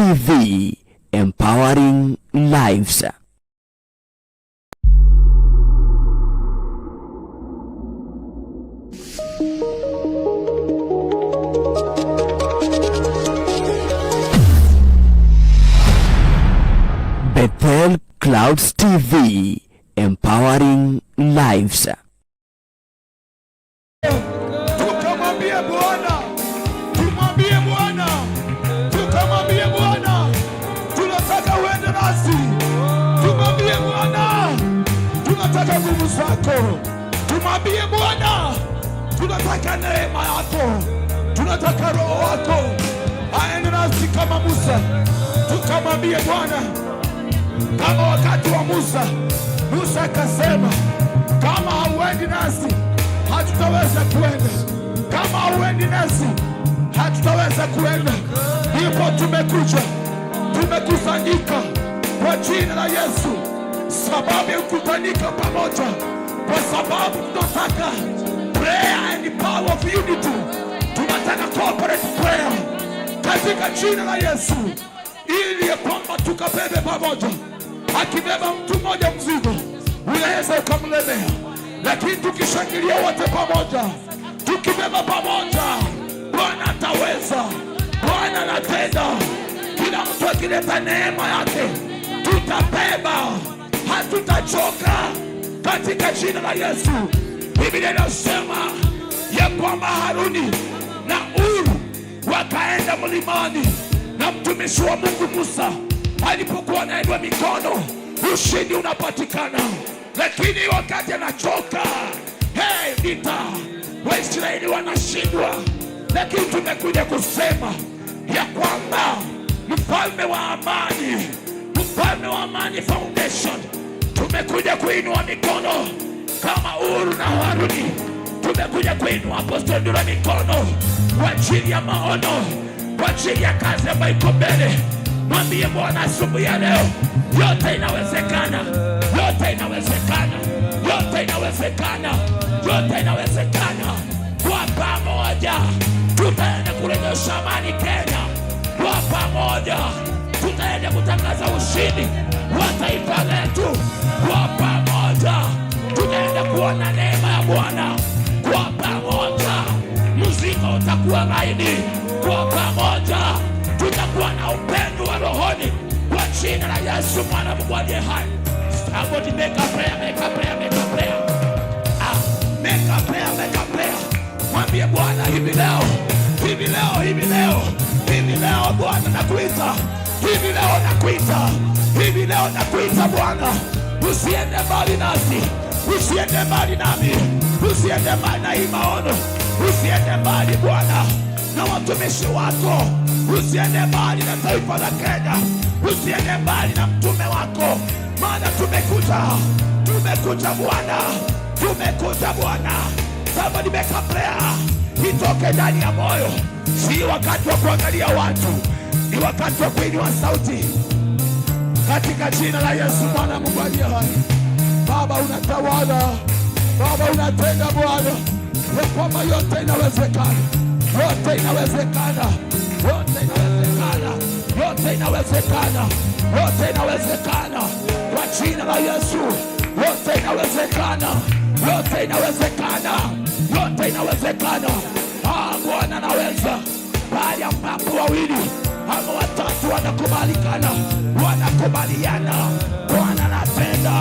TV, empowering lives. Bethel Clouds TV, empowering lives. Tukamwambie Bwana, tumwambie Bwana, tukamwambie Bwana, tunataka uende nasi. Tumwambie Bwana, tunataka nguvu zako. Tumwambie Bwana, tunataka neema yako, tunataka Roho wako aende nasi kama Musa. Tukamwambie Bwana kama wakati wa Musa. Musa akasema, kama hauendi nasi hatutaweza kuenda, kama hauendi nasi hatutaweza kuenda. Ndipo tumekuja, tumekusanyika kwa jina la Yesu, sababu ya kukutanika pamoja, kwa sababu tunataka prayer and power of unity, tunataka corporate prayer katika jina la Yesu, ili ya kwamba tukabebe pamoja. Akibeba mtu mmoja mzigo unaweza ukamlemea, lakini tukishangilia wote pamoja, tukibeba pamoja, Bwana ataweza, Bwana anatenda. Kila mtu akileta neema yake, tutabeba, hatutachoka katika jina la Yesu. Biblia inasema ya kwamba Haruni na Uru wakaenda mlimani na mtumishi wa Mungu Musa alipokuwa anainua mikono, ushindi unapatikana, lakini wakati anachoka, hey, vita Waisraeli wanashindwa. Lakini tumekuja kusema ya kwamba mfalme wa amani, mfalme wa amani foundation, tumekuja kuinua mikono kama Uru na Haruni, tumekuja kuinua Apostle Ndura mikono kwa ajili ya maono, kwa ajili ya kazi ambayo iko mbele. Mwambie Bwana asubuhi ya leo, yote inawezekana, yote inawezekana, yote inawezekana, yote inawezekana. Kwa pamoja tutaenda kurejesha amani Kenya, kwa pamoja tutaenda kutangaza ushindi wa taifa letu, kwa pamoja tutaenda kuona neema ya Bwana, kwa pamoja mzigo utakuwa laini, kwa pamoja tutakuwa na upendo wa rohoni, kwa jina la Yesu mwana Mungu aliye hai. Somebody make a prayer, make a prayer, make a prayer. Ah, make a prayer, make a prayer. Mwambie Bwana hivi leo, hivi leo, hivi leo, hivi leo Bwana nakuita, hivi leo nakuita, hivi leo nakuita Bwana, usiende mbali nasi, usiende mbali nami, usiende mbali na hii maono, usiende mbali Bwana na watumishi wako, usiende mbali na taifa la Kenya, usiende mbali na mtume wako, maana tumekuja, tumekuja Bwana, tumekuja Bwana. Somebody make a prayer, itoke ndani ya moyo. Si wakati wa kuangalia watu, ni wakati wa kuinua sauti katika jina la Yesu mwana Mungu aliye hai. Baba unatawala, Baba unatenda Bwana, ya kwamba yote inawezekana, yote inawezekana, yote inawezekana, yote inawezekana, yote inawezekana kwa jina la Yesu, yote inawezekana, yote inawezekana, yote inawezekana. Ah, Bwana anaweza pahali ambapo wawili ama watatu wanakubalikana, wanakubaliana, Bwana anatenda,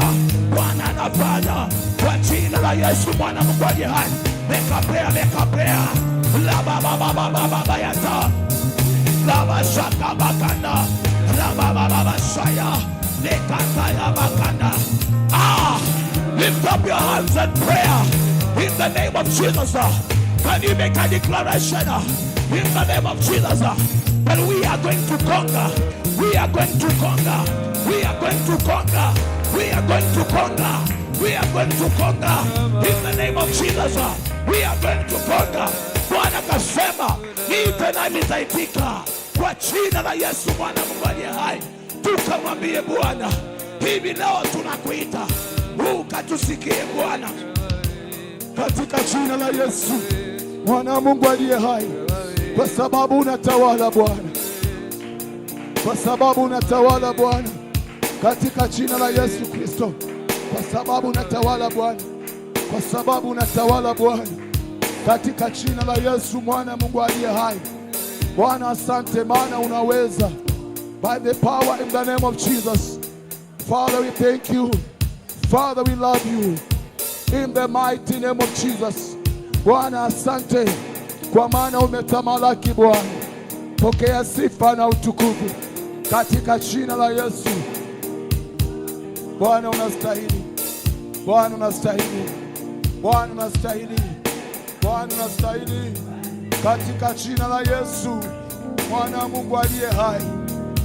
Bwana anafanya kwa jina la Yesu mwana Mungu aliye hai. Make a prayer, make a prayer. La ba ba ba ba ba ba ba yata. La ba shaka bakanda. La ba ba ba ba shaya. Lekata ya bakanda. Ah, lift up your hands and prayer in the name of Jesus. Can you make a declaration in the name of Jesus that we are going to conquer? We are going to conquer. We are going to conquer. We are going to conquer. We are going to conquer in the name of Jesus. We are going to conquer. Bwana kasema, niite nami nitaitika kwa jina la Yesu mwana Mungu aliye hai. Tukamwambie Bwana, hivi leo tunakuita, ukatusikie Bwana. Katika jina la Yesu mwana wa Mungu aliye hai, kwa sababu unatawala Bwana. kwa sababu unatawala Bwana, katika jina la Yesu Kristo, kwa sababu unatawala Bwana, kwa sababu unatawala Bwana, katika jina la Yesu mwana Mungu aliye hai. Bwana asante, maana unaweza. By the power in the name of Jesus. Father, we thank you. Father, we love you. In the mighty name of Jesus. Bwana asante, kwa maana umetamalaki Bwana. Pokea sifa na utukufu katika jina la Yesu. Bwana unastahili, Bwana unastahili, Bwana unastahili, Bwana unastahili, katika jina la Yesu mwana wa Mungu aliye hai.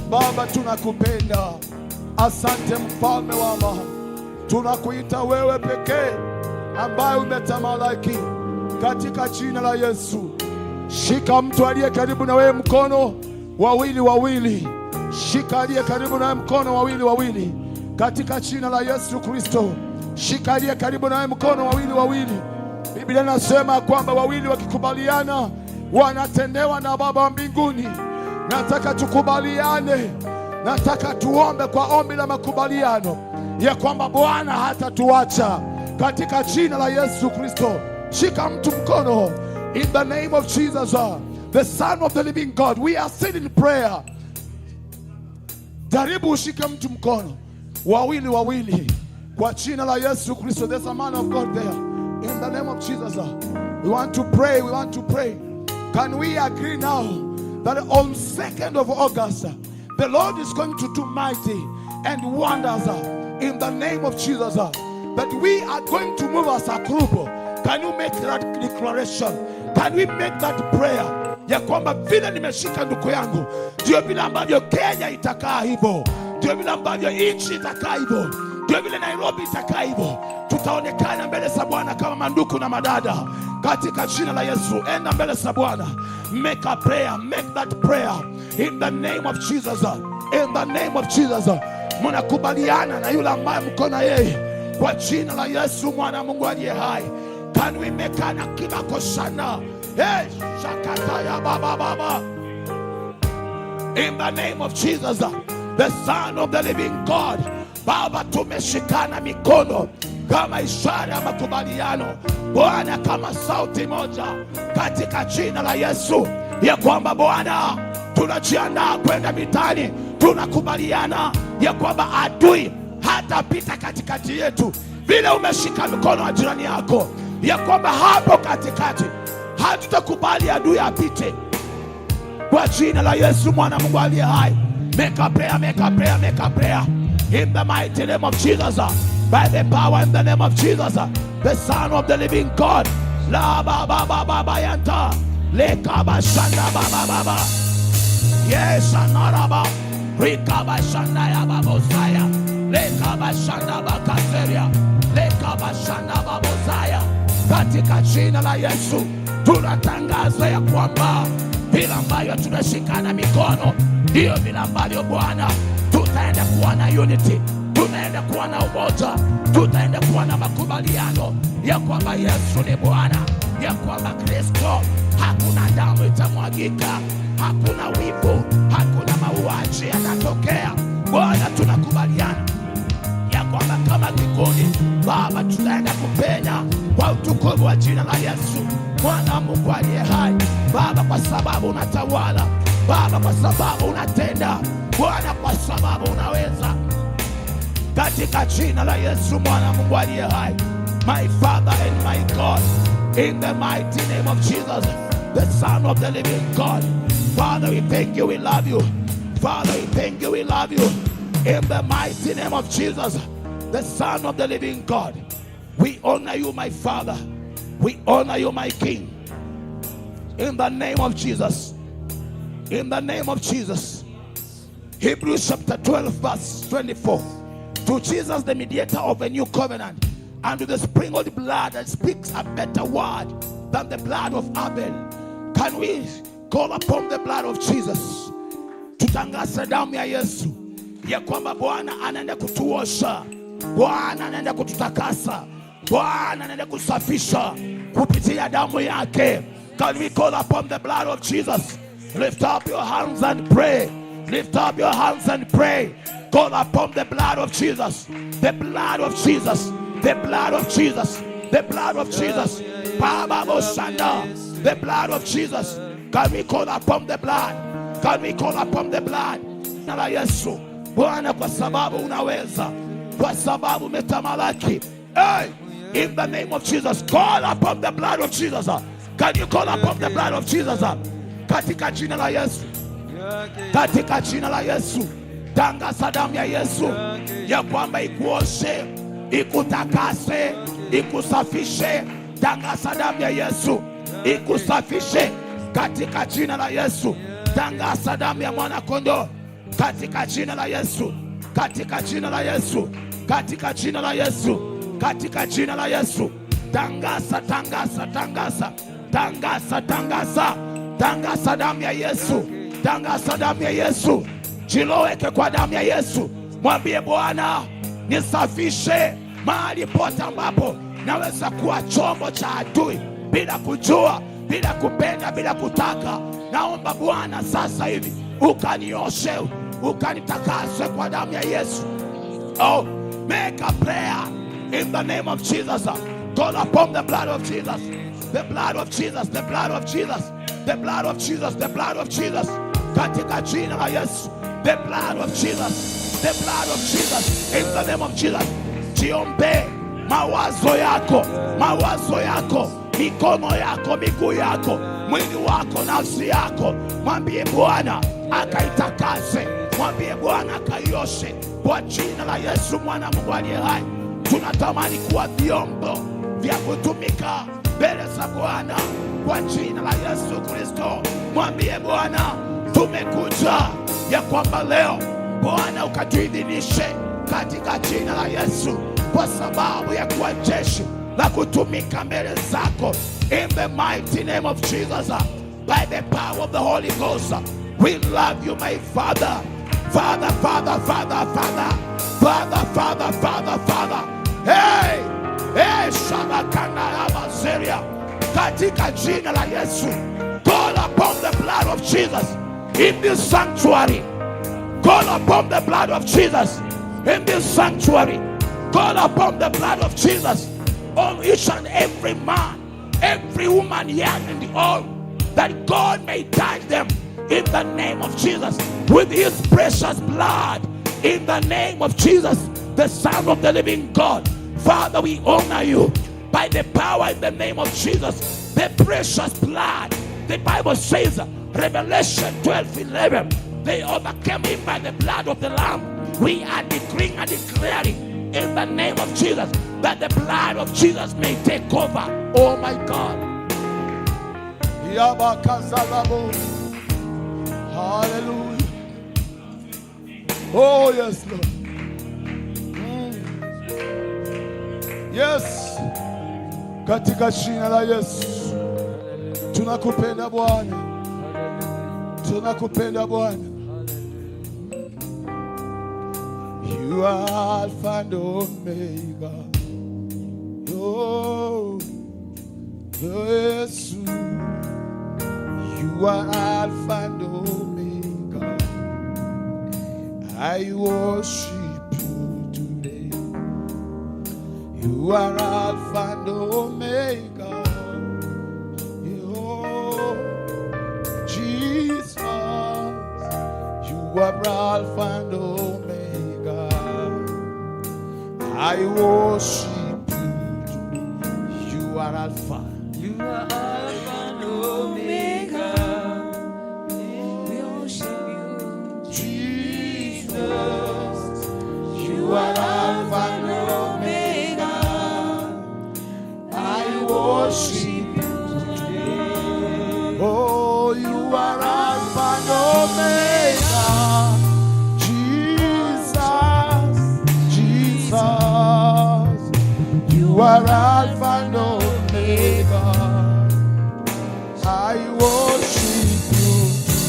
Baba, tunakupenda. Asante mfalme wa amani, tunakuita wewe pekee ambaye umetamalaki katika jina la Yesu. Shika mtu aliye karibu na wewe mkono wawili wawili, shika aliye karibu na wewe mkono wawili wawili, katika jina la Yesu Kristo. Shika aliye karibu na wewe mkono wawili wawili. Biblia inasema kwamba wawili wakikubaliana wanatendewa na Baba wa mbinguni. Nataka tukubaliane, nataka tuombe kwa ombi la makubaliano ya kwamba Bwana hatatuacha katika jina la Yesu Kristo. Shika mtu mkono in the name of Jesus, the Son of the living God. We are still in prayer. Jaribu ushike mtu mkono wawili wawili kwa jina la Yesu Kristo. There's a man of God there. In the name of Jesus, we want to pray. We want to pray. Can we agree now that on 2nd of August, the Lord is going to do mighty and wonders in the name of Jesus, that we are going to move as a group? Can you make that declaration? Can we make that prayer ya kwamba vile nimeshika ndugu yangu ndio vile ambavyo Kenya itakaa hivyo, ndio vile ambavyo nchi itakaa hivyo, ndio vile Nairobi itakaa hivyo. Tutaonekana mbele za Bwana kama mandugu na madada katika jina la Yesu. Enda mbele za Bwana, make a prayer, make that prayer in the name of Jesus, in the name of Jesus. Mnakubaliana na yule ambaye mko na yeye kwa jina la Yesu mwana wa Mungu aliye hai. Can we make an akibakosana? Hey, shakataya baba baba. In the name of Jesus, the Son of the living God. Baba, tumeshikana mikono kama ishara ya makubaliano Bwana, kama sauti moja katika jina la Yesu, ya kwamba Bwana tunajiandaa kwenda vitani, tunakubaliana ya kwamba adui hatapita katikati yetu. Vile umeshika mkono wa jirani yako, ya kwamba hapo katikati hatutakubali adui apite kwa jina la Yesu mwana Mungu aliye hai. Make a prayer, make a prayer, make a prayer. In the mighty name of Jesus, by the power in the name of Jesus, the Son of the living God. La ba ba ba ba ba yanta. Le kaba shanda ba ba ba ba. Yes, anaraba. Rikaba shanda ya babosaya. Le kaba shanda bakaseria. Le kaba shanda babosaya. Katika jina la Yesu tunatangaza ya kwamba vile ambavyo tunashikana mikono ndiyo vile ambavyo Bwana tutaenda kuwa na unity, tunaenda kuwa na umoja, tutaenda kuwa na makubaliano ya kwamba Yesu ni Bwana, ya kwamba Kristo, hakuna damu itamwagika, hakuna wivu, hakuna mauaji yatatokea. Bwana, tunakubaliana ya kwamba kama kikundi Baba tutaenda kupenya kwa utukufu wa jina la Yesu mwana wa Mungu aliye hai. Baba, kwa sababu unatawala Baba, kwa sababu unatenda Bwana, kwa sababu unaweza, katika jina la Yesu mwana wa Mungu aliye hai. My Father and my God, in the mighty name of Jesus, the Son of the living God. Father, we thank you, we love you. Father, we thank you, we love you. In the mighty name of Jesus, the Son of the living God. We honor you, my Father. We honor you, my King. In the name of Jesus. In the name of Jesus. Hebrews chapter 12, verse 24. To Jesus, the mediator of a new covenant, and to the sprinkled blood that speaks a better word than the blood of Abel. Can we call upon the blood of Jesus? Tutangaze damu ya Yesu ya kwamba Bwana anaenda kutuosha, Bwana anaenda kututakasa, Bwana anaenda kusafisha kupitia damu yake. Can we call upon the blood of Jesus? Lift up your hands and pray. Lift up your hands and pray. Call upon the blood of Jesus. The blood of Jesus. The blood of Jesus. The blood of Jesus. Baba Bosanda. The blood of Jesus. Can we call upon the blood? Can we call upon the blood? Jina la Yesu. Bwana, kwa sababu unaweza, kwa sababu umetamalaki. Hey, in the name of Jesus, call upon the blood of Jesus. Can you call upon the blood of Jesus? Katika jina la Yesu, katika jina la Yesu, tangaza damu ya Yesu ya kwamba ikuoshe, ikutakase, ikusafishe. Tangaza damu ya Yesu ikusafishe katika jina la Yesu. Tangaza damu ya mwana kondoo katika jina la Yesu, katika jina la Yesu, katika jina la Yesu, katika jina la Yesu. Tangaza, tangaza, tangaza, tangaza, tangaza, tangaza damu ya Yesu, tangaza damu ya Yesu. Jiloweke kwa damu ya Yesu, mwambie Bwana, nisafishe mahali pote ambapo naweza kuwa chombo cha adui bila kujua, bila kupenda, bila kutaka. Naomba Bwana sasa hivi ukanioshe, ukanitakase kwa damu ya Yesu. Oh, make a prayer in the name of Jesus. Call upon the blood of Jesus. The blood of Jesus, the blood of Jesus, the blood of Jesus, the blood of Jesus. Katika jina la Yesu. The blood of Jesus, the blood of Jesus, in the name of Jesus. Jiombe mawazo yako, mawazo yako, mikono yako, miguu yako, mwili wako, nafsi yako. Mwambie Bwana akaitakase, mwambie Bwana akaioshe kwa jina la Yesu mwana Mungu aliye hai. Tunatamani kuwa vyombo vya kutumika mbele za Bwana kwa jina la Yesu Kristo. Mwambie Bwana, tumekuja ya kwamba leo Bwana ukatuidhinishe katika jina la Yesu, kwa sababu ya kuwa jeshi la kutumika mbele zako, in the mighty name of Jesus, by the power of the Holy Ghost. We love you, my Father. Father, Father, Father, Father, Father, Father, Father, Father. Hey, hey, Shabakanda Abaseria. Katika jina la Yesu, call upon the blood of Jesus in this sanctuary. Call upon the blood of Jesus in this sanctuary. Call upon the blood of Jesus on each and every man, every woman, young and old, that God may touch them in the name of Jesus with his precious blood. In the name of Jesus, the Son of the living God. Father, we honor you by the power in the name of Jesus, the precious blood. The Bible says, Revelation 12:11, they overcame him by the blood of the Lamb. We are decreeing and declaring in the name of Jesus that the blood of Jesus may take over. Oh my God. Yabakazalabo. Hallelujah. Oh, yes, Lord. Yes. Katika jina la Yesu. Tunakupenda Bwana. Tunakupenda Bwana. You are Alpha and Omega. Oh, Yesu. You are Alpha and Omega. I worship you today. You are Alpha and Omega. Oh, Jesus. You are Alpha and Omega. I worship you today. You are Alpha. You are Alpha and Omega. We worship you, Jesus. You are Alpha and Omega. I worship you today. Oh, you are Alpha and Omega. Jesus, Jesus. You are Alpha and Omega. I worship you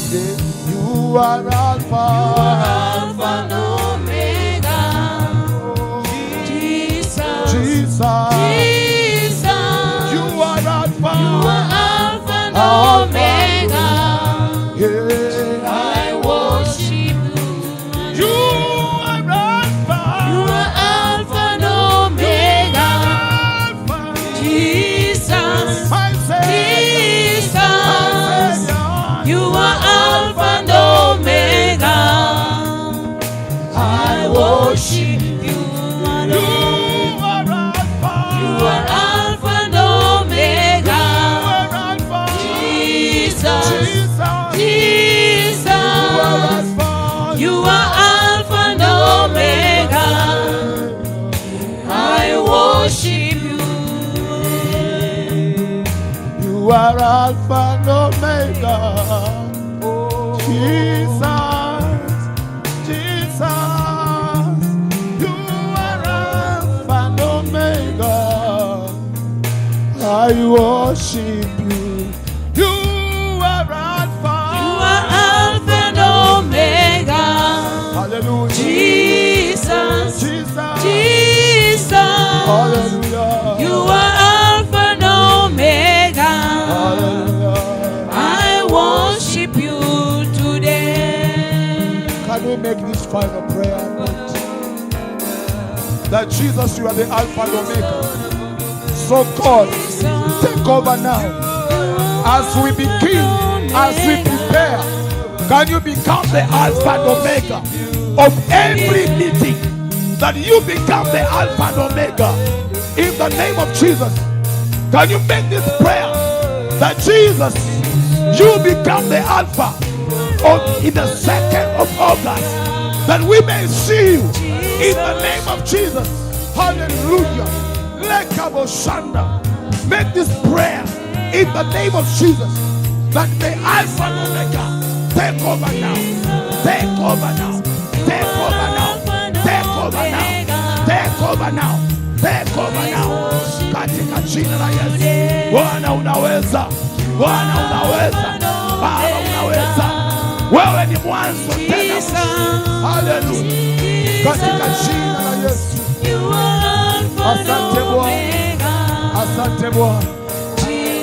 today. You are Alpha. Alpha and Omega. Jesus, Jesus. Jesus. You are Alpha. You are Alpha and Alpha. Omega. Yeah. I worship worship you You alone. are Alpha. You are Alpha and Omega. You are Alpha. Jesus, Jesus. Jesus. You are Alpha. You are Alpha and Omega. I worship you. You are Alpha and Omega. Jesus, Jesus. You are Alpha and Omega. I worship you. You are Alpha. You are Alpha and Omega. Hallelujah. Jesus, Jesus. Jesus. Hallelujah. You are Alpha and Omega. Hallelujah. I worship you today. Can we make this final prayer? That Jesus, you are the Alpha and Omega. So God, take over now. As we begin, as we prepare, can you become the Alpha and Omega of every meeting? That you become the Alpha and Omega in the name of Jesus. Can you make this prayer? That Jesus, you become the Alpha of in the 2nd of August, that we may see you in the name of Jesus. Hallelujah. Lekaboshanda. Make this prayer in the name of Jesus, that the Alpha and Omega take over now. Take over now. Take over now. Take over now. Take over now. Take over now. Katika jina la Yesu. Bwana unaweza. Bwana unaweza. Baba unaweza. Wewe ni mwanzo tena mwisho. Haleluya. Katika jina la Yesu. You are Alpha and Asante Bwana. Omega. Asante Bwana.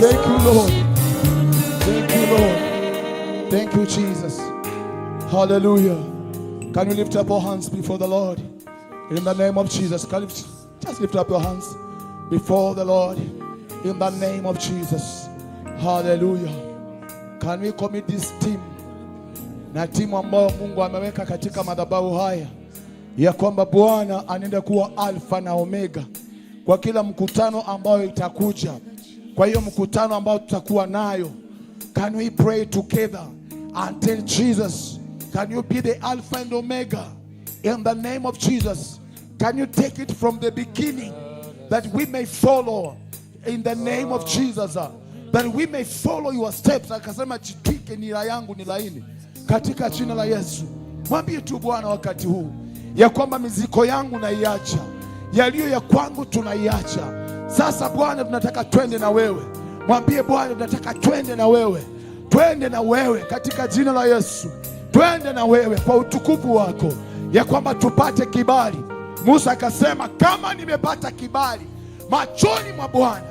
Thank you, Lord. Thank you, Lord. Thank you, Jesus. Hallelujah. Can you lift up your hands before the Lord? In the name of Jesus. Can you just lift up your hands before the Lord? In the name of Jesus. Hallelujah. Can we commit this team na timu ambayo Mungu ameweka katika madhabahu haya, ya kwamba Bwana anaenda kuwa Alfa na Omega kwa kila mkutano ambayo itakuja. Kwa hiyo mkutano ambao tutakuwa nayo, can we pray together until Jesus, can you be the Alpha and Omega in the name of Jesus? Can you take it from the beginning that we may follow in the name of Jesus, that we may follow your steps? Akasema, jitwike nira yangu ni laini, katika jina la Yesu. Mwambie tu Bwana wakati huu ya kwamba mizigo yangu naiacha, yaliyo ya kwangu tunaiacha. Sasa Bwana, tunataka twende na wewe. Mwambie Bwana, tunataka twende na wewe, twende na wewe katika jina la Yesu, twende na wewe kwa utukufu wako, ya kwamba tupate kibali. Musa akasema, kama nimepata kibali machoni mwa Bwana,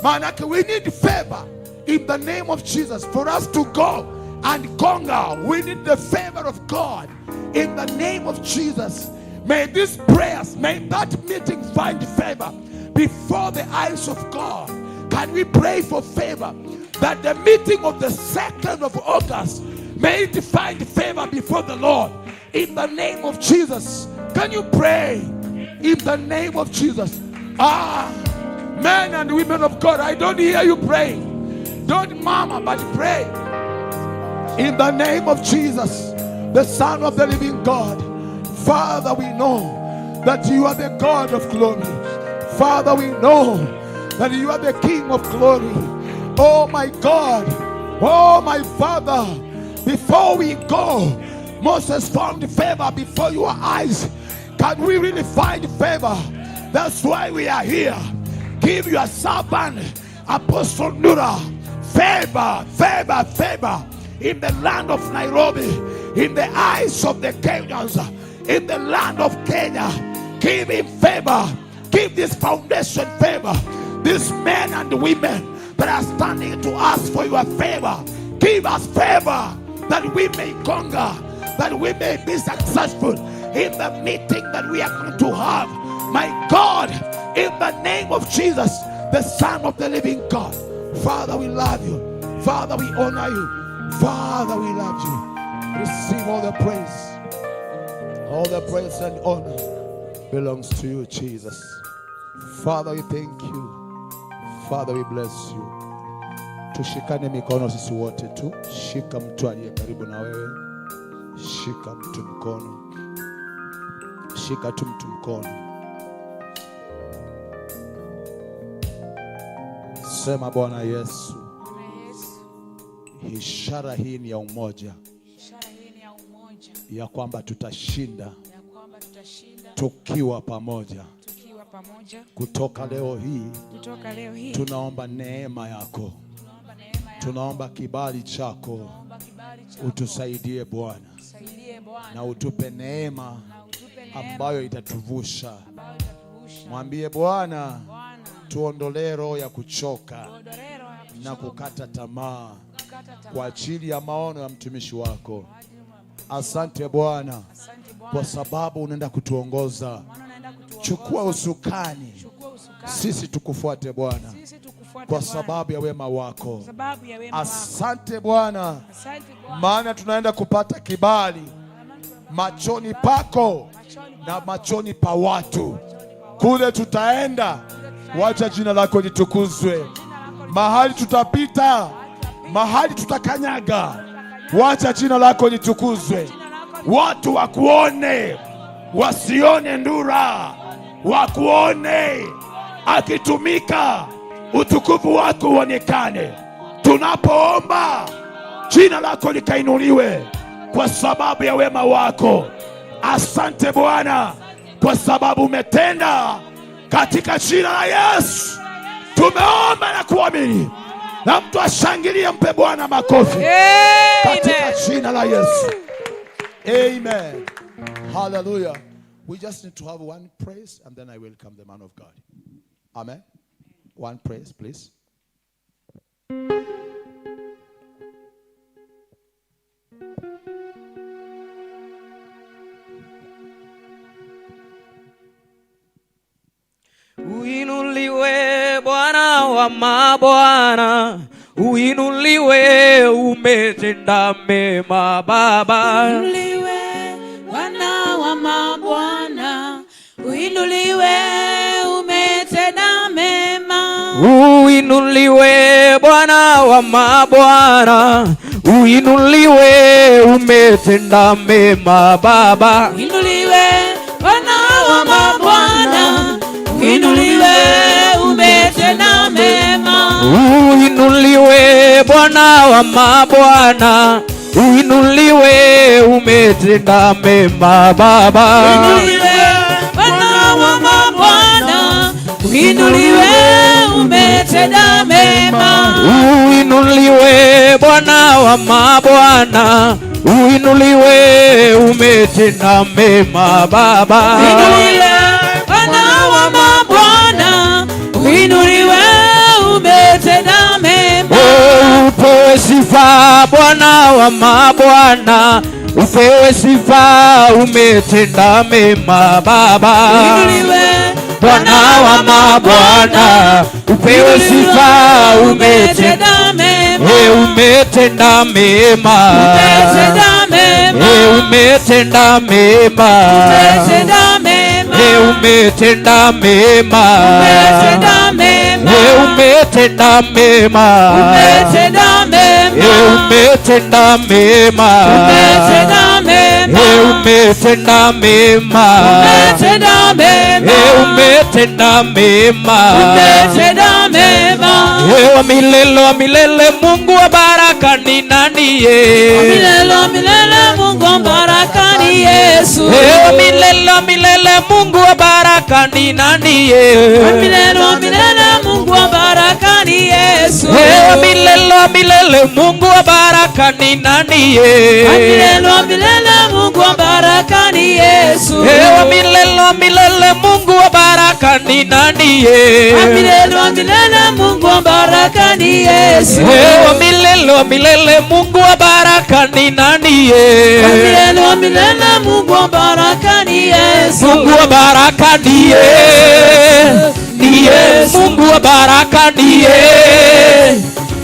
maana yake we need favor in the name of Jesus for us to go and conquer. We need the favor of God in the name of Jesus. May these prayers, may that meeting find favor before the eyes of God. Can we pray for favor that the meeting of the 2nd of August, may it find favor before the Lord in the name of Jesus? Can you pray in the name of Jesus? Ah, men and women of God, I don't hear you praying. Don't murmur, but pray. In the name of Jesus, the Son of the living God. Father, we know that you are the God of glory. Father, we know that you are the King of glory. Oh my God, oh my Father, before we go, Moses found favor before your eyes. Can we really find favor? That's why we are here. Give your servant, Apostle Nura, favor, favor, favor in the land of Nairobi, in the eyes of the Kenyans, in the land of Kenya. Give him favor. Give this foundation favor. These men and women that are standing to ask for your favor. Give us favor that we may conquer, that we may be successful in the meeting that we are going to have. My God, in the name of Jesus, the Son of the living God. Father, we love you. Father, we honor you. Father, we love you. Receive all the praise and honor. Belongs to you, Jesus. Father, we thank you. Father, we bless you. Tushikane mikono sisi wote tu. Shika mtu aliye karibu na wewe. Shika mtu mkono. Shika tu mtu mkono. Sema, Bwana Yesu, Bwana Yesu, ishara hii ni ya umoja, ishara hii ni ya umoja, ya kwamba tutashinda ya kwamba tutashinda tukiwa pamoja. Tukiwa pamoja. Kutoka leo hii Kutoka leo hii tunaomba neema yako, tunaomba neema yako, tunaomba kibali chako, tunaomba kibali chako, utusaidie Bwana utusaidie Bwana, na utupe neema na utupe neema ambayo itatuvusha. Ambayo itatuvusha. Mwambie Bwana, Bwana, tuondolee roho ya kuchoka tuondolee roho ya na kuchoka, kukata tamaa kukata tamaa kwa ajili ya maono ya mtumishi wako. Kwa ajili ya Asante Bwana Asante Bwana kwa sababu unaenda kutuongoza. Maana unaenda kutuongoza. Chukua usukani, Chukua usukani. Sisi tukufuate Bwana Sisi tukufuate kwa Bwana. Sababu ya wema wako. Kwa sababu ya wema wako. Asante Bwana, Asante Bwana. Maana tunaenda kupata kibali machoni pako na machoni pa watu. Kule tutaenda, wacha jina lako litukuzwe. Mahali tutapita, mahali tutakanyaga, wacha jina lako litukuzwe. Watu wakuone, wasione ndura, wakuone akitumika, utukufu wako uonekane. Tunapoomba jina lako likainuliwe kwa sababu ya wema wako. Asante Bwana kwa sababu umetenda. Katika jina la Yesu tumeomba na kuamini, na mtu ashangilie, mpe Bwana makofi katika jina la Yesu. Amen. Hallelujah. We just need to have one praise and then I welcome the man of God. Amen. One praise, please. Uinuliwe Bwana wa mabwana, uinuliwe, umetenda mema Baba. Uinuliwe Bwana wa mabwana, uinuliwe, umetenda mema. Uinuliwe Bwana wa mabwana, uinuliwe, umetenda mema Baba. Uinuliwe Bwana wa mabwana, uinuliwe, umetenda mema. Uinuliwe Bwana wa mabwana, uinuliwe, umetenda mema Baba. Uinuliwe Bwana wa mabwana, uinuliwe, umetenda mema. Uinuliwe Bwana wa mabwana, uinuliwe, umetenda mema Baba. Uinuliwe Bwana wa mabwana, uinuliwe, umetenda mema. Oh, upewe sifa Bwana wa mabwana, upewe sifa, umetenda mema Baba. Uinuliwe Bwana wa mabwana, upewe sifa, umetenda umetenda mema. Eh, umetenda mema. Umetenda mema. Eh, umetenda mema. Umetenda mema. Eh, umetenda mema. Umetenda mema. Eh, umetenda mema. Umetenda mema. Eh, umetenda mema. Umetenda mema. Eh, umetenda mema. Umetenda mema. Eh, umetenda mema. Umetenda mema. Eh, wa milele wa milele, Mungu wa baraka ni nani ye? Milele milele, Mungu wa baraka ni Yesu. Eh, wa milele wa milele, Mungu wa baraka ni nani ye? Milele milele, Mungu wa baraka ni Yesu. Eh, wa milele wa milele, Mungu wa baraka ni nani ye? Milele milele, Mungu wa baraka ni Yesu. Eh, wa milele wa milele, Mungu wa baraka ni nani ye? Milele milele, Mungu wa baraka ni Yesu. Eh, wa milele wa milele, Mungu wa baraka ni nani ye? Milele milele, Mungu wa baraka ni Yesu. Mungu wa baraka ndiye, ndiye. Mungu wa baraka ndiye,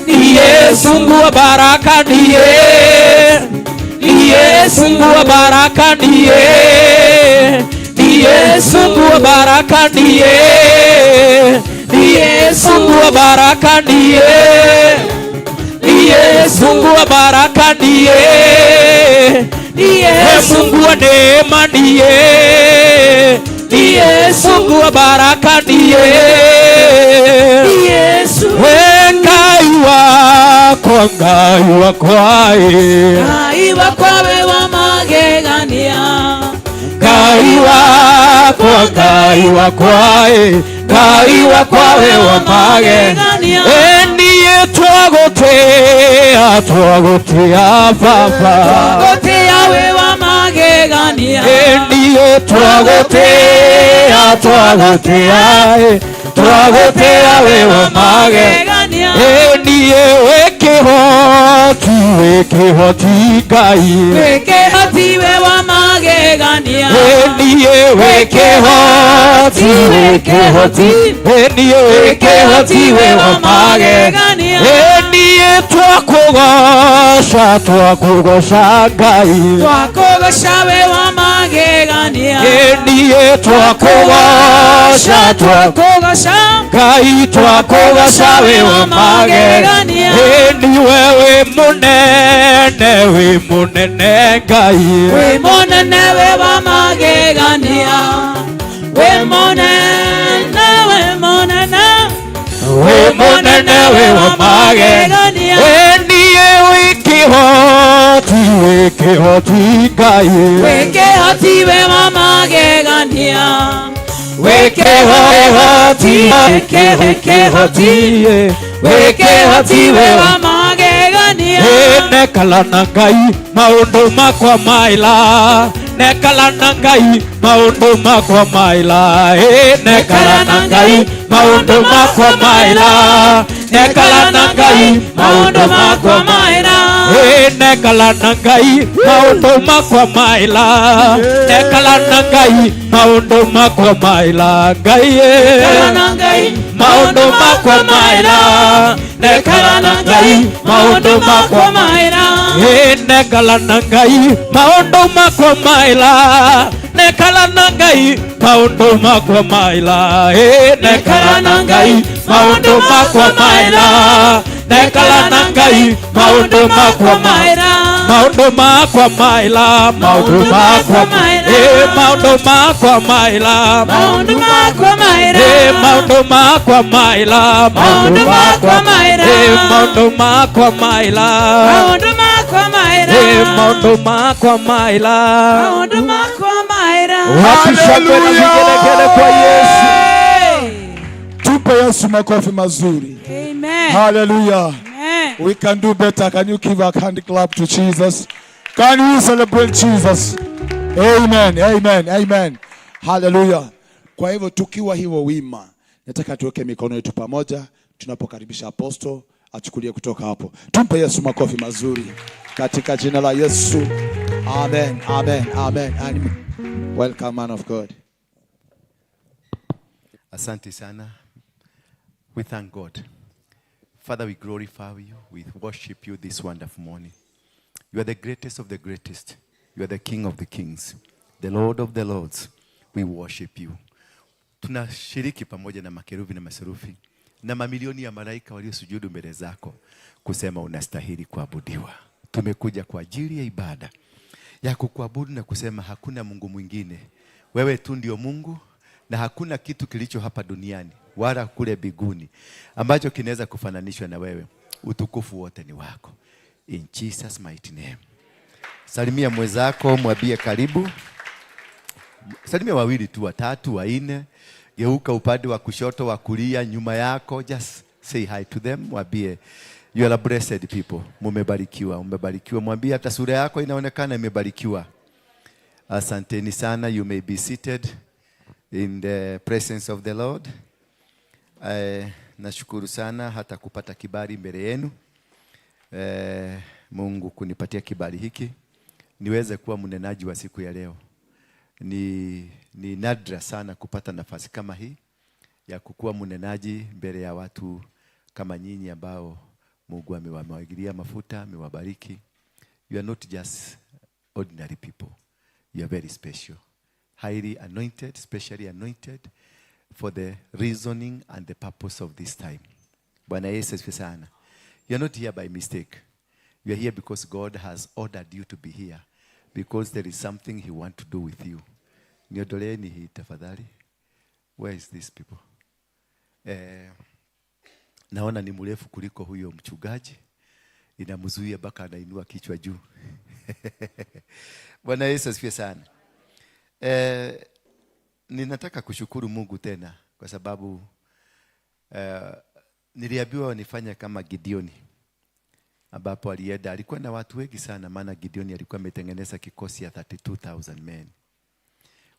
ndiye. Mungu wa baraka ndiye, ndiye. Mungu wa baraka ndiye, ndiye. Mungu Mungu wa baraka ndiye, ni Yesu. Mungu wa baraka ndiye, ni Yesu. Mungu wa baraka ndiye, ni Yesu. Mungu wa neema ndiye, ni Yesu. Mungu wa baraka ndiye, ni Yesu. We Ngai wakwa, Ngai wakwa ĩ. Ngai wakwa we wa magegania. Ngai wakwa, Ngai wakwa ĩ, Ngai wakwa we wa magegania. Ĩ niĩ twagũtĩa, twagũtĩa Baba. Twagũtĩa we wa magegania. Ĩ niĩ twagũtĩa, twagũtĩa ĩ, twagũtĩa we wa magegania. Ĩ niĩ wĩ kĩhoti, wĩ kĩhoti Ngai. Wĩ kĩhoti we wa magegania. Ĩ niĩ wĩ kĩhoti, wĩ kĩhoti. Ĩ niĩ wĩ kĩhoti we wa magegania. Ĩ niĩ twakũgoca, twakũgoca Ngai. Twakũgoca we wa magegania. Ĩ niĩ twakũgoca, twakũgoca Ngai, twakũgoca we wa magegania. Ĩ niwe wĩ mũnene, wĩ mũnene Ngai. Wĩ mũnene we wa magegania. Wĩ mũnene, wĩ mũnene. Wĩ mũnene wĩ wa magegania. Ĩ niĩ wĩ kĩhoti, wĩ kĩhoti Ngai. Wĩ kĩhoti we wa magegania. Wĩ kĩhoti, wĩ kĩhoti, wĩ kĩhoti we wa magegania. Ĩ nekala na Ngai maũndũ makwa maila, nekala na Ngai maũndũ makwa maila. Ĩ nekala na Ngai maũndũ makwa maila, nekala na Ngai maũndũ makwa maila. Ĩ nekala na Ngai maũndũ makwa maila, nekala na Ngai maũndũ makwa maila. Ngai ĩ maũndũ makwa maila, nekala na Ngai maũndũ makwa maila. Ĩ nekala na Ngai maũndũ makwa maila, nekala na Ngai maũndũ makwa maila. Ĩ nekala na Ngai maũndũ makwa maila, nekala na Ngai maũndũ makwa maila. Maũndũ makwa maila, maũndũ makwa maila. Ĩ maũndũ makwa maila, maũndũ makwa maila. Ĩ maũndũ makwa maila, maũndũ makwa maila. Ĩ maũndũ makwa maila, maũndũ makwa maila. Ĩ maũndũ makwa maila, maũndũ makwa maila. Wapi shangwe na vigelegele kwa Yesu? Tupe Yesu makofi mazuri. Amen. Hallelujah. Amen. We can do better. Can you give a hand clap to Jesus? Can we celebrate Jesus? Amen. Amen. Amen. Hallelujah. Kwa hivyo tukiwa hivyo wima, nataka tuweke mikono yetu pamoja tunapokaribisha apostle achukulie kutoka hapo. Tumpe Yesu makofi mazuri katika jina la Yesu. Amen. Amen. Amen. Amen. Welcome, man of God. Asante sana. We thank God. Father, we glorify you. We worship you this wonderful morning. You are the greatest of the greatest. You are the King of the kings, the Lord of the lords. We worship you. Tunashiriki pamoja na makerubi na maserufi na mamilioni ya malaika waliosujudu mbele zako kusema unastahili kuabudiwa. Tumekuja kwa ajili ya ibada ya kukuabudu na kusema hakuna Mungu mwingine. Wewe tu ndio Mungu na hakuna kitu kilicho hapa duniani wala kule biguni ambacho kinaweza kufananishwa na wewe. Utukufu wote ni wako. In Jesus mighty name. Salimia mwenzako, mwambie karibu. Salimia wawili tu, watatu, wanne. Geuka upande wa kushoto, wa kulia, nyuma yako. Just say hi to them. Mwambie you are a blessed people. Mumebarikiwa, umebarikiwa. Mwambie hata sura yako inaonekana imebarikiwa. Asanteni sana. You may be seated in the presence of the Lord. Nashukuru sana hata kupata kibali mbele yenu. Mungu kunipatia kibali hiki niweze kuwa mnenaji wa siku ya leo. Ni nadra sana kupata nafasi kama hii ya kukuwa mnenaji mbele ya watu kama nyinyi ambao Mungu amewamwagilia mafuta, amewabariki. You are not just ordinary people. You are very special. Highly anointed, specially anointed for the reasoning and the purpose of this time. Bwana Yesu asifiwe sana. You are not here by mistake. You are here because God has ordered you to be here because there is something he wants to do with you. Niondoleeni hii tafadhali. Where is these people? Naona ni mrefu kuliko huyo mchungaji, inamzuia mpaka anainua kichwa juu. Bwana Yesu asifiwe sana. Ninataka kushukuru Mungu tena kwa sababu niliambiwa nifanye kama Gideoni ambapo alienda, alikuwa na watu wengi sana, maana Gideoni alikuwa ametengeneza kikosi ya 32,000 men.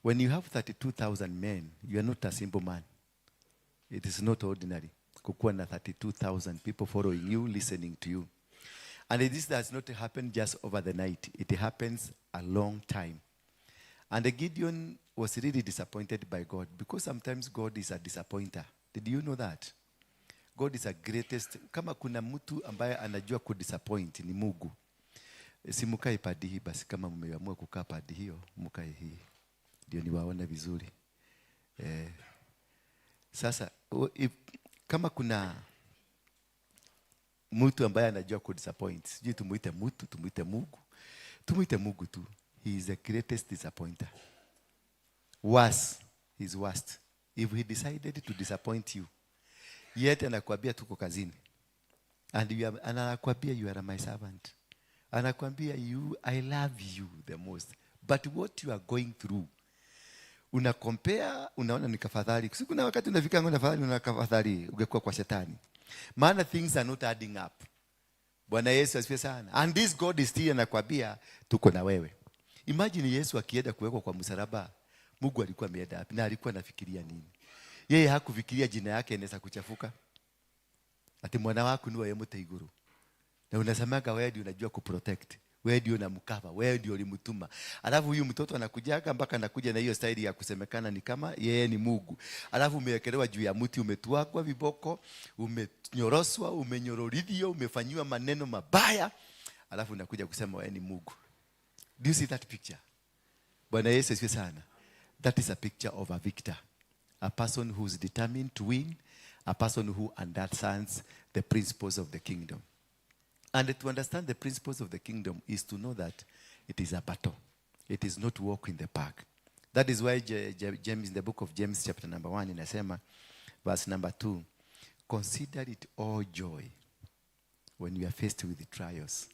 When you have 32,000 men, you are not a simple man. It is not ordinary kukuwa na 32,000 people following you, listening to you. And this does not happen just over the night. It happens a long time. And Gideon was really disappointed by God because sometimes God is a disappointer. Did you know that? God is a greatest. Kama kuna mtu ambaye anajua kudisappoint ni Mungu. Si mkae padi hii basi, kama mmeamua kukaa padi hiyo, mkae hii. Ndio niwaone vizuri. Sasa kama kuna mtu ambaye anajua kudisappoint, sijui tumuite mtu, tumuite Mungu. Tumuite Mungu tu. He is the greatest disappointer. Worse, he is worst. If he decided to disappoint you, yet anakuambia tuko kazini. And you are, anakuambia you are my servant. Anakuambia you, I love you the most. But what you are going through, una compare, unaona ni kafadhali. Si kuna wakati unafika ngona afadhali, unaona kafadhali ungekuwa kwa shetani. Maana things are not adding up. Bwana Yesu asifiwe sana. And this God is still anakuambia tuko na wewe. Imagine Yesu akienda kuwekwa kwa msalaba, Mungu alikuwa ameenda wapi na alikuwa anafikiria nini? Yeye hakufikiria jina yake inaweza kuchafuka. Ati mwana wako ni wewe mte iguru. Na unasemaga wewe ndio unajua kuprotect. Wewe ndio unamcover, wewe ndio ulimtuma. Alafu huyu mtoto anakujaga mpaka anakuja na hiyo style ya kusemekana ni kama yeye ni Mungu. Alafu umewekelewa juu ya mti, umetuakwa viboko, umenyoroswa, umenyororithio, umefanyiwa maneno mabaya. Alafu unakuja kusema wewe ni Mungu. Do you see that picture? Bwana Yesu asifiwe sana. That is a picture of a victor. A person who is determined to win, a person who understands the principles of the kingdom. And to understand the principles of the kingdom is to know that it is a battle. It is not walk in the park. That is why James, in the book of James, chapter number 1, inasema, verse number 2, consider it all joy when you are faced with the trials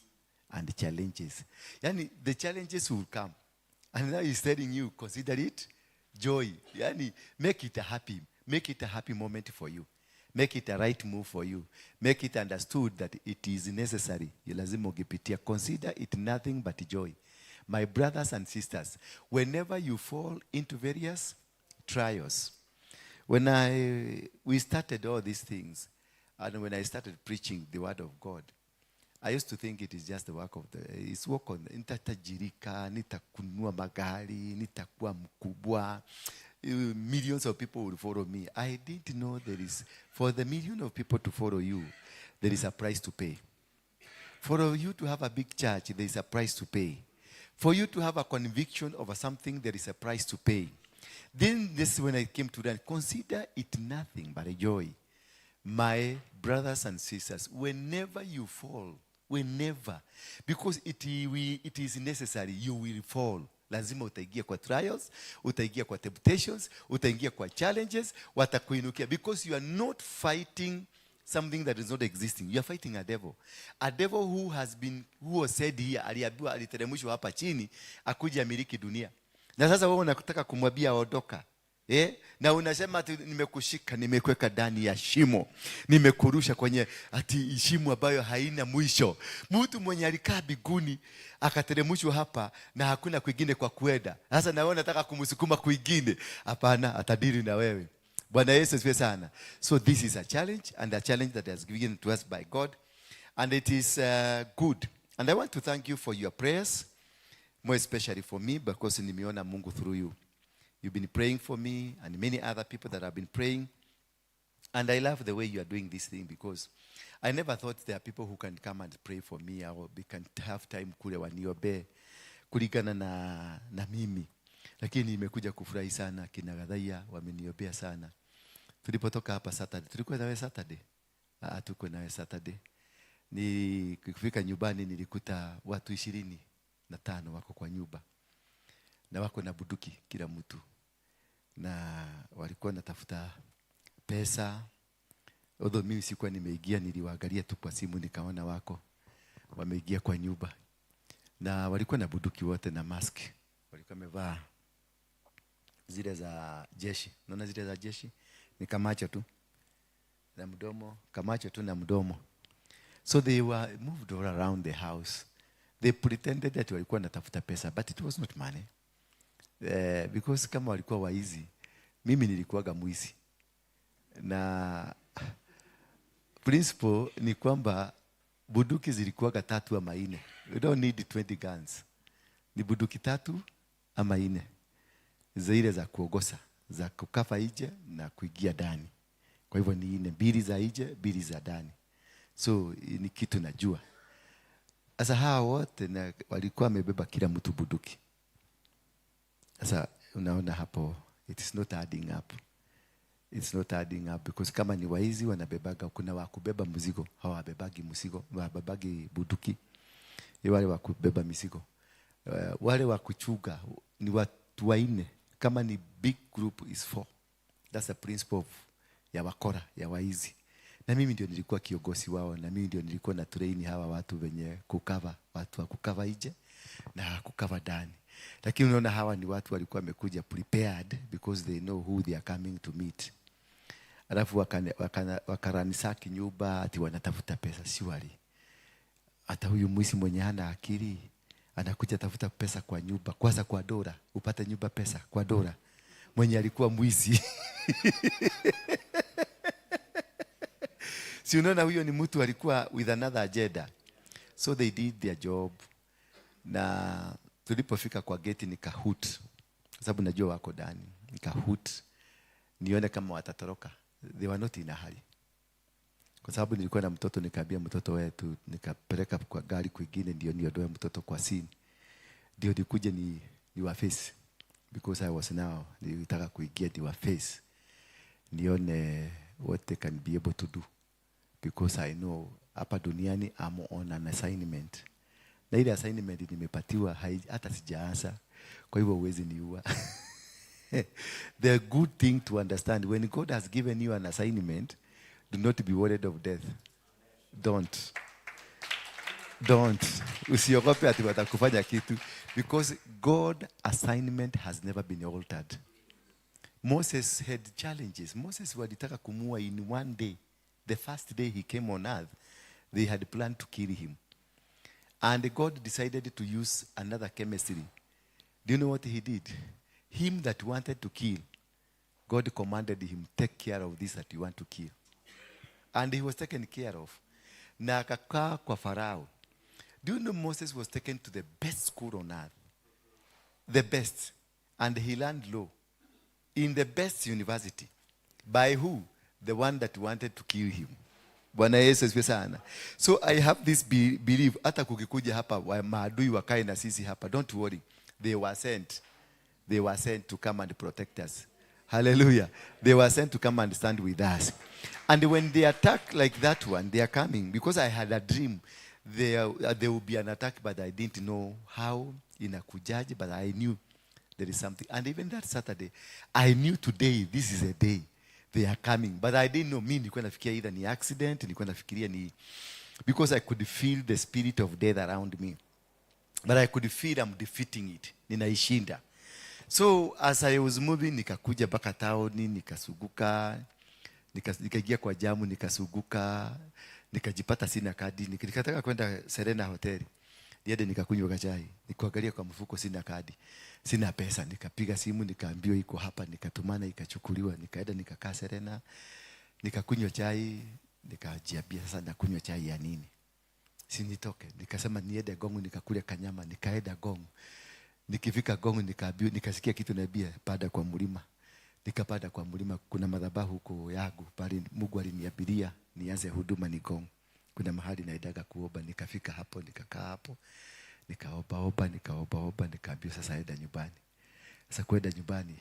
and the challenges. Yani, the challenges will come. And now he's telling you, consider it joy. Yani, make it a happy, make it a happy moment for you. Make it a right move for you. Make it understood that it is necessary. Lazima ukipitia. Consider it nothing but joy. My brothers and sisters, whenever you fall into various trials, when we started all these things, and when I started preaching the word of God, I used to think it is just the work of the, it's work on, nitatajirika, nitakununua magari, nitakuwa mkubwa, millions of people will follow me. I didn't know there is, for the million of people to follow you, there is a price to pay. For you to have a big church, there is a price to pay. For you to have a conviction over something, there is a price to pay. Then this is when I came to learn, consider it nothing but a joy. My brothers and sisters, whenever you fall, whenever, because it is necessary, you will fall. Lazima utaingia kwa trials, utaingia kwa temptations, utaingia kwa challenges, watakuinukia. Because you are not fighting something that is not existing. You are fighting a devil. A devil who has been, who was said here, aliambiwa, aliteremshwa hapa chini, akuje amiliki dunia. Na sasa wewe unataka kumwambia ondoka. Na unasema ati nimekushika, nimekuweka ndani ya shimo, nimekurusha kwenye ati shimo ambayo haina mwisho. Mtu mwenye alikaa mbinguni akateremshwa hapa na hakuna kwingine kwa kuenda. Sasa na wewe unataka kumsukuma kwingine. Hapana, atadili na wewe. Bwana Yesu asifiwe sana. So this is a challenge, and a challenge that has given to us by God, and it is good. And I want to thank you for your prayers, more especially for me, because nimeona Mungu through you. You've been praying for me and many other people that have been praying. And I love the way you are doing this thing, because I never thought there are people who can come and pray for me or we can have time kule waniombee kulingana na mimi. Lakini nimekuja kufurahi sana, kina Gadhaia wameniombea sana. Tulipotoka hapa Saturday, tulikuwa nawe Saturday? Ah, tuko nawe Saturday. Ni kufika nyumbani nilikuta watu 25 wako kwa nyumba na wako na bunduki kila mtu, na walikuwa natafuta pesa. Although mimi sikuwa nimeingia, niliwaangalia tu kwa simu nikaona wako wameingia kwa nyumba, na walikuwa na bunduki wote na mask, walikuwa wamevaa zile za jeshi. Unaona zile za jeshi ni kamacho tu na mdomo, kamacho tu na mdomo. So they were moved all around the house. They pretended that walikuwa wanatafuta pesa, but it was not money. Because kama walikuwa waizi, mimi nilikuwaga mwizi. Na principle ni kwamba bunduki zilikuwaga tatu ama nne. You don't need 20 guns. Ni bunduki tatu ama nne. Zile za kuogosa, za kukafa nje na kuingia ndani. Kwa hivyo ni nne, mbili za nje, mbili za ndani. So ni kitu najua. Sasa hawa wote na walikuwa wamebeba kila mtu bunduki. Sasa unaona hapo, it is not adding up. It's not adding up because kama ni waizi wanabebaga, kuna wa kubeba mzigo, hawabebagi mzigo, hawabebagi bunduki. Ni wale wa kubeba mizigo. Wale wa kuchunga ni watu wanne. Kama ni big group is 4. That's the principle of ya wakora, ya waizi. Na mimi ndio nilikuwa kiongozi wao, na mimi ndio nilikuwa na train hawa watu wenye kukava, watu wa kukava nje na kukava ndani. Lakini unaona hawa ni watu walikuwa wamekuja prepared because they know who they are coming to meet. Alafu wakaransack nyumba ati wanatafuta pesa. Surely. Hata huyu mwizi mwenye hana akili anakuja tafuta pesa kwa nyumba, kwanza kwa dola, upate nyumba pesa kwa dola. Mwenye alikuwa mwizi. Si unaona huyo ni mtu alikuwa with another agenda. So they did their job. Na tulipofika kwa gate nikahoot, kwa sababu najua wako ndani. Nikahoot nione kama watatoroka. They were not in a hurry. Kwa sababu nilikuwa na mtoto, nikaambia mtoto wetu, nikapeleka kwa gari kwingine ndio niondoe mtoto kwa scene. Ndio nikuje ni wa face. Because I was now nilitaka kuingia ni wa face. Nione what they can be able to do. Because I know hapa duniani I'm on an assignment. Na ile assignment nimepatiwa hata sijaanza. Kwa hivyo huwezi niua. The good thing to understand, when God has given you an assignment, do not be worried of death. Don't. Don't. Usiogope ati watakufanya kitu. Because God's assignment has never been altered. Moses had challenges. Moses walitaka kumua in one day. The first day he came on earth, they had planned to kill him. And God decided to use another chemistry. Do you know what he did? Him that wanted to kill, God commanded him, take care of this that you want to kill. And he was taken care of. Na akakaa kwa Farao. Do you know Moses was taken to the best school on earth? The best. And he learned law in the best university. By who? The one that wanted to kill him. Bwana Yesu asifiwe sana. So I have this belief, hata kukikuja hapa maadui wakae na sisi hapa, don't worry. They were sent. They were sent to come and protect us. Hallelujah. They were sent to come and stand with us. And when they attack like that one, they are coming. Because I had a dream, there will be an attack, but I didn't know how inakujaje, but I knew there is something. And even that Saturday, I knew today, this is a day. They are coming. But I didn't know. Me, nilikuwa nafikiria either ni accident, nilikuwa nafikiria ni... Because I could feel the spirit of death around me. But I could feel I'm defeating it. Ninaishinda. So as I was moving, nikakuja mpaka town, nikasuguka, nikaingia kwa jamu, nikasuguka, nikajipata sina kadi, nikataka kwenda Serena Hotel. Niende nikakunywa kachai, nikaangalia kwa mfuko sina kadi, sina pesa, nikapiga simu nikaambiwa iko hapa, nikatumana ikachukuliwa, nikaenda nikakaa Serena, nikakunywa chai, nikajiambia sasa nakunywa chai ya nini? Si nitoke. Nikasema niende Gongo nikakule kanyama, nikaenda Gongo. Nikifika Gongo nikaambiwa, nikasikia kitu naambia panda kwa mlima. Nikapanda kwa mlima, kuna madhabahu huko yangu, pale Mungu aliniabiria nianze huduma ni Gongo. Kuna mahali naendaga kuomba, nikafika hapo, nikakaa hapo, nikaomba omba, nikaomba omba, nikaambiwa sasa enda nyumbani. Sasa kwenda nyumbani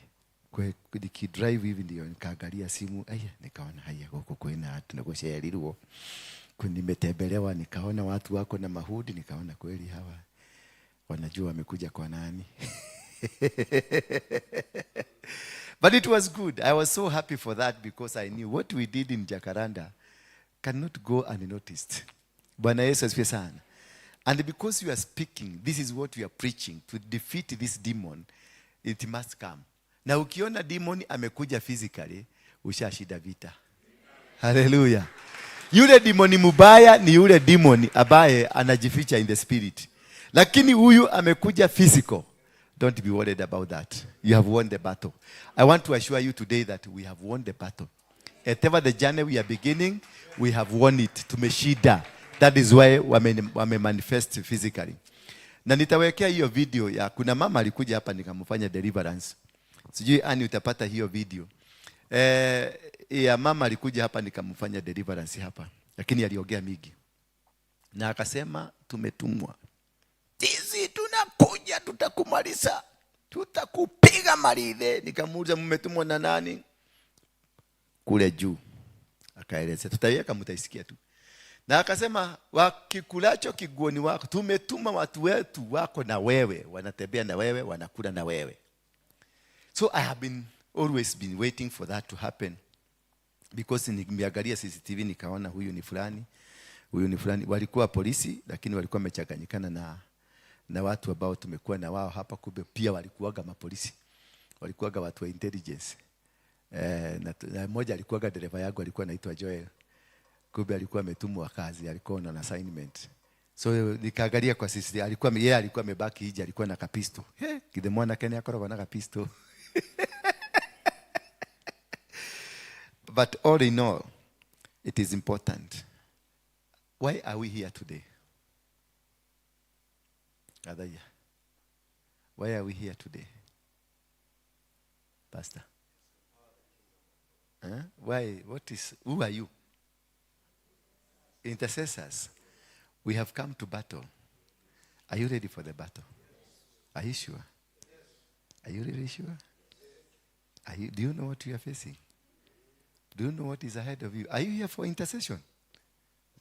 nikidrive hivi ndio nikaangalia simu, aya, nikaona haya huko kwina watu nagucerirwo, nimetembelewa, nikaona watu wako na mahudi, nikaona kweli hawa wanajua wamekuja kwa nani. But it was good. I was so happy for that because I knew what we did in Jacaranda cannot go unnoticed. Bwana Yesu asifiwe sana. And because you are speaking, this is what we are preaching, to defeat this demon, it must come. Na ukiona demon amekuja physically, ushashinda vita. Hallelujah. Yule demoni mubaya ni yule demon ambaye anajificha in the spirit. Lakini huyu amekuja physical. Don't be worried about that. You have won the battle. I want to assure you today that we have won the battle. Whatever the journey we are beginning, we have won it. Tumeshinda. That is why wame manifest physically. Na nitawekea hiyo video ya kuna mama alikuja hapa nikamfanya deliverance. Sijui ani utapata hiyo video. Ya mama alikuja hapa nikamfanya deliverance hapa. Lakini aliongea mingi. Na akasema tumetumwa. Sisi tunakuja tutakumaliza. Tutakupiga maridhe. Nikamuuliza mmetumwa na nani? Kule juu. Akaeleza. Tutaiweka mtaisikia tu. Na akasema wakikulacho kiguoni wako, tumetuma watu wetu wako na wewe, wanatembea na wewe, wanakula na wewe. So I have been always been waiting for that to happen because nimeangalia CCTV nikaona huyu ni fulani, huyu ni fulani. Walikuwa polisi lakini walikuwa wamechanganyikana na watu ambao tumekuwa na wao hapa, kumbe pia walikuwaga mapolisi, walikuwaga watu wa intelligence. Na mmoja alikuwaga dereva yangu, alikuwa anaitwa Joel. Kumbe alikuwa ametumwa kazi, alikuwa on an assignment. So nikaangalia kwa CCTV, alikuwa yeye alikuwa amebaki nje, alikuwa na kapisto. He, kithe mwanake nĩ akoragwo na kapisto. But all in all, it is important. Why are we here today? Adaya. Why are we here today? Pastor. Huh? Why? Who are you? Intercessors. We have come to battle. Are you ready for the battle? Are you sure? Are you really sure? Do you know what you are facing? Do you know what is ahead of you? Are you here for intercession?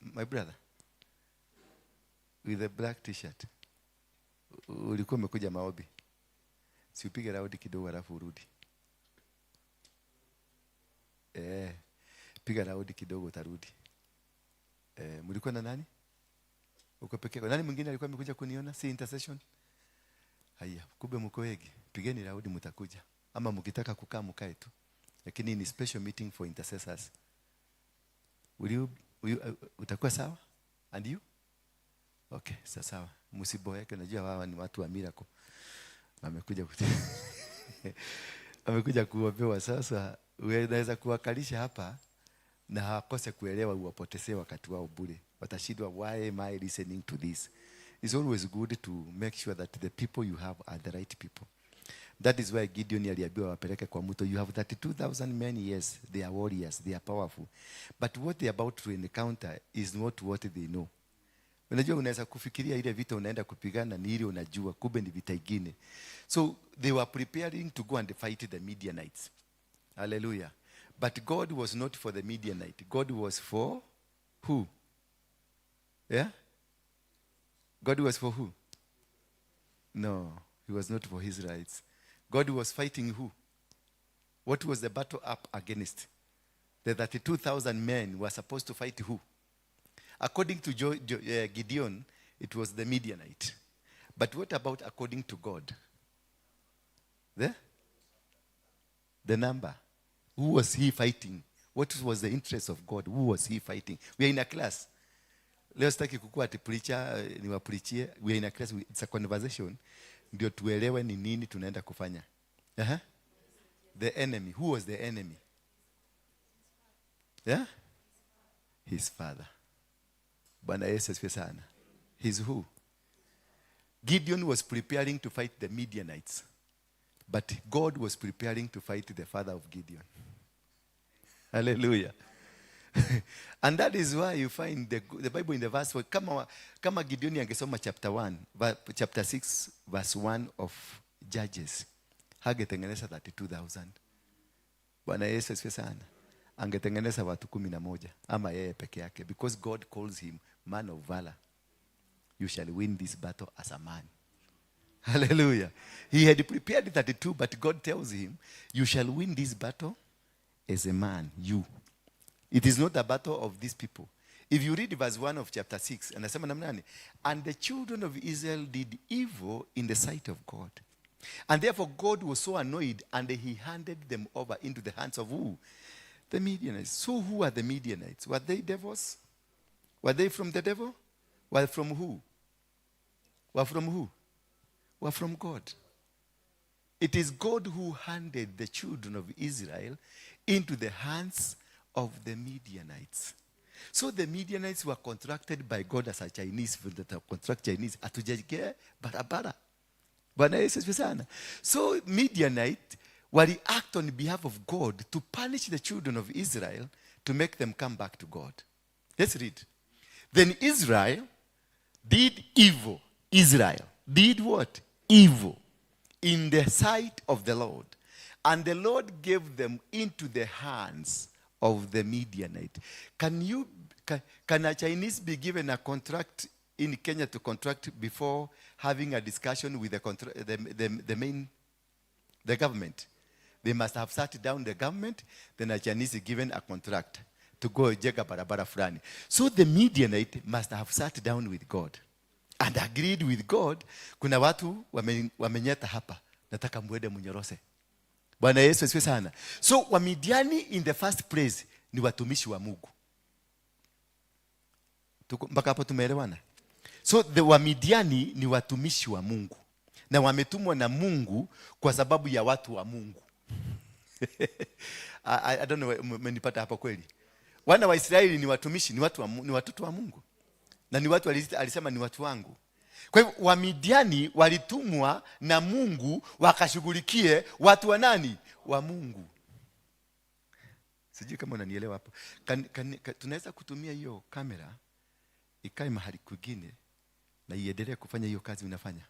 My brother. With a black t-shirt. Ulikuwa umekuja maombi. Si upige raundi kidogo alafu urudi. Piga raundi kidogo utarudi. Mlikuwa na nani? Uko peke yako. Nani mwingine alikuwa amekuja kuniona? Si intercession? Haya, kumbe mko wengi. Pigeni raundi mtakuja. Ama mkitaka kukaa mkae tu. Lakini ni special meeting for intercessors. Utakuwa sawa? And you? Okay, sawa. Msiboeke, najua hawa ni watu wa miracle. Wamekuja wamekuja kuombewa sasa. Unaweza kuwakalisha hapa na hawakose kuelewa, uwapotezee wakati wao bure. Watashindwa, why am I listening to this? It's always good to make sure that the people you have are the right people. That is why Gideon aliambiwa wapeleke kwa mto. You have 32,000 men, yes, they are warriors, they are powerful. But what they are about to encounter is not what they know. Unajua unaweza kufikiria ile vita unaenda kupigana ni ile unajua, kumbe ni vita ingine. So they were preparing to go and fight the Midianites. Hallelujah. But God was not for the Midianite. God was for who? Yeah? God was for who? No, he was not for Israelites. God was fighting who? What was the battle up against? The 32,000 men were supposed to fight who? According to Gideon, it was the Midianite. But what about according to God? The number. Who was he fighting? What was the interest of God? Who was he fighting? We are in a class. Leo sitaki kukua ati preacher, niwapreachie. We are in a class. It's a conversation. Ndio tuelewe ni nini tunaenda kufanya. Uh-huh. The enemy. Who was the enemy? Yeah? His father. Bwana Yesu asifiwe sana. His who? Gideon was preparing to fight the Midianites. But God was preparing to fight the father of Gideon. Hallelujah. And that is why you find the Bible in the verse, kama Gideon angesoma chapter 1, chapter 6, verse 1 of Judges, Hangetengeneza 32,000. Bwana Yesu asifiwe sana. Angetengeneza watu 11 ama yeye peke yake, because God calls him man of valor. You shall win this battle as a man. Hallelujah. He had prepared 32, but God tells him, you shall win this battle as a man, you. It is not a battle of these people. If you read verse 1 of chapter 6, anasema namna gani? And the children of Israel did evil in the sight of God. And therefore God was so annoyed, and he handed them over into the hands of who? The Midianites. So who are the Midianites? Were they devils? Were they from the devil? Were from who? Were from who? Were from God. It is God who handed the children of Israel into the hands of the Midianites. So the Midianites were contracted by God as a Chinese, that contract Chinese, atujengee barabara. Bwana Yesu asifiwe sana. So Midianite wali act on behalf of God to punish the children of Israel to make them come back to God. Let's read. Then Israel did evil. Israel did what? Evil in the sight of the Lord. And the Lord gave them into the hands of the Midianite. Can a Chinese be given a contract in Kenya to contract before having a discussion with the government? They must have sat down the government, then a Chinese is given a contract to go jenga barabara fulani. So the Midianite must have sat down with God and agreed with God. Kuna watu wamenyeta hapa, nataka mwende munyoroshe. Bwana Yesu asifiwe sana. So Wamidiani in the first place ni watumishi wa Mungu. Tuko mpaka hapo tumeelewana? So the Wamidiani ni watumishi wa Mungu na wametumwa na Mungu kwa sababu ya watu wa Mungu. I don't know, mmenipata hapo kweli? Wana wa Israeli ni watumishi, ni watu wa, ni watoto wa Mungu na ni watu alisema ni watu wangu. Kwa hivyo Wamidiani walitumwa na Mungu wakashughulikie watu wa nani? Wa Mungu. Sijui kama unanielewa hapo. Tunaweza kutumia hiyo kamera ikae mahali kwingine na iendelee kufanya hiyo kazi unafanya.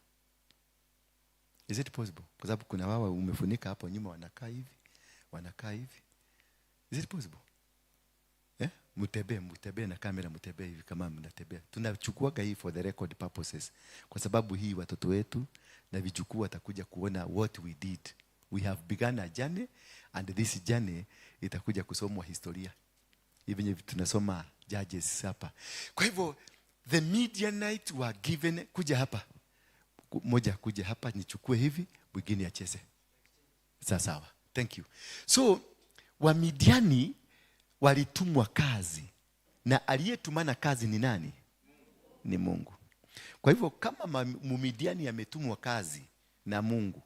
Is it possible? Kwa sababu kuna wawa umefunika hapo nyuma wanakaa hivi, wanakaa hivi. Is it possible? Eh? Mutembee, mutembee na kamera, mutembee hivi kama mnatembea. Tunachukuaga hii for the record purposes. Kwa sababu hii watoto wetu na vijukuu watakuja kuona what we did. We have begun a journey, and this journey itakuja kusomwa historia. Hivi ndivyo tunasoma Judges hapa. Kwa hivyo the Midianites were given, kuja hapa. Moja kuja hapa nichukue hivi, mwingine acheze. Sawa sawa. Thank you. So Wamidiani walitumwa kazi, na aliyetumana kazi ni nani? Ni Mungu. Kwa hivyo kama Mumidiani ametumwa kazi na Mungu,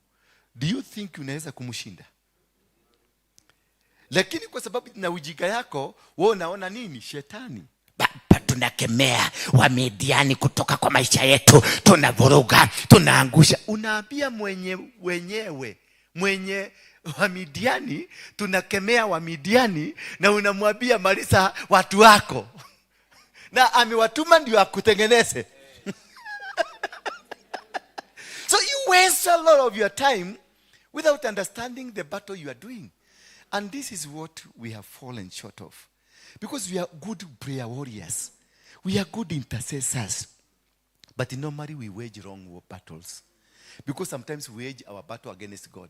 do you think unaweza kumshinda? Lakini kwa sababu na ujinga yako, wewe unaona nini? Shetani. Baba, tunakemea Wamidiani kutoka kwa maisha yetu, tunavuruga, tunaangusha. Unaambia mwenye wenyewe, mwenye Wamidiani, tunakemea Wamidiani, na unamwambia malisa watu wako, na amewatuma ndio akutengeneze. So you waste a lot of your time without understanding the battle you are doing. And this is what we have fallen short of. Because we are good prayer warriors. We are good intercessors. But normally we wage wrong war battles. Because sometimes we wage our battle against God.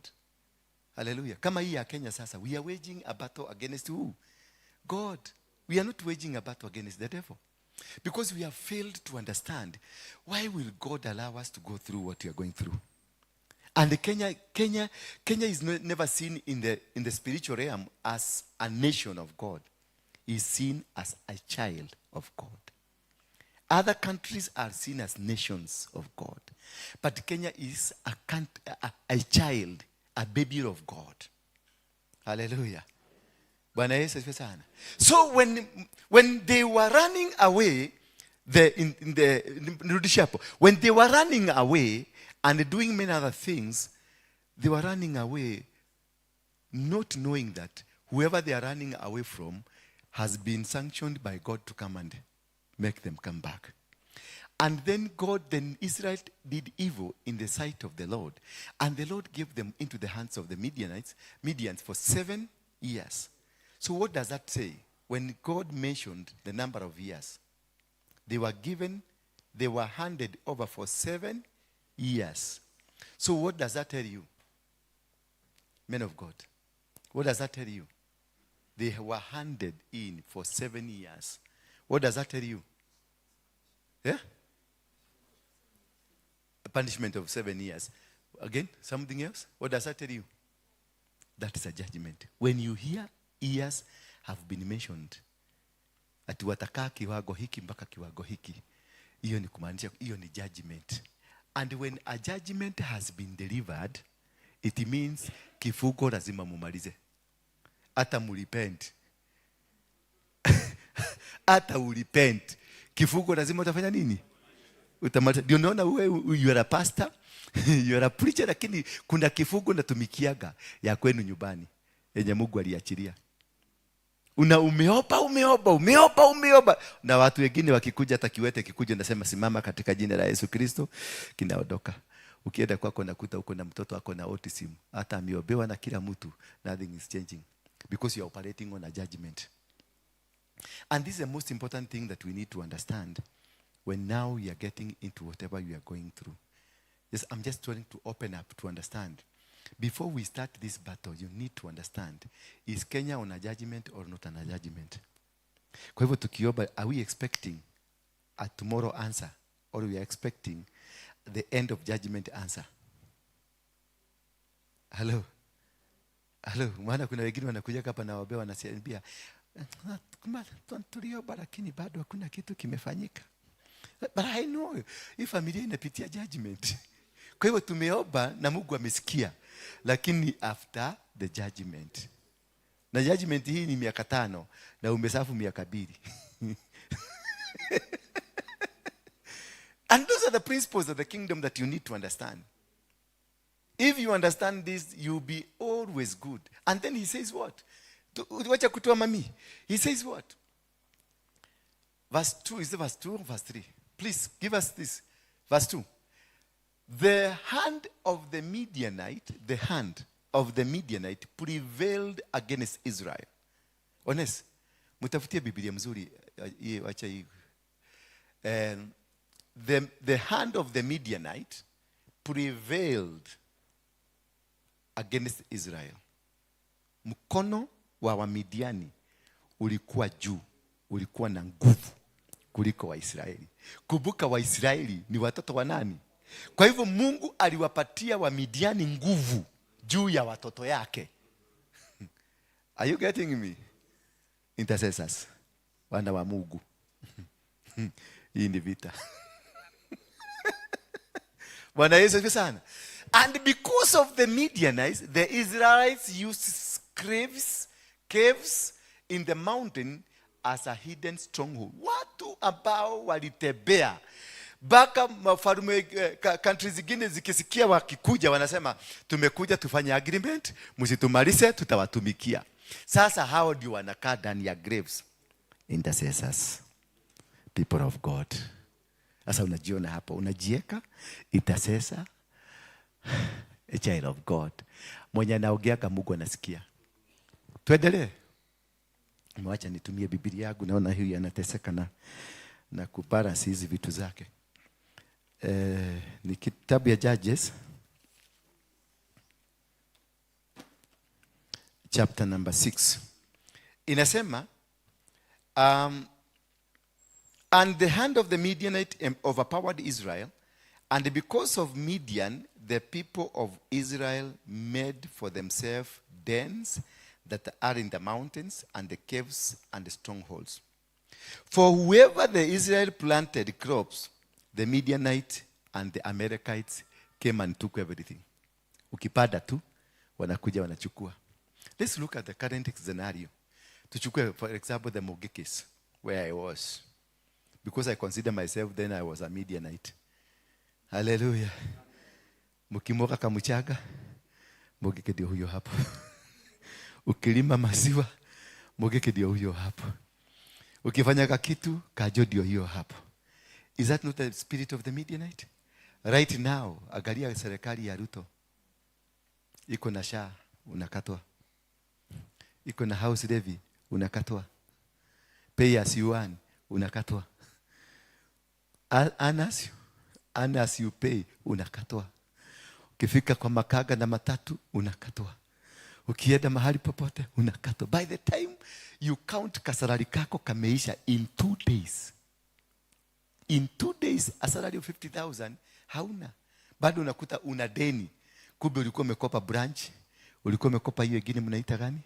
Hallelujah. Kama hii ya Kenya sasa, we are waging a battle against who? God. We are not waging a battle against the devil. Because we have failed to understand, why will God allow us to go through what we are going through? And Kenya is never seen in the spiritual realm as a nation of God. Is seen as a child of God. Other countries are seen as nations of God. But Kenya is a child, a baby of God. Hallelujah. Bwana Yesu asifiwe sana. So when they were running away, the, in, in the, nirudishe hapo. When they were running away and doing many other things, they were running away not knowing that whoever they are running away from has been sanctioned by God to come and make them come back. And then God, then Israel did evil in the sight of the Lord. And the Lord gave them into the hands of the Midianites, Midians for 7 years. So what does that say? When God mentioned the number of years, they were given, they were handed over for 7 years. So what does that tell you? Men of God, what does that tell you? They were handed in for 7 years. What does that tell you? Yeah? A punishment of 7 years. Again, something else? What does that tell you? That is a judgment. When you hear years have been mentioned, ati watakaa kiwango hiki mpaka kiwango hiki, hiyo ni kumaanisha hiyo ni judgment. And when a judgment has been delivered, it means kifungo lazima mumalize, hata murepent, hata urepent, kifungo lazima utafanya nini? Utamaliza. Ndio unaona wewe, you are a pastor, you are a preacher, lakini kuna kifungo natumikiaga ya kwenu nyumbani yenye Mungu aliachilia. Una umeomba, umeomba, umeomba, umeomba, na watu wengine wakikuja, hata kiwete kikuja, nasema, "Simama katika jina la Yesu Kristo," kinaondoka. Ukienda kwako nakuta uko na mtoto ako na autism, hata ameombewa na kila mtu, nothing is changing because you are operating on a judgment. And this is the most important thing that we need to understand when now we are getting into whatever we are going through. Yes, I'm just trying to open up to understand. Before we start this battle, you need to understand, is Kenya on a judgment or not on a judgment? Kwa hivyo tukiomba, are we expecting a tomorrow answer or we are expecting the end of judgment answer? Hello? Hello? Maana kuna wengine wanakuja hapa na waombea, wananiambia, "Tuliomba lakini bado hakuna kitu kimefanyika." But I know hii familia inapitia judgment. Kwa hivyo tumeomba na Mungu amesikia, lakini after the judgment. Na judgment hii ni miaka 5 na umeserve miaka 2. And those are the principles of the kingdom that you need to understand. If you understand this, you'll be always good. And then he says what? Wacha kutoa mami. He says what? Verse 2, is it verse 2 or verse 3? Please give us this. Verse 2. The hand of the Midianite, the hand of the Midianite prevailed against Israel. Honest, mtafutie Biblia mzuri, hii, wacha hii. The hand of the Midianite prevailed against Israel. Mkono wa Wamidiani ulikuwa juu, ulikuwa na nguvu kuliko Waisraeli. Kumbuka Waisraeli ni watoto wa nani? Kwa hivyo Mungu aliwapatia Wamidiani nguvu juu ya watoto yake. Are you getting me? Intercessors, wana wa Mungu. Hii ni vita. Bwana Yesu asifiwe sana. And because of the Midianites, the Israelites used caves in the mountain as a hidden stronghold. Watu ambao walitembea mpaka mafalume countries zingine zikisikia wakikuja wanasema, "Tumekuja tufanye agreement, msitumalize, tutawatumikia." Sasa hao ndio wanakaa ndani ya graves. Intercessors, people of God. Sasa unajiona hapo, unajieka intercessor, a child of God. Mwenye anaongeaga Mungu anasikia. Tuendelee. Mwacha nitumie Biblia yangu, naona huyu anateseka na kubalance hizi vitu zake. Ni kitabu ya Judges chapter number 6. Inasema, "And the hand of the Midianite overpowered Israel, and because of Midian, the people of Israel made for themselves dens that are in the mountains and the caves and the strongholds. For whoever the Israel planted crops, the Midianite and the Amalekites came and took everything." Ukipanda tu, wanakuja wanachukua. Let's look at the current scenario. Tuchukue, for example, the Mugikis, where I was. Because I consider myself then I was a Midianite. Hallelujah. Mukimwaga kamuchanga, Mugiki ndio huyo hapo. Ukilima maziwa, Mugiki ndio huyo hapo. Ukifanya kakitu, Kajo ndio hiyo hapo. Is that not the spirit of the Midianite? Right now, angalia serikali ya Ruto. Iko na SHA, unakatwa. Iko na house levy, unakatwa. Pay as you earn, unakatwa. Earn as you pay, unakatwa. Ukifika kwa makanga na matatu, unakatwa. Ukienda mahali popote, unakatwa. By the time you count, kasalary kako kameisha in 2 days. In 2 days, a salary of 50,000 hauna. Bado unakuta una deni. Kumbe ulikuwa umekopa branch, ulikuwa umekopa hiyo ingine mnaita gani?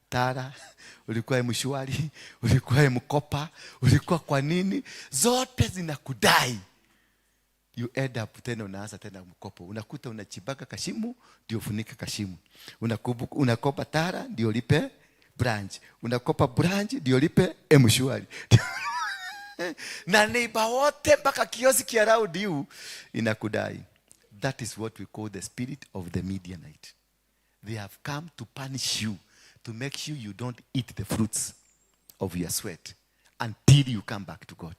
Tala, ulikuwa M-Shwari, ulikuwa M-Kopa, ulikuwa kwa nini? Zote zinakudai. You end up tena unaanza tena mkopo. Unakuta unachimbaka kashimu ndio ufunike kashimu. Unakopa Tala ndio lipe branch. Unakopa branch ndio lipe M-Shwari. Na neighbor wote mpaka kioski around you inakudai. That is what we call the spirit of the Midianite. They have come to punish you, to make sure you don't eat the fruits of your sweat until you come back to God.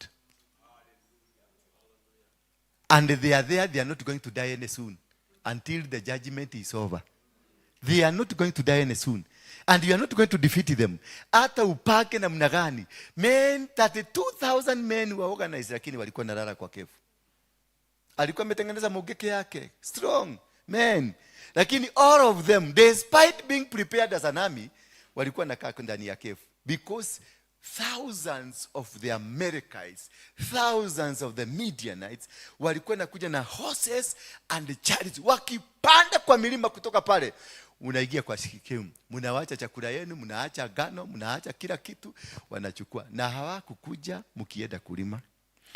And they are there, they are not going to die any soon until the judgment is over. They are not going to die any soon. And you are not going to defeat them. Hata upake namna gani. Men, 32,000 men were organized, lakini walikuwa nalala kwa cave. Alikuwa ametengeneza mugeke yake. Strong men. Lakini all of them, despite being prepared as an army, walikuwa nakaa ndani ya cave. Because thousands of the Amalekites, thousands of the Midianites walikuwa nakuja na horses and chariots, wakipanda kwa milima kutoka pale unaingia kwa Shekemu, mnawacha chakula yenu, mnaacha ngano, mnaacha kila kitu, wanachukua. Na hawakukuja mkienda kulima,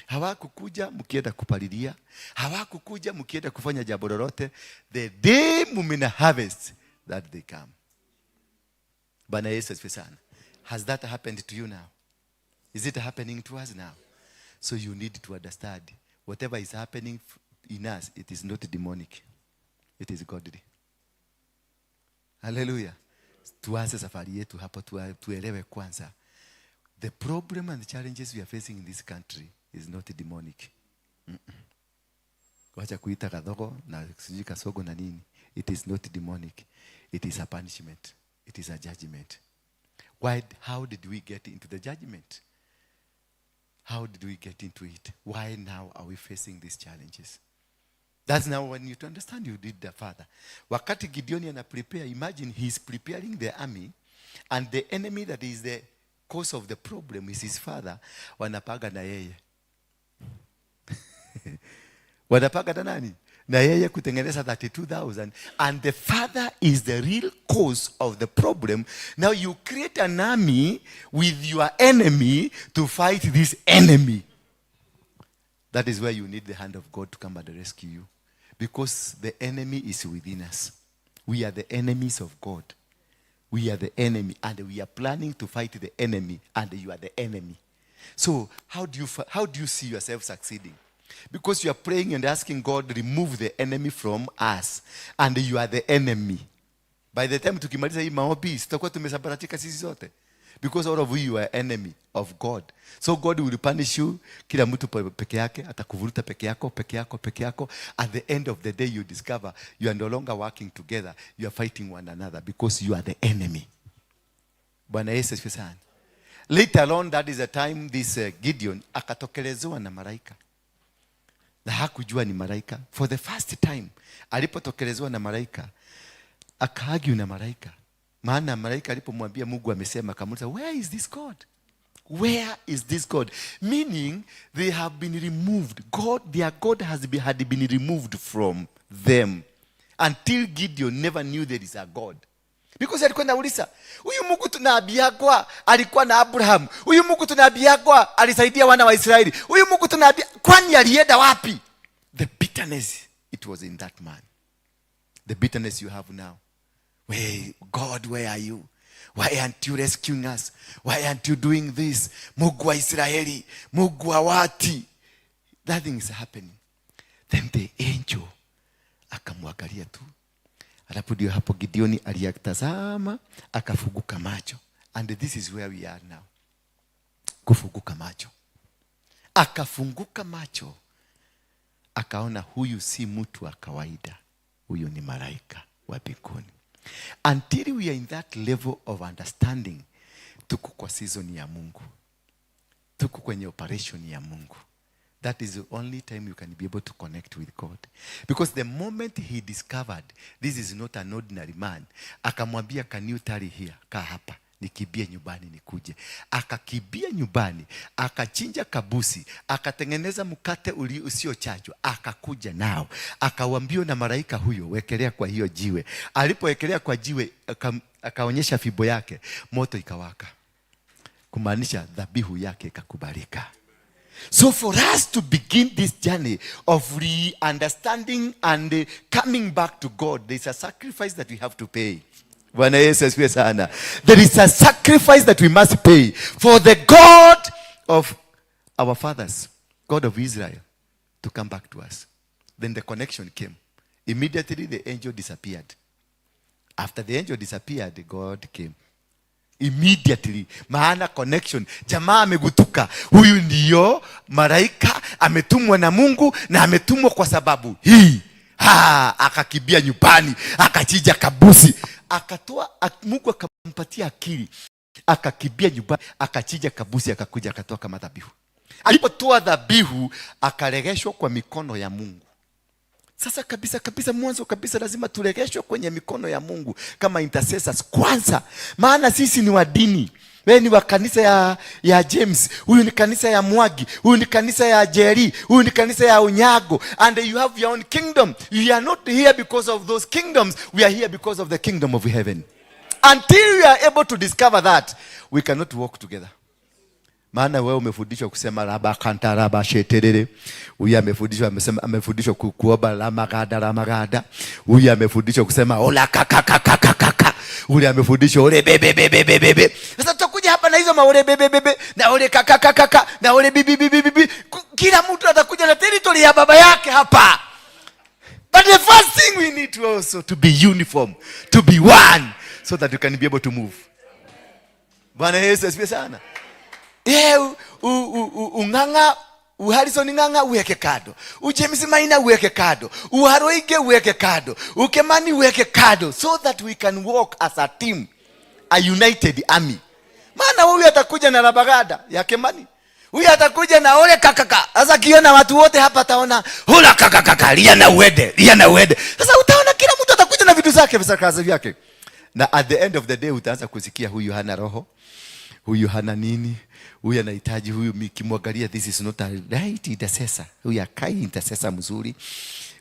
hawakukuja mkienda kupalilia, hawakukuja mkienda kufanya jambo lolote. The day mumina harvest, that they come. Bwana Yesu asifiwe sana. Has that happened to you now? Is it happening to us now? So you need to understand, whatever is happening in us, it is not demonic, it is godly. Haleluya. Tuanze safari yetu hapo, tuelewe kwanza the problem and the challenges we are facing in this country is not demonic. Wacha kuita kadhogo na sijui kasogo na nini. It is not demonic. It is a punishment. It is a judgment. Why? How did we get into the judgment? How did we get into it? Why now are we facing these challenges? That's now when you to understand you did the father. Wakati Gideon ana prepare, imagine he's preparing the army, and the enemy that is the cause of the problem is his father. Wanapaga na yeye. Wanapaga na nani? Na yeye kutengeneza 32,000, and the father is the real cause of the problem. Now you create an army with your enemy to fight this enemy. That is where you need the hand of God to come and rescue you. Because the enemy is within us. We are the enemies of God. We are the enemy, and we are planning to fight the enemy, and you are the enemy. So how do you see yourself succeeding? Because you are praying and asking God, remove the enemy from us, and you are the enemy. By the time tukimaliza hii maombi, tutakuwa tumesambaratika sisi zote. Because all of you are enemy of God. So God will punish you, kila mtu peke yake, atakuvuruta peke yako, peke yako, peke yako. At the end of the day, you discover you are no longer working together. You are fighting one another because you are the enemy. Bwana Yesu asifiwe sana. Later on, that is the time this Gideon akatokelezewa na malaika. Na hakujua ni malaika. For the first time, alipotokelezewa na malaika, akaargue na malaika. Maana malaika alipomwambia Mungu amesema, akamuuliza, "Where is this God? Where is this God?" Meaning they have been removed. God, their God had been removed from them until Gideon never knew there is a God. Because alikuwa anauliza, "Huyu Mungu tunaambiagwa alikuwa na Abraham. Huyu Mungu tunaambiagwa alisaidia wana wa Israeli. Huyu Mungu tunaambia, kwani alienda wapi?" The bitterness, it was in that man. The bitterness you have now. Where, God, where are you? Why aren't you rescuing us? Why aren't you doing this? Mungu wa Israeli, Mungu wa wati. That thing is happening. Then the angel akamwangalia tu. Alafu ndio hapo Gideoni aliyatazama akafunguka macho. And this is where we are now. Kufunguka macho. Akafunguka macho, akaona huyu si mtu wa kawaida, huyu ni malaika wa mbinguni. Until we are in that level of understanding, tuko kwa season ya Mungu, tuko kwenye operation ya Mungu. That is the only time you can be able to connect with God. Because the moment he discovered this is not an ordinary man, akamwambia, "Can you tarry here?" Kaa hapa nikimbie nyumbani nikuje. Akakimbia nyumbani, akachinja kabusi, akatengeneza mkate usiochachwa, akakuja nao, akawambiwa na malaika huyo, "Wekelea kwa hiyo jiwe." Alipowekelea kwa jiwe, akaonyesha fimbo yake, moto ikawaka, kumaanisha dhabihu yake ikakubalika. So for us to begin this journey of re-understanding and coming back to God, there is a sacrifice that we have to pay. Bwana Yesu asifiwe sana. There is a sacrifice that we must pay for the God of our fathers, God of Israel, to come back to us. Then the connection came. Immediately the angel disappeared. After the angel disappeared, God came immediately, maana connection, jamaa amegutuka, huyu ndiyo malaika ametumwa na Mungu na ametumwa kwa sababu hii. Ha, akakimbia nyumbani, akachinja kabusi, akatoa. Mungu akampatia akili, akakimbia nyumbani, akachinja kabusi, akakuja akatoa kama dhabihu. Alipotoa dhabihu, akaregeshwa kwa mikono ya Mungu. Sasa kabisa kabisa, mwanzo kabisa, lazima turegeshwe kwenye mikono ya Mungu kama intercessors kwanza, maana sisi ni wa dini. Wewe ni wa kanisa ya James, huyu ni kanisa ya Mwagi, huyu ni kanisa ya Jerry, huyu ni kanisa ya Unyago, and you have your own kingdom. You are not here because of those kingdoms, we are here because of the kingdom of heaven. Until we are able to discover that, we cannot work together. Maana wewe umefundishwa kusema raba kanta raba sheterere, huyu amefundishwa, amesema, amefundishwa kuomba ramagada ramagada, huyu amefundishwa kusema ola kaka kaka kaka, ule amefundishwa ole bebe bebe bebe bebe. Sasa tutakuja hapa na hizo maole bebe bebe na ole kaka kaka kaka na ole bibi bibi bibi. Kila mtu atakuja na territory ya baba yake hapa. But the first thing, we need to also to be uniform, to be one, so that we can be able to move. Bwana Yesu asifiwe sana. Yeah, Ung'ang'a, uHarrison Ng'ang'a uweke kando, uJames Maina uweke kando, uHaroige uweke kando, uKemani uweke kando, so that we can walk as a team, a united army. Maana huyu atakuja na rabagada ya Kemani, huyu atakuja na ole kakaka. Sasa akiona watu wote hapa ataona hula kakakaka, lia na uende, lia na uende. Sasa utaona kila mtu atakuja na vitu zake, visakazi vyake, na at the end of the day utaanza kusikia huyu hana roho, huyu hana nini, huyu anahitaji huyu, nikimwangalia, this is not a right intercessor, huyu akai intercessor mzuri,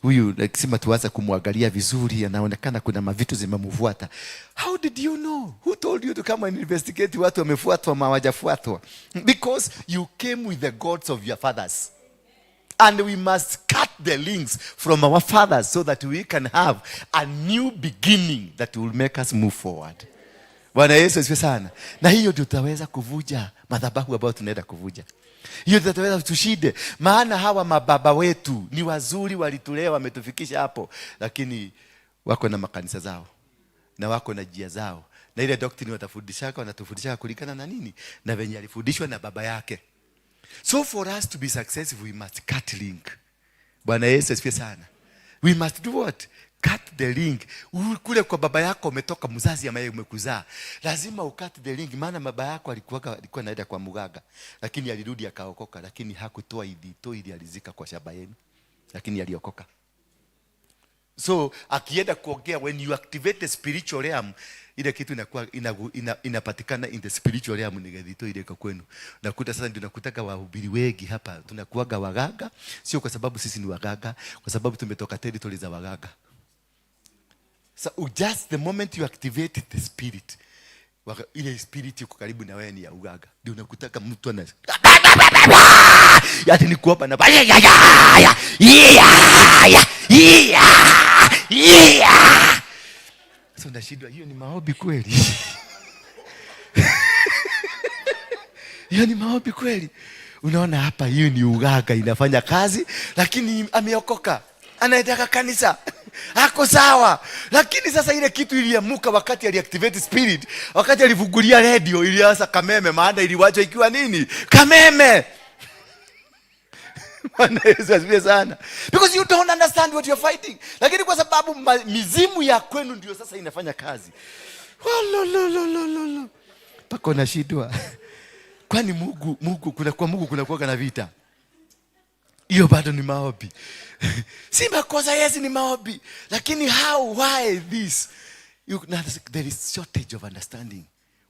huyu lazima tuanze kumwangalia vizuri, anaonekana kuna mavitu zimemfuata. How did you know? Who told you to come and investigate watu wamefuatwa ama hawajafuatwa? Because you came with the gods of your fathers. And we must cut the links from our fathers so that we can have a new beginning that will make us move forward. Bwana Yesu asifiwe sana. Na hiyo ndio tutaweza kuvuja madhabahu ambayo tunaenda kuvuja. Hiyo ndio tutaweza tushinde, maana hawa mababa wetu ni wazuri, walitulea, wametufikisha hapo, lakini wako na makanisa zao na wako na njia zao, na ile doctrine watafundishaka, wanatufundishaka kulingana na nini, na venye alifundishwa na baba yake. So for us to be successful, we must cut link. Bwana Yesu asifiwe sana. We must do what? Cut the link. Kule kwa baba yako umetoka, mzazi ambaye umekuzaa, lazima ucut the link, maana baba yako alikuwa anaenda kwa mganga, lakini alirudi akaokoka, lakini hakutoa ithito ili alizika kwa shamba yenu, lakini aliokoka. So akienda kuongea, when you activate the spiritual realm, ile kitu inakuwa inapatikana in the spiritual realm ni gethito ile iko kwenu. Nakuta sasa ndio nakutaka wahubiri wengi hapa tunakuaga waganga, sio kwa sababu sisi ni waganga, kwa sababu tumetoka territory za waganga. So just the moment you activate the spirit, ile spirit iko karibu na wewe ni ya uganga. Ndio unakutaka mtu ana ati ni kuomba na ya ya ya ya ya ya. Sasa unashindwa, hiyo ni maombi kweli? Hiyo ni maombi kweli? Unaona hapa, hiyo ni uganga inafanya kazi, lakini ameokoka, anaendaka kanisa, ako sawa. Lakini sasa ile kitu iliamuka wakati aliactivate spirit, wakati alifungulia radio, ilianza kameme, maana iliwachwa ikiwa nini? Kameme. Bwana Yesu asifiwe sana. Because you don't understand what you're fighting. Lakini kwa sababu mizimu ya kwenu ndio sasa inafanya kazi. Walololololo. Pako nashindwa. Kwani Mungu kuna kwa Mungu kuna kuwa na vita. Hiyo bado ni maombi. Si makosa, yes, ni maombi. Lakini how, why this? Now there is shortage of understanding.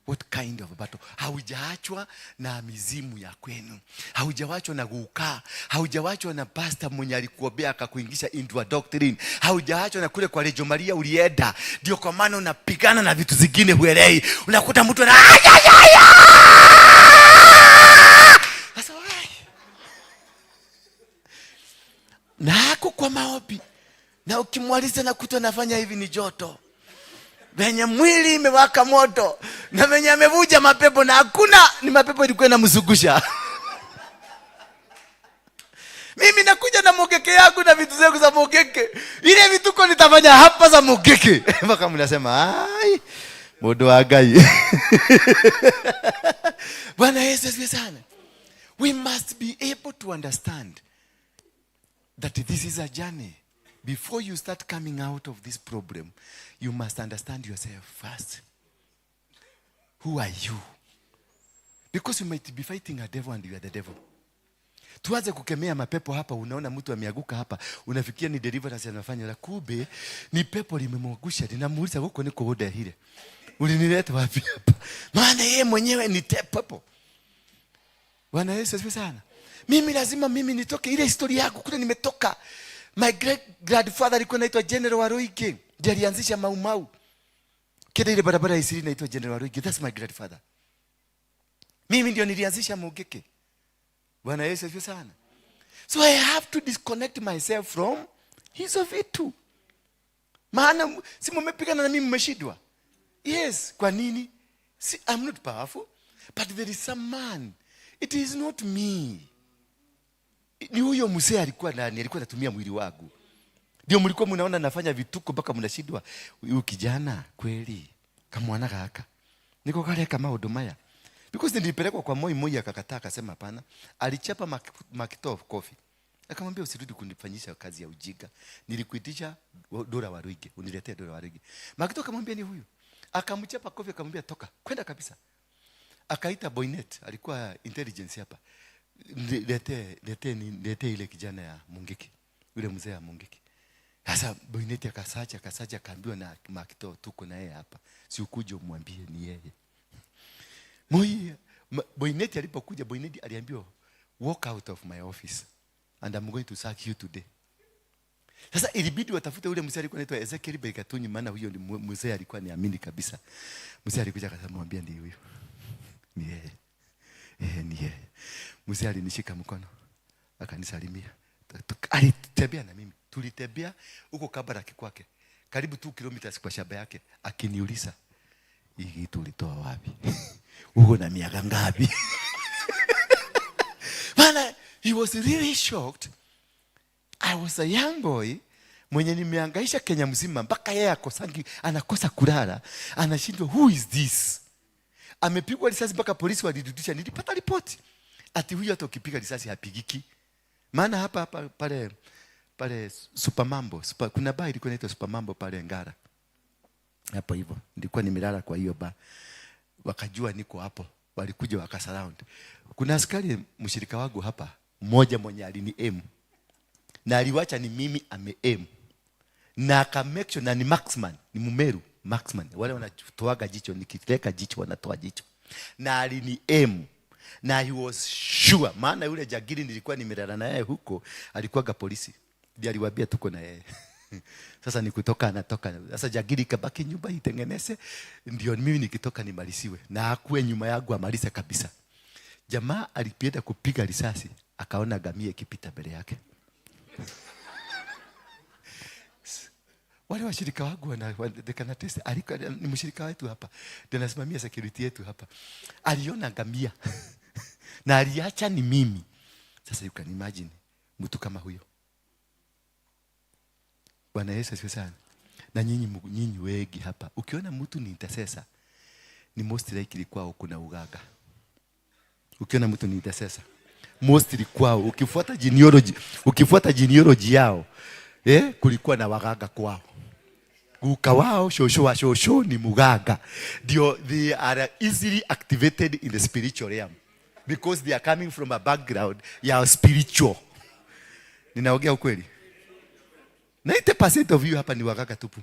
What kind of battle? Haujaachwa na mizimu ya kwenu. Haujawachwa na guka. Haujawachwa na pastor mwenye alikuombea akakuingisha into a doctrine. Haujaachwa na kule kwa Rejo Maria ulienda. Ndio kwa maana unapigana na vitu zingine huelewi. Unakuta mtu ana ay, ay, ay, ay! Sasa why? Na ako kwa maombi. Na ukimwaliza na kuta anafanya hivi ni joto. Venye mwili imewaka moto na venye amevuja mapepo na hakuna ni mapepo ilikuwa inamzungusha. Mimi nakuja na mugeke yangu na vitu zangu za mugeke. Ile vituko nitafanya hapa za mugeke. Mpaka mnasema ai mundu wa Ngai. Bwana Yesu asifiwe sana. We must be able to understand that this is a journey. Before you start coming out of this problem, you must understand yourself first. Who are you? Because you might be fighting a devil and you are the devil. Tuanze kukemea mapepo hapa, unaona mtu ameanguka hapa, unafikia ni deliverance anafanya, la kumbe ni pepo limemwangusha, linamuuliza huko niko udahile. Ulinileta wapi hapa? Maana yeye mwenyewe ni pepo. Bwana Yesu asifiwe sana. Mimi lazima mimi nitoke ile historia yangu kule nimetoka. My great grandfather alikuwa anaitwa General Waruinge. Ndiye alianzisha Mau Mau. Kile ile barabara ya Isili inaitwa General Waruinge. That's my grandfather. Mimi ndio nilianzisha Mugeke. Bwana Yesu asifiwe sana. So I have to disconnect myself from hizo vitu. Maana si mmepigana na mimi mmeshindwa. Yes, kwa nini? Si, I'm not powerful, but there is some man. It is not me. Ni huyo mzee alikuwa ndani, alikuwa anatumia mwili wangu. Ndio mlikuwa mnaona nafanya vituko mpaka mnashindwa. Huyu kijana kweli kamwana gaka. Niko kale kama maundu maya. Because nilipelekwa kwa Moi, Moi akakataa akasema hapana. Alichapa Makito kofi. Akamwambia usirudi kunifanyisha kazi ya ujinga. Nilikuitisha Dora Waruinge, uniletee Dora Waruinge. Makito akamwambia ni huyu. Akamchapa kofi akamwambia toka, kwenda kabisa. Akaita Boynet, alikuwa intelligence hapa. Lete ile kijana ya Mungiki. Yule mzee ya Mungiki. Sasa Boynet akasacha akaambiwa na Makito tuko na yeye hapa. Si ukuje umwambie ni yeye. Moi Boynet alipokuja, Boynet aliambiwa walk out of my office and I'm going to sack you today. Sasa ilibidi watafute ule mzee alikuwa anaitwa Ezekiel Begatunyi, maana huyo ni mzee alikuwa niamini kabisa. Mzee alikuja akamwambia ndiye huyo. Ni yeye. Ni yeye. Mzee alinishika mkono akanisalimia. Alitembea na mimi. Tulitembea huko Kabaraki kwake. Karibu 2 kilometers kwa shamba yake akiniuliza hii kitu ulitoa wapi? Uko na miaka ngapi? Maana he was really shocked. I was a young boy mwenye nimehangaisha Kenya mzima mpaka yeye akosangi, anakosa kulala, anashindwa who is this? Amepigwa risasi mpaka polisi walirudisha. Nilipata ripoti ati huyu hata ukipiga risasi hapigiki. Maana hapa hapa pale pale Supermambo, super, kuna bar ilikuwa inaitwa Supermambo pale Ngara. Hapo hivyo nilikuwa nimelala kwa hiyo bar. Wakajua niko hapo, walikuja wakasurround. Kuna askari mshirika wangu hapa mmoja mwenye alini aim na aliwacha ni mimi ame aim na aka make sure, na ni marksman, ni Mumeru marksman, wale wanatoaga jicho, nikileka jicho wanatoa jicho, na alini aim na he was sure, maana yule jagiri nilikuwa nimelala na yeye huko alikuwaga polisi, ndiye aliwaambia tuko na yeye. Sasa ni kutoka anatoka. Sasa jagiri kabaki nyumba itengeneze, ndio mimi nikitoka nimalisiwe na akuwe nyuma yangu amalize kabisa. Jamaa alipienda kupiga risasi akaona gamia ikipita mbele yake. Wale washirika wangu they can attest, alikuwa ni mshirika wetu hapa, ndio anasimamia security yetu hapa. Aliona ngamia na aliacha ni mimi. Sasa you can imagine mtu kama huyo. Bwana Yesu asifiwe sana. Na nyinyi wengi hapa, ukiona mtu ni intercessor, ni most likely kwao kuna uganga. Ukiona mtu ni intercessor, Mostly kwao ukifuata genealogy yao, kulikuwa na waganga kwao. Guka wao, shosho wa shosho ni muganga. Ndio they are easily activated in the spiritual realm because they are coming from a background ya spiritual. Ninaongea ukweli? 90% of you hapa ni waganga tupu.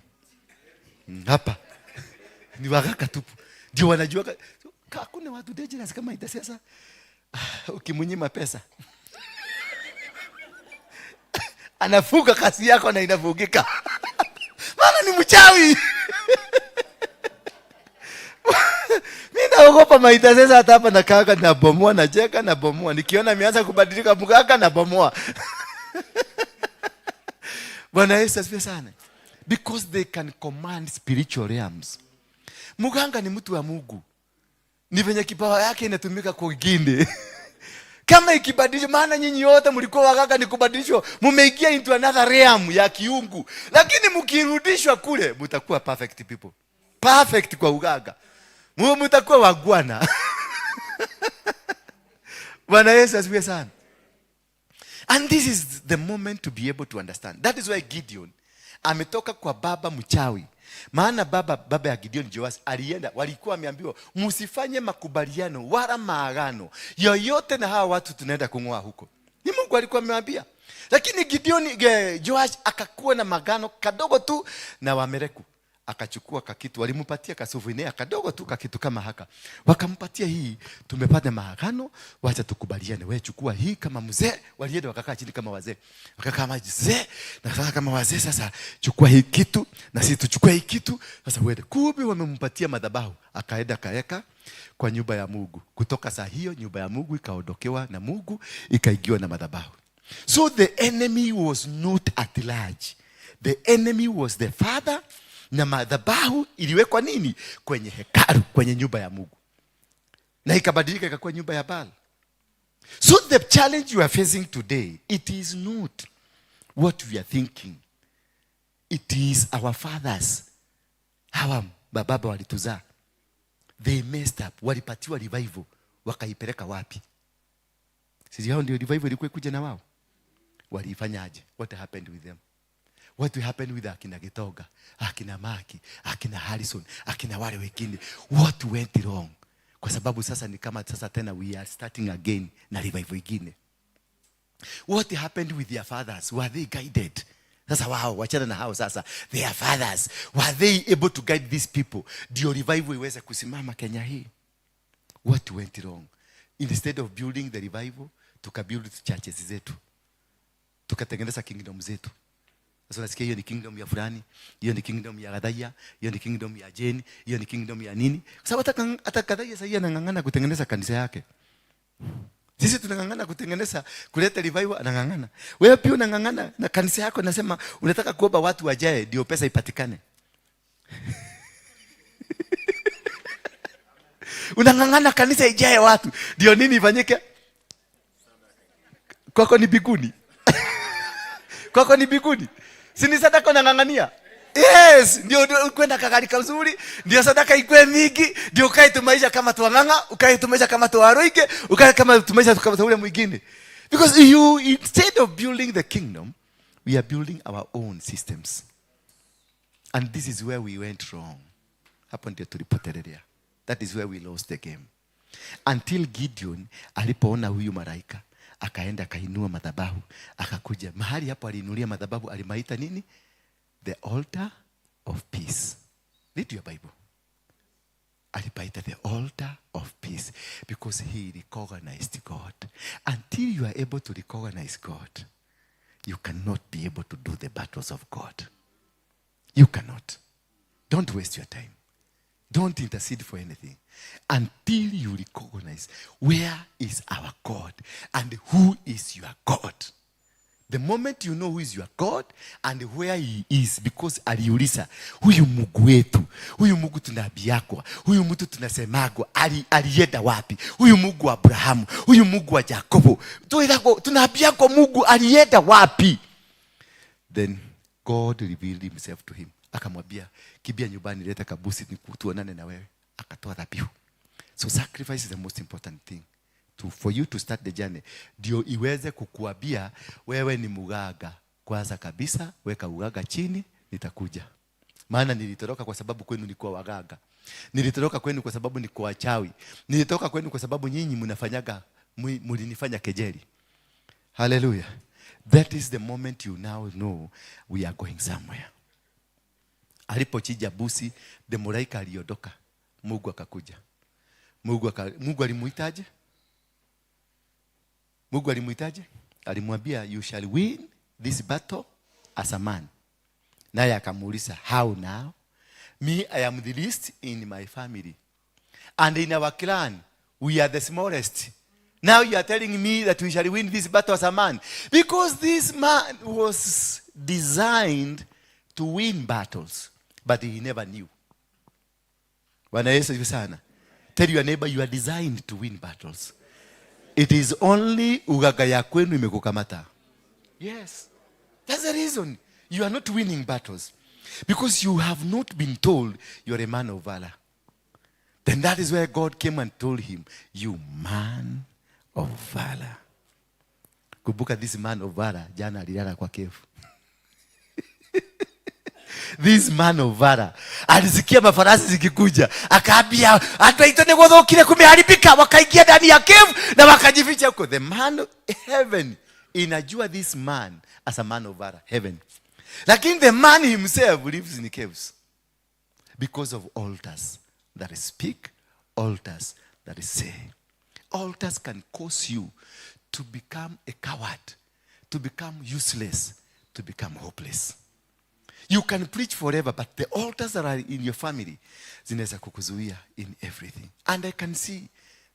Hapa ni waganga tupu, ndio wanajua hakuna watu dangerous kama intercessor. Ukimnyima pesa, anafunga kazi yako na inafungika, maana ni mchawi. Mi naogopa maintercessor. Hata hapa nakaaga, nabomoa, nacheka, nabomoa. Nikiona ameanza kubadilika mganga, nabomoa. Bwana Yesu asifiwe sana. Because they can command spiritual realms. Mganga ni mtu wa Mungu, ni venye kipawa yake inatumika kwingine. Kama ikibadilishwa, maana nyinyi wote mlikuwa waganga, ni kubadilishwa, mumeingia into another realm ya kiungu, lakini mkirudishwa kule mtakuwa perfect people, perfect kwa uganga, mtakuwa wagwana. Bwana Yesu asifiwe sana. And this is the moment to be able to understand. That is why Gideon ametoka kwa baba mchawi. Maana baba ya Gideon, Joash, alienda, walikuwa wameambiwa msifanye makubaliano wala maagano yoyote na hawa watu tunaenda kung'oa huko. Ni Mungu alikuwa amewaambia. Lakini Gideon, Joash akakuwa na magano kadogo tu na Wameleku. Akachukua kakitu, walimpatia kasouvenir kadogo tu, kakitu kama haka. Wakampatia hii, "Tumepata maagano, wacha tukubaliane. Wewe chukua hii kama mzee." Walienda wakakaa chini kama wazee. Wakakaa kama wazee, na sasa kama wazee, "Sasa chukua hii kitu na sisi tuchukue hii kitu." Sasa uende. Kumbe wamempatia madhabahu, akaenda kaeka kwa nyumba ya Mungu. Kutoka saa hiyo nyumba ya Mungu ikaondokewa na Mungu, ikaingiwa na madhabahu. So the enemy was not at large. The enemy was the father, na madhabahu iliwekwa nini? Kwenye hekalu, kwenye nyumba ya Mungu. Na ikabadilika ikakuwa nyumba ya Baal. So the challenge you are facing today, it is not what we are thinking. It is our fathers. Hawa bababa walituzaa. They messed up. Walipatiwa revival. Wakaipeleka wapi? Sisi hao ndio revival ilikuwa ikuja na wao. Waliifanyaje? What happened with them? What happened with akina Gitoga, akina Maki, akina Harrison, akina wale wengine? What went wrong? Kwa sababu sasa ni kama sasa tena we are starting again na revival ingine. What happened with their fathers? Were they guided? Sasa wao, wachana na hao sasa. Their fathers, were they able to guide these people? Ndio revival iweze kusimama Kenya hii. What went wrong? Instead of building the revival, tukabuild churches zetu. Tukatengeneza kingdom zetu. Sasa unasikia hiyo ni kingdom ya fulani, hiyo ni kingdom ya Gadhaya, hiyo ni kingdom ya Jane, hiyo ni kingdom ya nini? Kwa sababu hata Gadhaya sasa anang'ang'ana kutengeneza kanisa yake. Sisi tunang'ang'ana kutengeneza, kuleta revival, anang'ang'ana. Wewe pia unang'ang'ana na kanisa yako, nasema unataka kuomba watu wajae ndio pesa ipatikane. Unang'ang'ana kanisa ijae watu ndio nini ifanyike? Kwako ni biguni. Kwako ni biguni. Si ni sadaka unang'ang'ania? Yes, ndio kwenda kagari kazuri, ndio sadaka ikwe mingi, ndio ukae tu maisha kama tuang'ang'a, ukae tu maisha kama tuwaroige, ukae kama tu maisha kama ule mwingine. Because you, instead of building the kingdom, we are building our own systems. And this is where we went wrong. Hapo ndio tulipotelea. That is where we lost the game. Until Gideon alipoona huyu malaika, akaenda akainua madhabahu, akakuja. Mahali hapo aliinulia madhabahu, alimaita nini? The altar of peace. Read your Bible. Alipaita the altar of peace because he recognized God. Until you are able to recognize God, you cannot be able to do the battles of God. You cannot. Don't waste your time. Don't intercede for anything until you recognize where is our God and who is your God. The moment you know who is your God and where he is, because aliuliza huyu Mungu wetu, huyu Mungu tunaambiagwa, huyu mtu tunasemagwa, alienda wapi? Huyu Mungu wa Abrahamu, huyu Mungu wa Jakobo, tunaambiagwa Mungu alienda wapi? Then God revealed himself to him. Akamwambia, "Kimbia nyumbani, leta kabusi tuonane na wewe." Akatoa dhabihu. So sacrifice is the most important thing. for you to start the journey, ndio iweze kukuambia wewe ni muganga. Kwanza kabisa weka uganga chini, nitakuja. Maana nilitoroka kwa sababu kwenu ni kwa waganga. Nilitoroka kwenu kwa sababu ni kwa wachawi. Nilitoka kwenu kwa sababu nyinyi mnafanyaga, mlinifanya kejeli. Hallelujah. That is the moment you now know we are going somewhere. Alipochinja mbuzi, the malaika aliondoka. Mungu akakuja. Mungu alimuitaje? Mungu alimuitaje? Alimwambia, "You shall win this battle as a man." Naye akamuuliza, "How now? Me, I am the least in my family. And in our clan, we are the smallest. Now you are telling me that we shall win this battle as a man." Because this man was designed to win battles, but he never knew. Bwana Yesu asifiwe sana. Tell your neighbor, you are designed to win battles. It is only ugaga ya kwenu imekukamata. Yes. That's the reason you are not winning battles. Because you have not been told you are a man of valor. Then that is where God came and told him, "You man of valor." Kumbuka, this man of valor jana alilala kwa cave. This man of valor alisikia mafarasi zikikuja, akaambia andũ aitũ nĩ gũthũkire, kumeharibika. Wakaingia ndani ya cave na wakajificha huko. The man, heaven inajua this man as a man of valor, heaven, lakini the man himself lives in caves because of altars that speak, altars that say. Altars can cause you to become a coward, to become useless, to become hopeless. You can preach forever, but the altars that are in your family zinaweza kukuzuia in everything. And I can see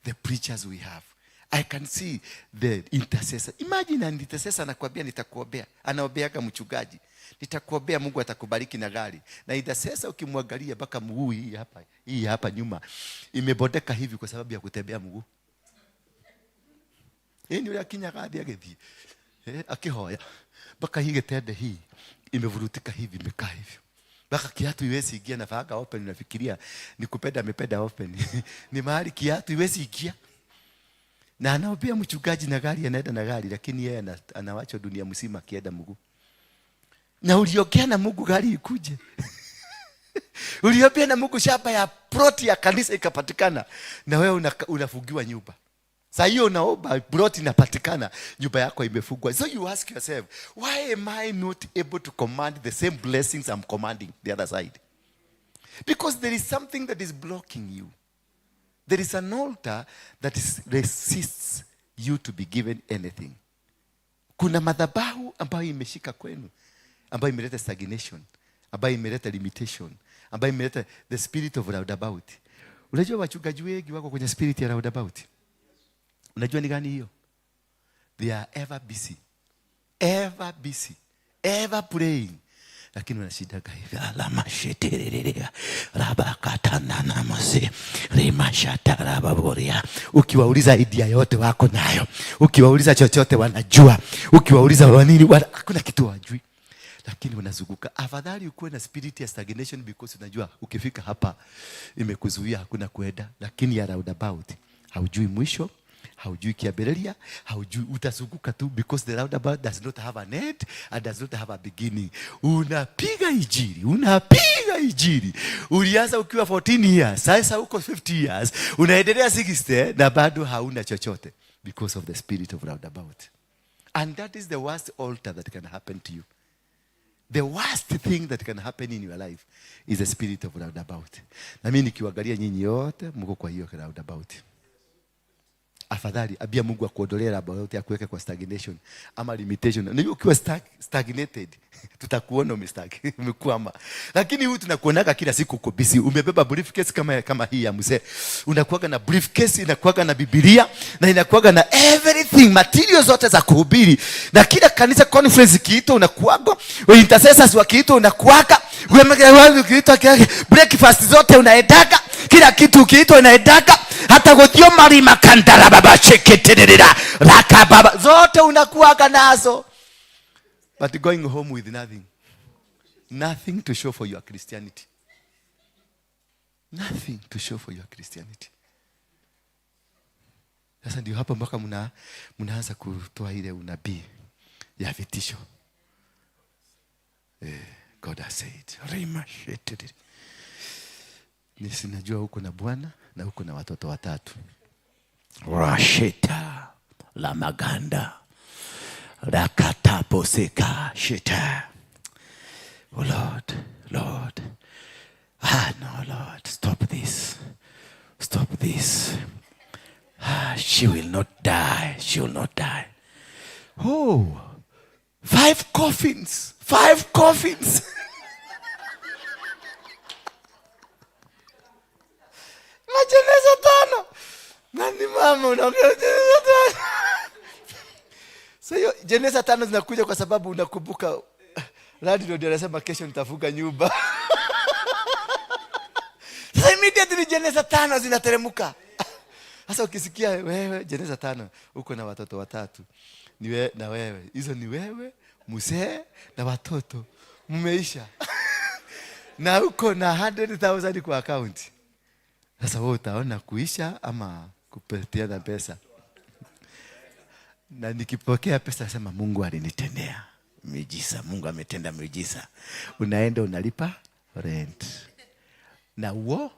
the preachers we have. I can see the intercessor. Imagine an intercessor anakuambia, "Nitakuombea." Anaombeaga mchungaji. "Nitakuombea, Mungu atakubariki na gari." Na intercessor ukimwangalia mpaka mguu hii hapa nyuma imebondeka hivi kwa sababu ya kutembea mguu. Hii ni ule akinyaga thĩ agĩthiĩ. Akihoya mpaka hii gĩtende hii imevurutika hivi, imekaa hivyo mpaka kiatu iwezi ingia. Navaanga open, nafikiria ni kupenda amependa open, ni mahali kiatu iwezi ingia. Na anaombea mchungaji na gari, anaenda na gari, lakini yeye anawachwa dunia mzima akienda mguu. Na uliongea na Mungu gari ikuje, uliongea na Mungu shamba ya ploti ya kanisa ikapatikana, na wewe unafungiwa nyumba. Saa hiyo unaomba ploti inapatikana, nyumba yako imefungwa. So you ask yourself, "Why am I not able to command the same blessings I'm commanding the other side?" Because there is something that is blocking you. There is an altar that resists you to be given anything. Kuna madhabahu ambayo imeshika kwenu, ambayo imeleta stagnation, ambayo imeleta limitation, ambayo imeleta the spirit of roundabout. Unajua wachungaji wengi wako kwenye spirit ya roundabout. Unajua ni gani hiyo? They are ever busy, ever busy, ever praying, lakini wanashindaga hivi, alamashetererere rabakatananamase rimashatarababoria. Ukiwauliza idea yote wako nayo, ukiwauliza chochote wanajua, ukiwauliza wanini hakuna kitu wajui, lakini wanazunguka. Afadhali ukuwe na spirit ya stagnation because unajua ukifika hapa imekuzuia, hakuna kwenda, lakini ya roundabout haujui mwisho, haujui kiambĩrĩria, haujui, utazunguka tu because the roundabout does not have an end and does not have a beginning. Unapiga injili, unapiga injili, ulianza ukiwa 14 years, sasa uko 50 years, unaendelea 60 na bado hauna chochote because of the spirit of roundabout. And that is the worst altar that can happen to you. The worst thing that can happen in your life is the spirit of roundabout. Na mimi nikiwaangalia nyinyi yote mko kwa hiyo roundabout. Afadhali ambia Mungu akuondolee roundabout, akuweke kwa stagnation ama limitation. Na ukiwa stagnated, tutakuona umekwama. Lakini huyu tunakuonaga kila siku uko busy, umebeba briefcase kama hii ya mzee. Unakuwaga na briefcase, inakuwaga na Biblia na inakuwaga na everything, materials zote za kuhubiri. Na kila kanisa conference ikiitwa unakuwaga, intercessors wakiitwa unakuwaga, ukiitwa breakfast zote unaendaga, kila kitu ukiitwa unaendaga, hata guthio marima kandara baba sheketerera raka baba zote unakuwaga nazo, but going home with nothing, nothing to show for your Christianity, nothing to show for your Christianity. Sasa ndio hapo mpaka mnaanza kutoa ile unabii ya vitisho. God has said. Rima shete. Ni sinajua huko na bwana na huko na watoto watatu. Rasheta la maganda rakataposeka sheta. Oh Lord, Lord. Ah no, Lord, stop this. Stop this. Ah, she will not die. She will not die. Oh, five coffins. Five coffins. Majeneza 5. Nani mama unaongea jeneza 5? So hiyo jeneza 5 zinakuja kwa sababu unakumbuka landlord anasema kesho nitafunga nyumba. Sasa immediately jeneza 5 zinateremka. Sasa ukisikia wewe jeneza 5 uko na watoto watatu. Ni wewe na wewe. Hizo ni wewe, mzee na watoto. Mmeisha. Na uko na 100,000 kwa account. Sasa wewe utaona kuisha ama kupatiana pesa. Na nikipokea pesa nasema Mungu alinitendea miujiza, Mungu ametenda miujiza. Unaenda unalipa rent. Na wo,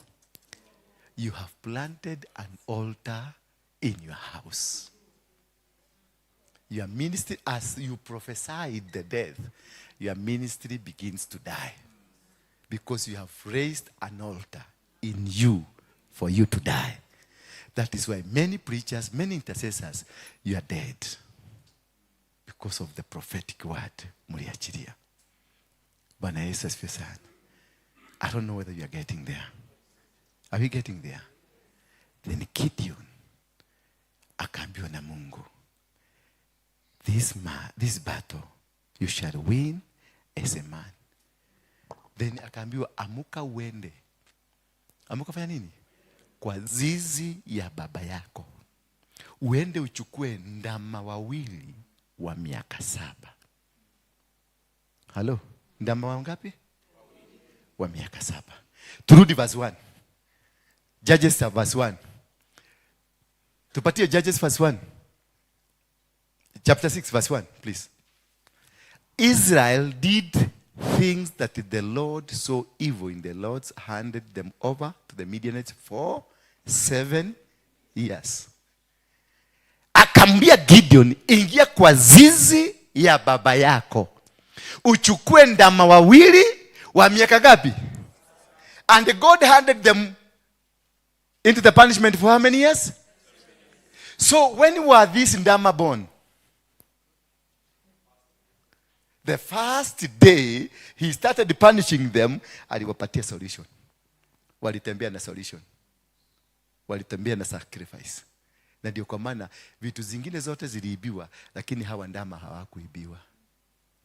you have planted an altar in your house. Your ministry, as you prophesied the death, your ministry begins to die. Because you have raised an altar in you for you to die. That is why many preachers, many intercessors, you are dead. Because of the prophetic word, mliachilia. Bwana Yesu asifiwe sana. I don't know whether you are getting there. Are we getting there? Then Gideon akaambiwa na Mungu, this battle you shall win as a man. Then akaambiwa amuka uende. Amuka fanya nini? Kwa zizi ya baba yako. Uende uchukue ndama wawili wa miaka 7. Halo, ndama wangapi? Wa miaka 7. Turudi verse 1. Judges verse 1. Tupatie Judges verse 1. Chapter 6 verse 1, please. Israel did things that the Lord saw evil in the Lord's handed them over to the Midianites for 7 years. Akamwambia Gideon, ingia kwa zizi ya baba yako. Uchukue ndama wawili wa miaka ngapi? And God handed them into the punishment for how many years? So when were these ndama born? The first day he started punishing them, aliwapatia solution. Walitembea na solution. Walitembea na sacrifice. Na ndio kwa maana vitu zingine zote ziliibiwa, lakini hawa ndama hawakuibiwa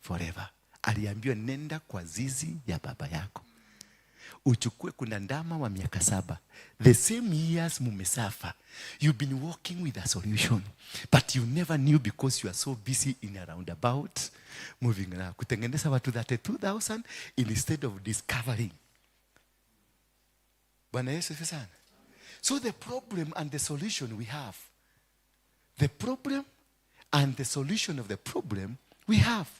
forever. Aliambiwa nenda kwa zizi ya baba yako. Uchukue kuna ndama wa miaka 7. The same years mumesafa. You've been working with a solution, but you never knew because you are so busy in a roundabout moving around. Kutengeneza watu 32,000 instead of discovering. Bwana Yesu asifiwe sana. So the problem and the solution we have. The problem and the solution of the problem we have.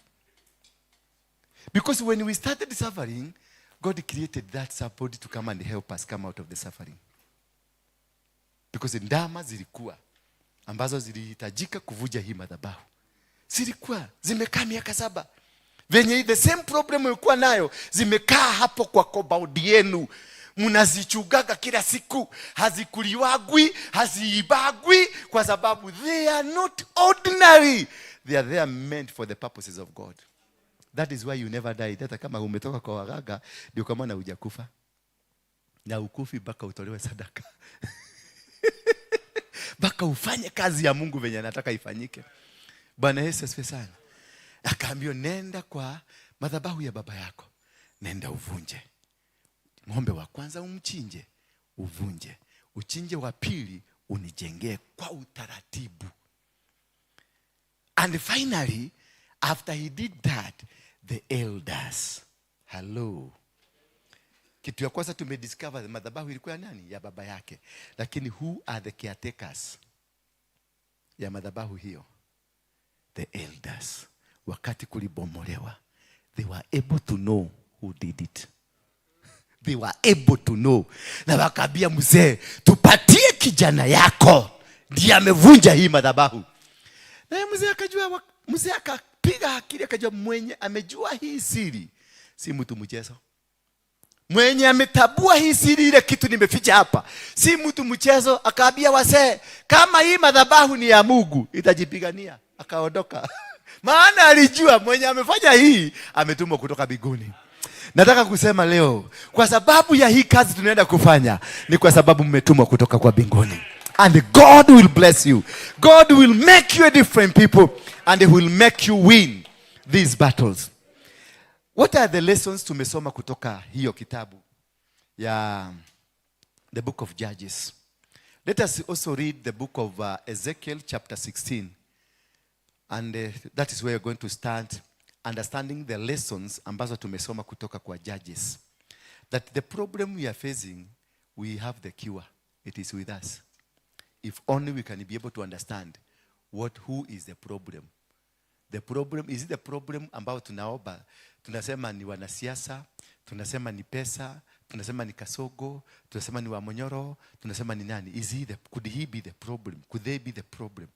Because when we started suffering, God created that somebody to come and help us come out of the suffering. Because ndama zilikuwa ambazo zilihitajika kuvuja hii madhabahu. Zilikuwa zimekaa miaka 7. Venye the same problem ulikuwa nayo zimekaa hapo kwa compound yenu. Mnazichugaga kila siku, hazikuliwagwi, haziibagwi kwa sababu they are not ordinary. They are there meant for the purposes of God. That is why you never died. Hata kama umetoka kwa waganga, ndio kama na hujakufa. Na ukufi mpaka utolewe sadaka. Mpaka ufanye kazi ya Mungu venye anataka ifanyike. Bwana Yesu asifiwe sana. Akaambiwa nenda kwa madhabahu ya baba yako. Nenda uvunje. Ng'ombe wa kwanza umchinje, uvunje. Uchinje wa pili unijengee kwa utaratibu. And finally, after he did that, the elders. Hello. Kitu ya kwanza tumediscover madhabahu ilikuwa ya nani? Ya baba yake. Lakini who are the caretakers? ya madhabahu hiyo, the elders, wakati kulibomolewa, they were able to know who did it. They were able to know, na wakaambia mzee, "Tupatie kijana yako, ndiye amevunja hii madhabahu." Naye mzee akajua, mzee akapiga akili, akajua mwenye amejua hii siri si mtu mchezo. Mwenye ametabua hii siri, ile kitu nimeficha hapa, si mtu mchezo. Akaambia wasee, "Kama hii madhabahu ni ya Mungu, itajipigania." Akaondoka, maana alijua mwenye amefanya hii ametumwa kutoka mbinguni. Nataka kusema leo, kwa sababu ya hii kazi tunaenda kufanya, ni kwa sababu mmetumwa kutoka kwa mbinguni. And God will bless you. God will make you a different people and he will make you win these battles. What are the lessons tumesoma kutoka hiyo kitabu ya the book of Judges? Let us also read the book of Ezekiel chapter 16. And that is where we're going to start understanding the lessons ambazo tumesoma kutoka kwa Judges. That the problem we are facing, we have the cure. It is with us. If only we can be able to understand who is the problem. The problem, is it the problem ambao tunaomba, tunasema ni wanasiasa, tunasema ni pesa, tunasema ni Kasongo, tunasema ni Wamonyoro, tunasema ni nani? Could he be the problem? Could they be the problem?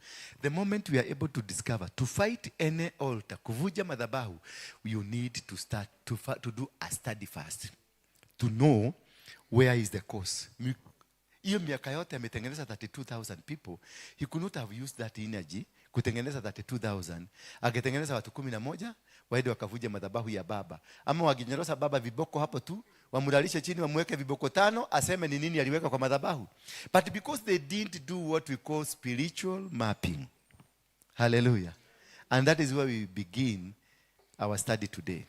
The moment we are able to discover, to fight any altar, kuvunja madhabahu, you need to start to do a study first. To know where is the cause. Hiyo miaka yote ametengeneza 32,000 people, he could not have used that energy kutengeneza 32,000. Angetengeneza watu 11 waende wakavunja madhabahu ya baba, ama wakinyorosa baba viboko hapo tu, wamlalishe chini, wamweke viboko tano, aseme ni nini aliweka kwa madhabahu. But because they didn't do what we call spiritual mapping. Hallelujah. And that is where we begin our study today.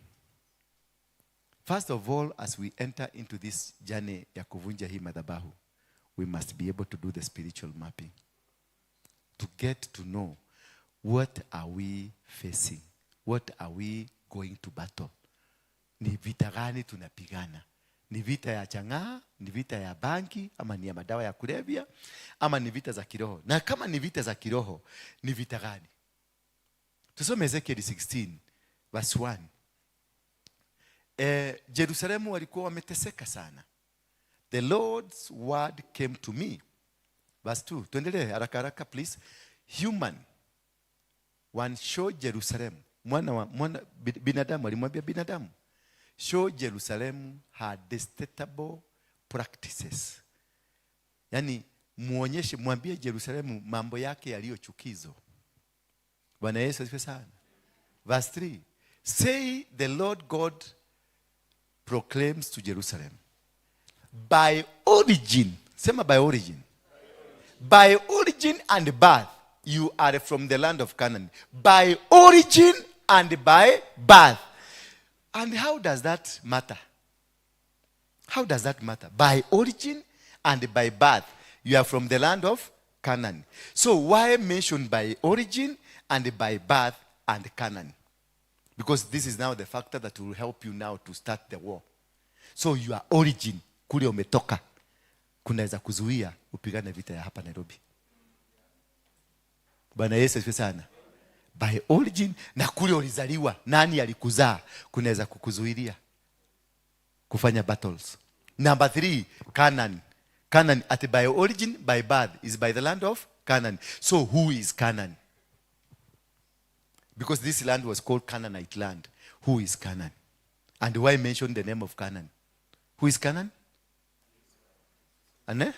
First of all, as we enter into this journey ya kuvunja hii madhabahu, we must be able to do the spiritual mapping to get to know what are we facing, what are we going to battle, ni vita gani tunapigana, ni vita ya chang'aa, ni vita ya bangi, ama ni ya madawa ya kulevya, ama ni vita za kiroho? Na kama ni vita za kiroho, ni vita gani? Tusome Ezekiel 16 verse 1. Jerusalemu walikuwa wameteseka sana. The Lord's word came to me. Verse 2. Tuendelee haraka haraka, please. Human one, show Jerusalem. Mwana wa mwana binadamu alimwambia binadamu. Show Jerusalem her detestable practices. Yaani muonyeshe, mwambie Jerusalemu mambo yake yaliyo chukizo. Bwana Yesu asifiwe sana. Verse 3. Say, the Lord God proclaims to Jerusalem. By origin, sema by origin. By origin and birth, you are from the land of Canaan. By origin and by birth. And how does that matter? How does that matter? By origin and by birth, you are from the land of Canaan. So why mention by origin and by birth and Canaan? Because this is now the factor that will help you now to start the war. So your origin, kule umetoka, kunaweza kuzuia upigane vita ya hapa Nairobi. Bwana Yesu asifiwe sana. By origin na kule ulizaliwa, nani alikuzaa, kunaweza kukuzuilia kufanya battles. Number three, Canaan. Canaan at by origin, by birth, is by the land of Canaan. So who is Canaan? Because this land was called Canaanite land. Who is Canaan? And why mention the name of Canaan? Who is Canaan? An,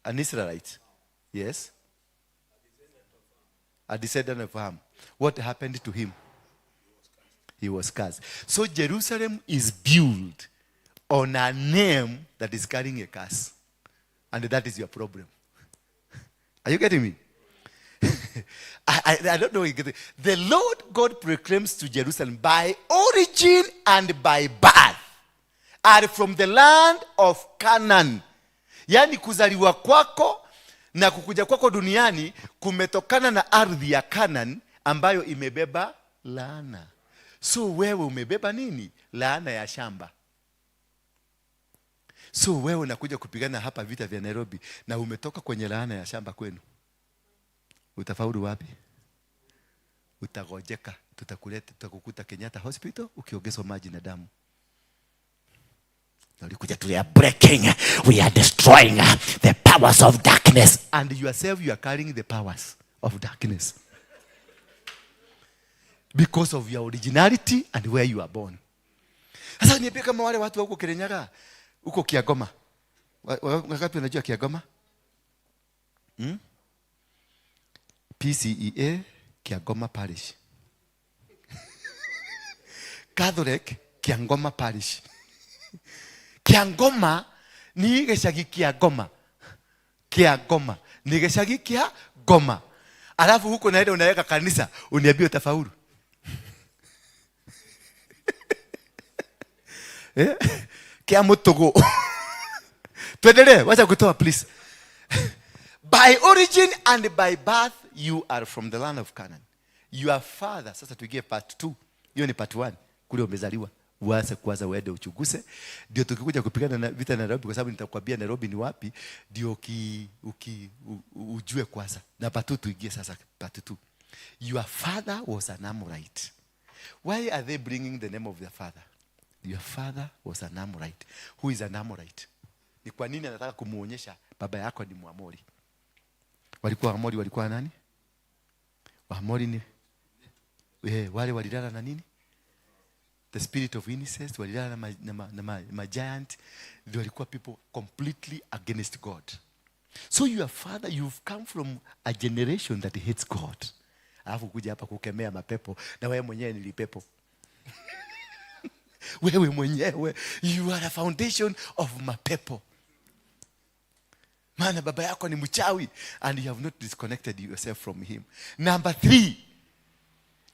An Israelite. Yes. A descendant of Ham. What happened to him? He was cursed. So Jerusalem is built on a name that is carrying a curse. And that is your problem. Are you getting me? I don't know. The Lord God proclaims to Jerusalem, by origin and by birth are from the land of Canaan. Yaani kuzaliwa kwako na kukuja kwako duniani kumetokana na ardhi ya Canaan ambayo imebeba laana. So wewe umebeba nini? Laana ya shamba. So wewe unakuja kupigana hapa vita vya Nairobi na umetoka kwenye laana ya shamba kwenu. Utafaulu wapi? Utagojeka, tutakuleta, tutakukuta Kenyatta Hospital ukiongezwa maji na damu. Na ulikuja We are breaking, we are destroying the powers of darkness. And yourself, you are carrying the powers of darkness because of your originality and where you are born. Sasa niambie, kama wale watu wa huko Kirinyaga, huko Kiagoma. Wangapi wanajua Kiagoma? Hmm? PCEA Kiagoma Parish. Catholic Kiangoma Parish. Kiangoma ni gĩcagi kĩa Ngoma. Kĩa Ngoma. Ni gĩcagi kĩa Ngoma. Alafu huko naenda unaweka kanisa, uniambie utafaulu? Eh? Kĩa mũtũgũ. Tuendelee, wacha kutoa, please. By origin and by birth you are from the land of Canaan. Your father, sasa tuingie part 2. Hiyo ni part 1. Kule umezaliwa. Uanze kwanza uende uchunguse. Ndio tukikuja kupigana na vita Nairobi, kwa sababu nitakwambia Nairobi ni wapi, ndio ujue kwanza. Na part 2 tuingie sasa part 2. Your father was an Amorite. Why are they bringing the name of their father? Your father was an Amorite. Who is an Amorite? Ni kwa nini anataka kumuonyesha baba yako ni Muamori? Walikuwa Waamori, walikuwa nani? Waamori ni wale walilala na nini? The spirit of incest, walilala na ma giant. They walikuwa people completely against God. So your father, you've come from a generation that hates God. Alafu kuja hapa kukemea mapepo na wewe mwenyewe ni pepo. Wewe mwenyewe, you are a foundation of mapepo. Maana baba yako ni mchawi and you have not disconnected yourself from him. Number 3,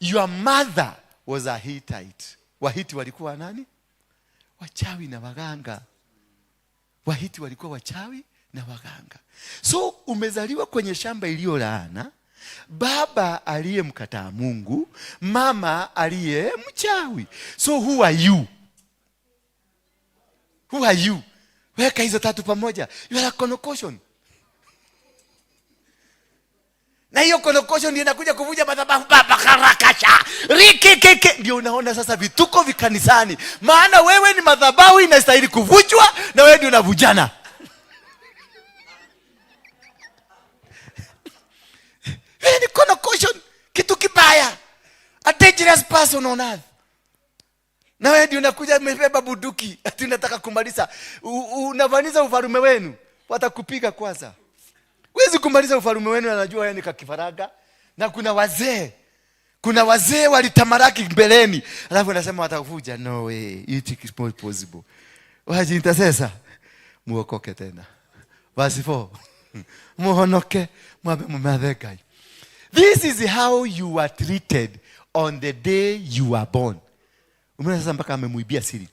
your mother was a Hittite. Wahiti walikuwa nani? Wachawi na waganga. Wahiti walikuwa wachawi na waganga. So umezaliwa kwenye shamba iliyo laana, baba aliyemkataa Mungu, mama aliye mchawi. So who are you? Who are you? Weka hizo tatu pamoja. You are a concoction. Na hiyo concoction ndio inakuja kuvunja madhabahu, baba karakasha. Rikikiki. Ndio unaona sasa vituko vikanisani. Maana wewe ni madhabahu inastahili kuvunjwa na wewe ndio unavunjana. Wewe ni concoction, kitu kibaya. A dangerous person on earth. Na wewe ndio unakuja umebeba bunduki, ati unataka kumaliza. Unavaniza ufalme wenu. Watakupiga kwanza. Huwezi kumaliza ufalme wenu, anajua wewe ni kakifaraga. Na kuna wazee. Kuna wazee walitamaraki mbeleni. Alafu anasema watakuja. No way, it is not possible. Waji intercessor. Muokoke tena. Verse 4. Muhonoke, mwabe mumathe Ngai. This is how you are treated on the day you are born. Umeona sasa mpaka amemuibia siri.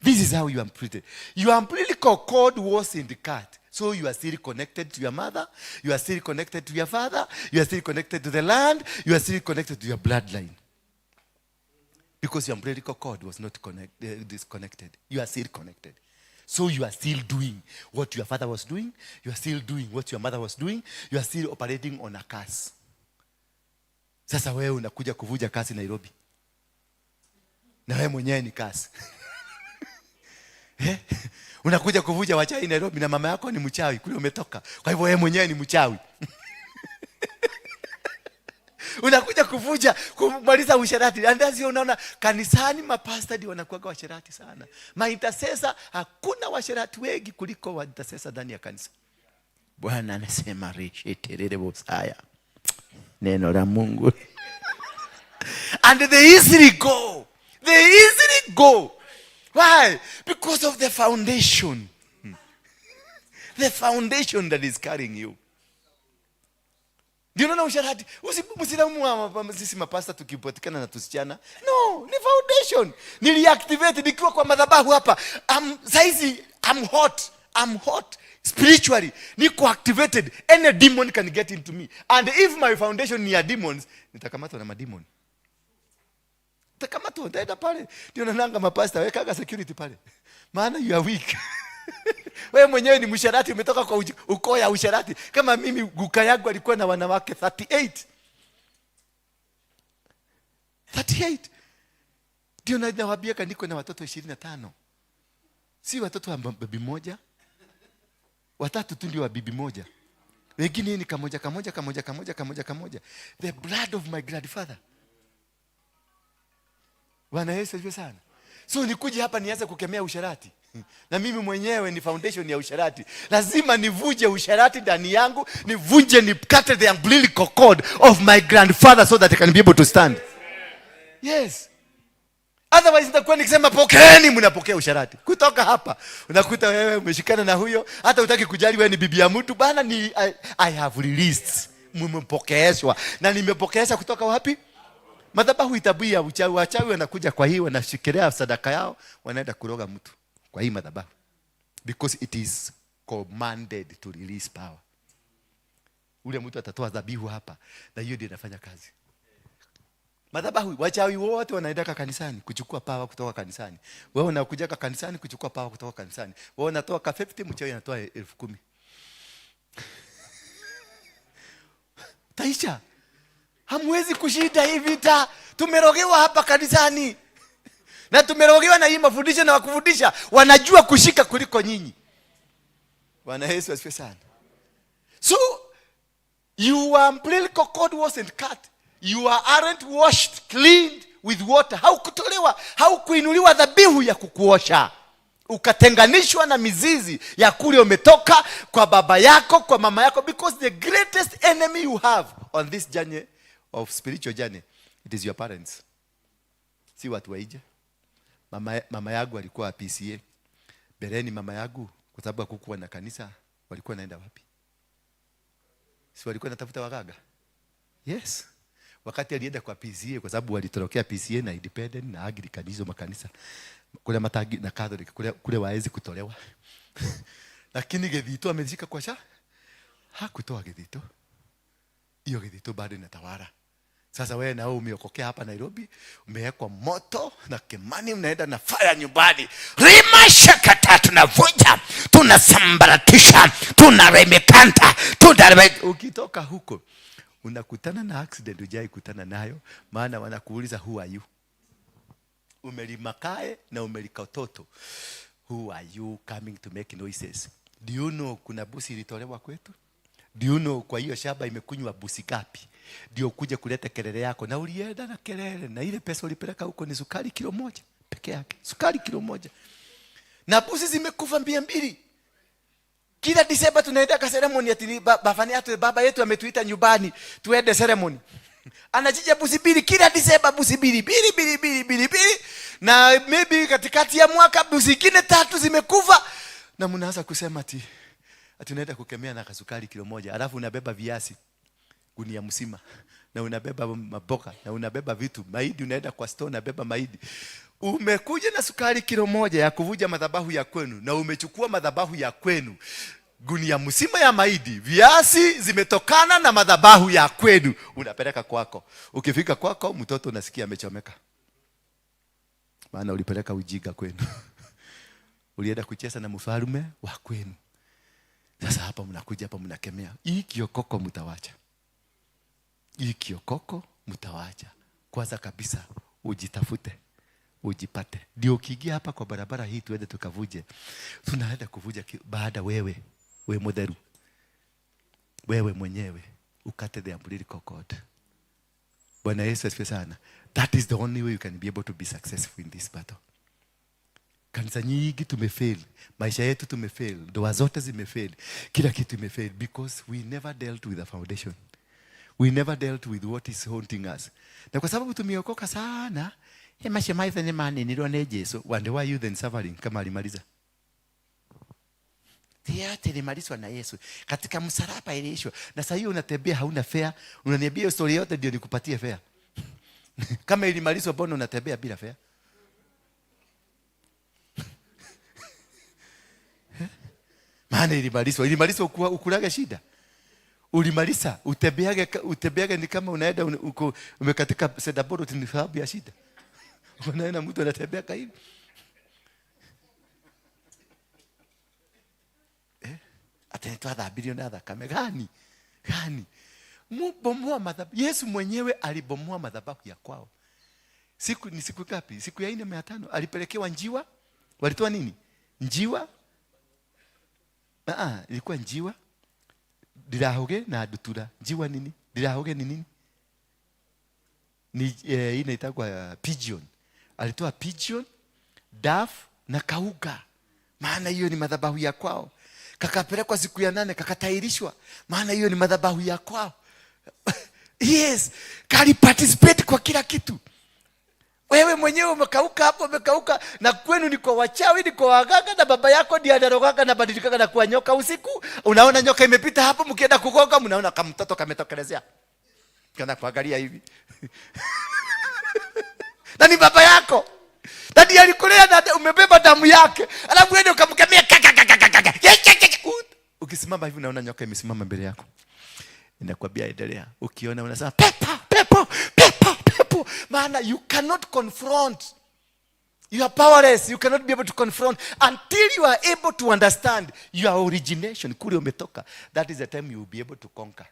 This is how you are treated. Your umbilical cord was in the cut. So you are still connected to your mother, you are still connected to your father, you are still connected to the land, you are still connected to your bloodline. Because your umbilical cord was not disconnected. You are still connected. So you are still doing what your father was doing, you are still doing what your mother was doing, you are still operating on a curse. Sasa wewe unakuja kuvuja kasi Nairobi. Na wewe mwenyewe ni kasi. Eh? Unakuja kuvuja wachawi Nairobi na mama yako ni mchawi kule umetoka. Kwa hivyo wewe mwenyewe ni mchawi. Unakuja kuvuja kumaliza usherati. And that's unaona kanisani mapasta ndio wanakuwa washerati sana. Maintercessor, hakuna washerati wengi kuliko wa intercessor ndani ya kanisa. Bwana anasema risheterere bosaya. Neno la Mungu. And they easily go. They easily go. Why? Because of the foundation. The foundation that is carrying you. Ndio unaona usherati. Msilaumu sisi mapasta tukipatikana na tusichana. No, ni foundation. Niliactivate nikiwa kwa madhabahu hapa. Saizi I'm hot. I'm hot spiritually. Niko activated. Any demon can get into me. And if my foundation ni ya demons, nitakamatwa na mademon. Nitakamatwa, nitaenda pale. Ndio naonanga mapasta wekaga security pale. Maana you are weak. Wewe mwenyewe ni msherati, umetoka kwa ukoo ya usherati. Kama mimi, guka yangu alikuwa na wanawake 38. 38. Ndio nawaambia niko na watoto 25. Si watoto wa bibi moja. Watatu tu ndio wa bibi moja. Wengine ni kamoja kamoja kamoja kamoja kamoja kamoja. The blood of my grandfather. Bwana Yesu asifiwe sana. So nikuje hapa nianze kukemea usherati, na mimi mwenyewe ni foundation ya usherati. Lazima nivunje usherati ndani yangu, nivunje, nikate the umbilical cord of my grandfather so that I can be able to stand. Yes. Otherwise nitakuwa nikisema pokeeni, mnapokea usherati. Kutoka hapa unakuta wewe umeshikana na huyo, hata hutaki kujali wewe ni bibi ya mtu bana. Ni I have released. Mmepokeeshwa. Na nimepokeesha kutoka wapi? Madhabahu itabii ya uchawi. Wachawi wanakuja kwa hii, wanashikilia sadaka yao, wanaenda kuroga mtu kwa hii madhabahu. Because it is commanded to release power. Ule mtu atatoa dhabihu hapa na hiyo ndio inafanya kazi. Madhabahu, wachawi wote wanaenda kanisani kuchukua power kutoka kanisani. Wewe unakuja kanisani kuchukua power kutoka kanisani. Wewe unatoa ka 50, mchawi anatoa 10,000. Taisha. Hamwezi kushinda hii vita. Tumerogewa hapa kanisani. Na tumerogewa na hii mafundisho na wakufundisha wanajua kushika kuliko nyinyi. Bwana Yesu asifiwe sana. So your umbilical cord wasn't cut. You aren't washed, cleaned with water. Haukutolewa, haukuinuliwa dhabihu ya kukuosha. Ukatenganishwa na mizizi ya kule umetoka kwa baba yako, kwa mama yako, because the greatest enemy you have on this journey of spiritual journey, it is your parents. Si watu wa nje. Mama yangu alikuwa PCA. Bereni mama yangu, kwa sababu hakukuwa na kanisa, walikuwa naenda wapi? Si walikuwa natafuta waganga? Yes. Wakati alienda kwa PCA, kwa sababu walitorokea PCA na Independent na Anglican, hizo makanisa. Kule matagi na Catholic, kule waezi kutolewa. Lakini Githito amezika kwa sha? Hakutoa Githito. Hiyo Githito bado inatawala. Sasa wewe na wewe umeokokea hapa Nairobi, umewekwa moto na Kimani, unaenda na fire nyumbani. Rima shakata, tunavunja, tunasambaratisha, tunaremekanta, tunareme. Ukitoka huko unakutana na accident hujai kutana nayo, maana wanakuuliza who are you? Umelima kae na umelika toto. Who are you coming to make noises? Do you know kuna busi ilitolewa kwetu? Do you know kwa hiyo shamba imekunywa busi ngapi? Ndio kuja kuleta kelele yako, na ulienda na kelele, na ile pesa ulipeleka huko ni sukari kilo 1 peke yake. Sukari kilo 1. Na busi zimekufa 200. Kila Disemba tunaenda ka ceremony ati bafani atu baba yetu ametuita nyumbani tuende ceremony. Anachinja busi 2 kila Disemba, busi 2, 2, 2, 2, 2, 2. Na maybe katikati ya mwaka busi nyingine 3 zimekufa. Na mnaanza kusema ati unaenda kukemea na kasukari kilo 1, alafu unabeba viazi gunia mzima, na unabeba maboga, na unabeba vitu, mahindi, unaenda kwa store unabeba mahindi. Umekuja na sukari kilo 1 ya kuvuja madhabahu ya kwenu, na umechukua madhabahu ya kwenu gunia mzima ya mahindi, viazi zimetokana na madhabahu ya kwenu, unapeleka kwako. Ukifika kwako mtoto unasikia amechomeka, maana ulipeleka ujinga kwenu. Ulienda kucheza na mfalme wa kwenu. Sasa hapa mnakuja hapa mnakemea. Hii kiokoko mtawacha. Hii kiokoko mtawacha. Kwanza kabisa ujitafute, ujipate. Ndio ukiingia hapa kwa barabara hii tuende tukavuje. Tunaenda kuvuja baada wewe, we moderu. Wewe mwenyewe ukate the umbilical cord. Bwana Yesu asifiwe sana. That is the only way you can be able to be successful in this battle. Kanisa nyingi tumefail, maisha yetu tumefail, ndoa zote zimefail, kila kitu imefail because we never dealt with the foundation. We never dealt with what is haunting us. Na kwa sababu tumeokoka sana, maisha maitha ni mani nilio ne Jesu, wonder why you then suffering kama alimaliza. Yote ilimalizwa na Yesu. Katika msalaba iliishwa. Na sasa hiyo unatembea hauna fare, unaniambia hiyo story yote ndio nikupatie fare. Kama ilimalizwa mbona unatembea bila fare? Maana ilimalizwa, ilimalizwa ukulage shida. Ulimaliza, utembeage ni kama unaenda uko umekatika sedaboro ni sababu ya shida. Unaenda mtu anatembea kaivi. Ati nitwathambirio na thakame gani gani? Mubomoa madhabahu. Yesu mwenyewe alibomoa madhabahu ya kwao. Siku ni siku ngapi? Siku ya 4 5 alipelekewa njiwa. Walitoa nini? Njiwa. Ah, ilikuwa njiwa, ndirahuge na ndutura. Njiwa nini? Ndirahuge ni nini? Ni inaitagwa pigeon. Alitoa pigeon, dove na kauga, maana hiyo ni madhabahu ya kwao. Kakapelekwa siku ya 8, kakatairishwa, maana hiyo ni madhabahu ya kwao. Yes, kali participate kwa kila kitu. Wewe mwenyewe umekauka hapo, umekauka, na kwenu ni kwa wachawi, ni kwa waganga, na baba yako ndiye anarogaga na badilikaga na kuwa nyoka usiku. Unaona nyoka imepita hapo, mkienda kugonga, mnaona kama mtoto kametokelezea, kana kuangalia hivi, na ni baba yako na ndiye alikulea na umebeba damu yake, alafu wewe ukamkemea kaka kaka kaka. Ukisimama hivi, unaona nyoka imesimama mbele yako, inakwambia endelea. Ukiona unasema, "Pepo, pepo, pepo, pepo," maana you cannot confront. You are powerless. You cannot be able to confront until you are able to understand your origination, kule umetoka. That is the time you will be able to conquer.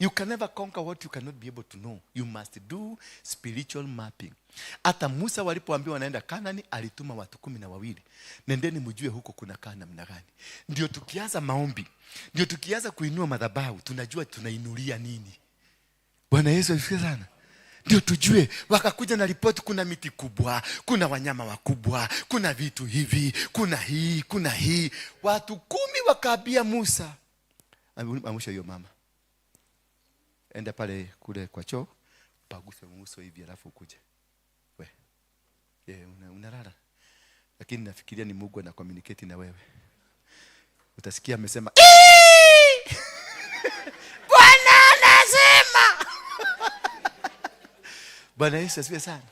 You can never conquer what you cannot be able to know. You must do spiritual mapping. Hata Musa walipoambiwa wanaenda Kanani, alituma watu 12. "Nendeni mjue huko kuna kaa namna gani." Ndio tukianza maombi, ndio tukianza kuinua madhabahu, tunajua tunainulia nini. Bwana Yesu asifiwe sana. Ndio tujue. Wakakuja na ripoti, kuna miti kubwa, kuna wanyama wakubwa, kuna vitu hivi, kuna hii, kuna hii. Watu 10 wakaambia Musa, "Amsha hiyo mama, enda pale kule kwa choo, paguse uso hivi, alafu ukuje." We yeah, unalala, lakini nafikiria ni Mungu ana communicate na wewe. Utasikia amesema, "Ii! Bwana anasema." Bwana Yesu asifiwe sana.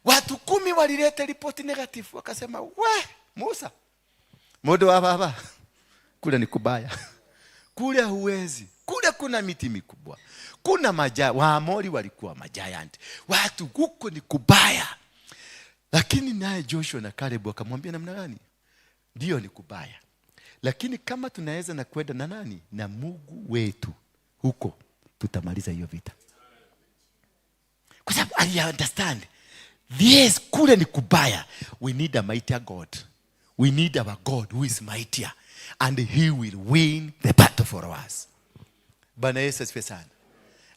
Watu 10 walileta ripoti negative, wakasema, "We Musa, modo wa baba, kule ni kubaya, kule huwezi, kule kuna miti mikubwa, kuna maja Waamori walikuwa magiant, watu huko ni kubaya." Lakini naye Joshua na Caleb wakamwambia namna gani? "Ndio, ni kubaya, lakini kama tunaweza na kwenda na nani, na Mungu wetu huko, tutamaliza hiyo vita," kwa sababu ali understand, yes, kule ni kubaya. We need a mightier God. We need our God who is mightier, and he will win the battle for us. Bwana Yesu asifiwe sana.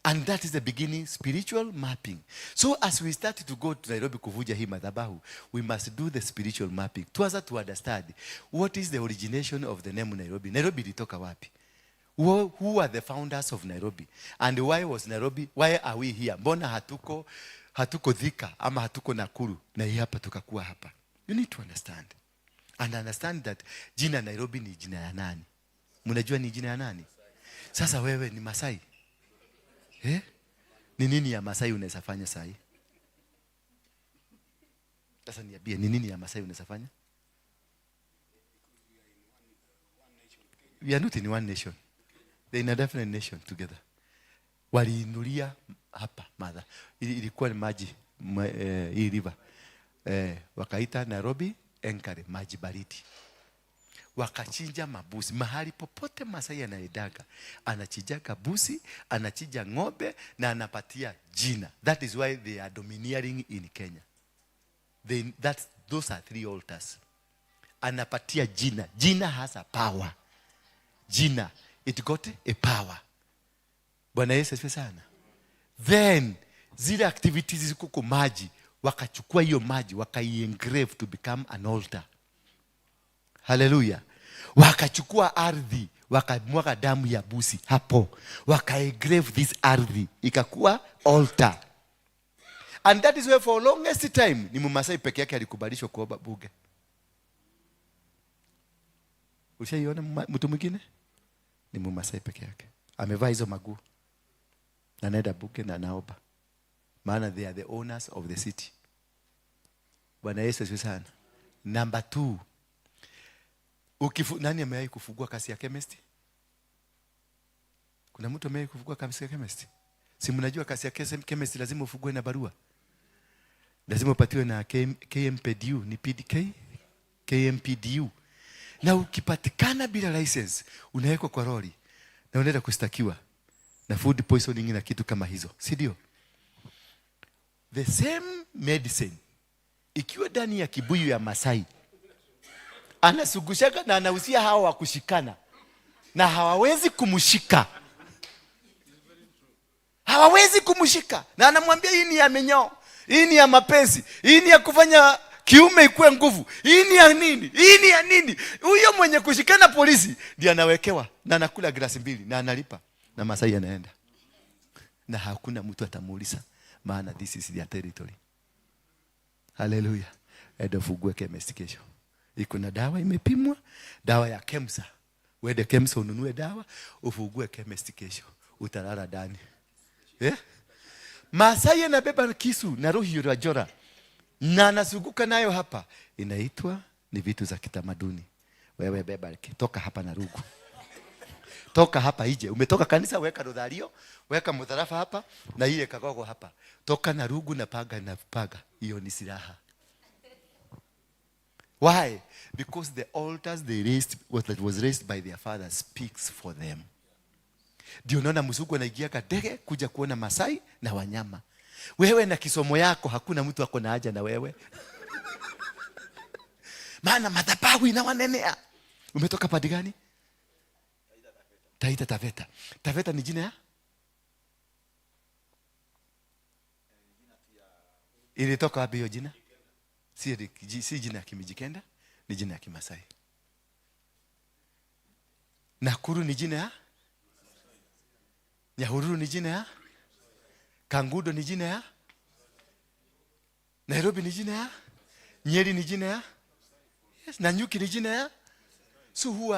And that is the beginning, spiritual mapping. So as we start to go to Nairobi kuvuja hii madhabahu, we must do the spiritual mapping tuanza to understand what is the origination of the name Nairobi. Nairobi ilitoka wapi? Who are the founders of Nairobi? And why was Nairobi? Why are we here? Mbona hatuko Thika ama hatuko Nakuru na hii hapa tukakuwa hapa? You need to understand. And understand that jina Nairobi ni jina ya nani? Mnajua ni jina ya nani? Sasa wewe ni Masai. Eh? Ni nini ya Masai unaweza fanya sahi? Sasa niambie, ni nini ya Masai unaweza fanya? We are not in one nation. They're in a different nation together. Waliinulia hapa madha. Ilikuwa ni maji hii river. Wakaita Nairobi Enkare, maji baridi. Wakachinja mabusi mahali popote Masai anaendaga, anachinjaga busi, anachinja ng'ombe na anapatia jina. That is why they are domineering in Kenya. Those are three altars. Anapatia jina. Jina has a power. Jina, it got a power. Bwana Yesu asifiwe sana. Then zile activities ziko kwa maji, wakachukua hiyo maji, wakaiengrave to become an altar. Haleluya. Wakachukua ardhi, wakamwaga damu ya busi hapo, wakaengrave this ardhi, ikakuwa altar. And that is why for longest time ni Mumasai peke yake alikubalishwa kuomba buge. Ushaiona mtu mwingine? Ni Mumasai peke yake amevaa hizo maguu na anaenda buge na anaomba, maana they are the owners of the city. Bwana Yesu asifiwe sana. Number two, nani amewahi kufungua kasi ya chemist? Kuna mtu amewahi kufungua kasi ya chemist? Si mnajua kasi ya chemist lazima ufungue na barua, lazima upatiwe na KMPDU, ni PDK, KMPDU. Na ukipatikana bila license, unawekwa kwa lori na unaenda kushtakiwa na food poisoning na kitu kama hizo, si ndio? The same medicine ikiwa ndani ya kibuyu ya Masai, anasugushaga na anauzia hawa wa kushikana, na hawawezi kumshika, hawawezi kumshika, na anamwambia hii ni ya minyoo, hii ni ya mapenzi, hii ni ya kufanya kiume ikuwe nguvu, hii ni ya nini, hii ni ya nini. Huyo mwenye kushikana polisi ndiye anawekewa na anakula glasi mbili na analipa, na Masai anaenda, na hakuna mtu atamuuliza, maana this is their territory. Haleluya! Enda ufungue chemist kesho, iko na dawa imepimwa, dawa ya KEMSA. Uende KEMSA ununue dawa, ufungue chemist kesho, utalala ndani, eh? Masai anabeba kisu na rũhiũ rwa njora na anazunguka nayo hapa, inaitwa ni vitu za kitamaduni. Wewe beba, toka hapa na rungu, toka hapa ije. Umetoka kanisa, weka rudhario, weka mudharafa hapa na ile kagogo hapa, toka na rungu na paga na paga, hiyo ni silaha. Why? Because the altars they raised, what that was raised by their father speaks for them. Ndio unaona mzungu anaingia kadege kuja kuona Masai na wanyama. Wewe na kisomo yako hakuna mtu ako na haja na wewe. Maana madhabahu inawanenea. Umetoka padi gani? Taita Taveta. Taveta ni jina ya? Ilitoka wapi hiyo jina? Si jina ya Kimijikenda, ni jina ya Kimasai. Nakuru ni jina ya? Nyahururu ni jina ya? Kangudo ni jina ya? Nairobi ni jina ya? Nyeri ni jina ya? Yes, Nanyuki ni jina ya? So who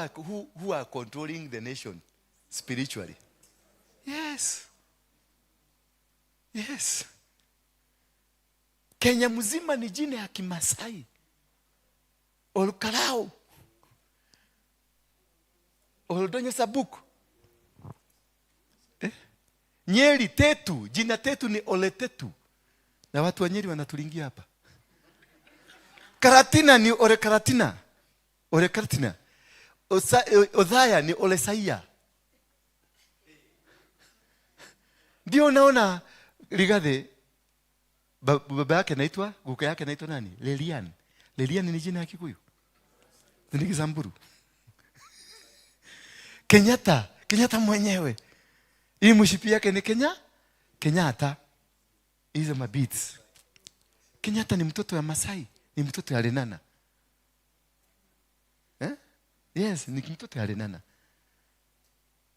are controlling the nation spiritually? Yes. Yes. Kenya mzima ni jina ya Kimasai. Olkalou. Oldonyo Sabuk. Eh? Nyeri Tetu, jina Tetu ni Ole Tetu. Na watu wa Nyeri wanatulingia hapa. Karatina ni Ole Karatina. Ole Karatina. Othaya ni Ole Saia. Ndio unaona Rigathi baba yake anaitwa, guka yake anaitwa nani? Lelian. Lelian ni jina ya Kikuyu. Ni Kisamburu. Kenyatta, Kenyatta mwenyewe. Hii mshipi yake ni Kenya? Kenyatta. Hizo mabeats. Kenyatta ni mtoto ya Masai, ni mtoto ya Lenana. Eh? Yes, ni mtoto ya Lenana.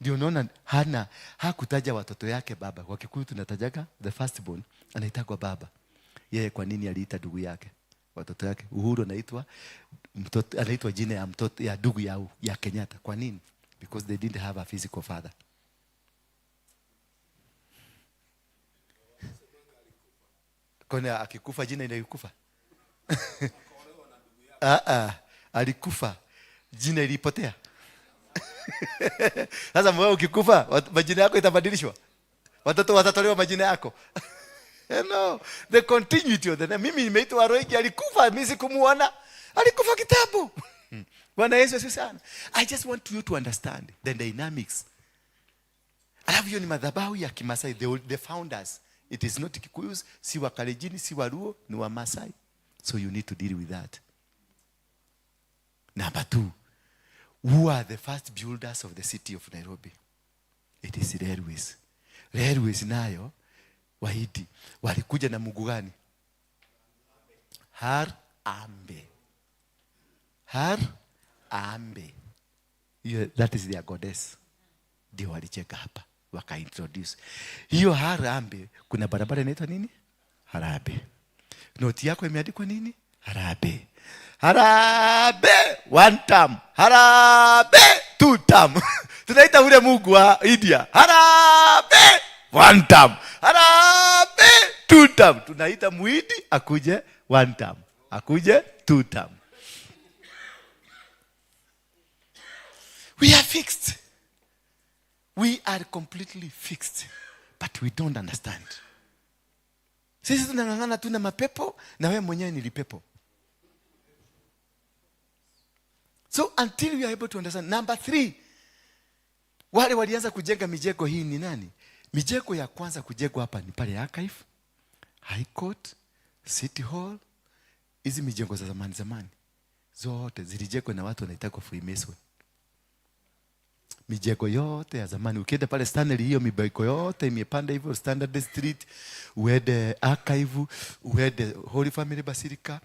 Ndio unaona hana hakutaja watoto yake baba. Kwa Kikuyu tunatajaga the firstborn anaitagwa baba. Yeye kwa nini aliita ndugu yake? Watoto yake Uhuru anaitwa mtoto, anaitwa jina ya mtoto ya ndugu ya Kenyatta. Kwa nini? Because they didn't have a physical father. Kwani akikufa jina inaikufa? Ah ah, alikufa jina ilipotea. Sasa wewe ukikufa majina yako itabadilishwa. Watoto watatolewa majina yako. No, the continuity of the name. Mimi nimeitwa Roigi, alikufa, mimi sikumuona. Alikufa kitabu. Bwana Yesu asifiwe sana. I just want you to understand the dynamics. Alafu hiyo ni madhabahu ya Kimasai, the founders. It is not Kikuyus, si wa Kalenjin, si wa Luo, ni wa Masai. So you need to deal with that. Number 2, who are the first builders of the city of Nairobi? It is railways. Railways nayo Wahindi walikuja na mungu gani? Har Ambe. Har Ambe. Yeah, that is their goddess. Ndio walicheka hapa wakaintroduce hiyo Harambee. Kuna barabara inaitwa nini? Harambee. Noti yako imeandikwa nini? Harambee. Harambee one term. Harambee two term. Tunaita ule mungu wa India. Harambee one term. Harambee two term. Tunaita muhindi akuje one term. Akuje two term. We are fixed. We are completely fixed. But we don't understand. Sisi tunang'ang'ana tu na mapepo na wewe mwenyewe ni lipepo. So until we are able to understand. Number three, wale walianza kujenga mijengo hii ni nani? Mijengo ya kwanza kujengwa hapa ni pale Archive, High Court, City Hall. Hizi mijengo za zamani zamani zote zilijengwa na watu wanaitwa Freemason. Mijengo yote ya zamani, ukienda pale Stanley, hiyo mijengo yote imepanda hivyo, Standard Street, uende Archive, uende Holy Family Basilica,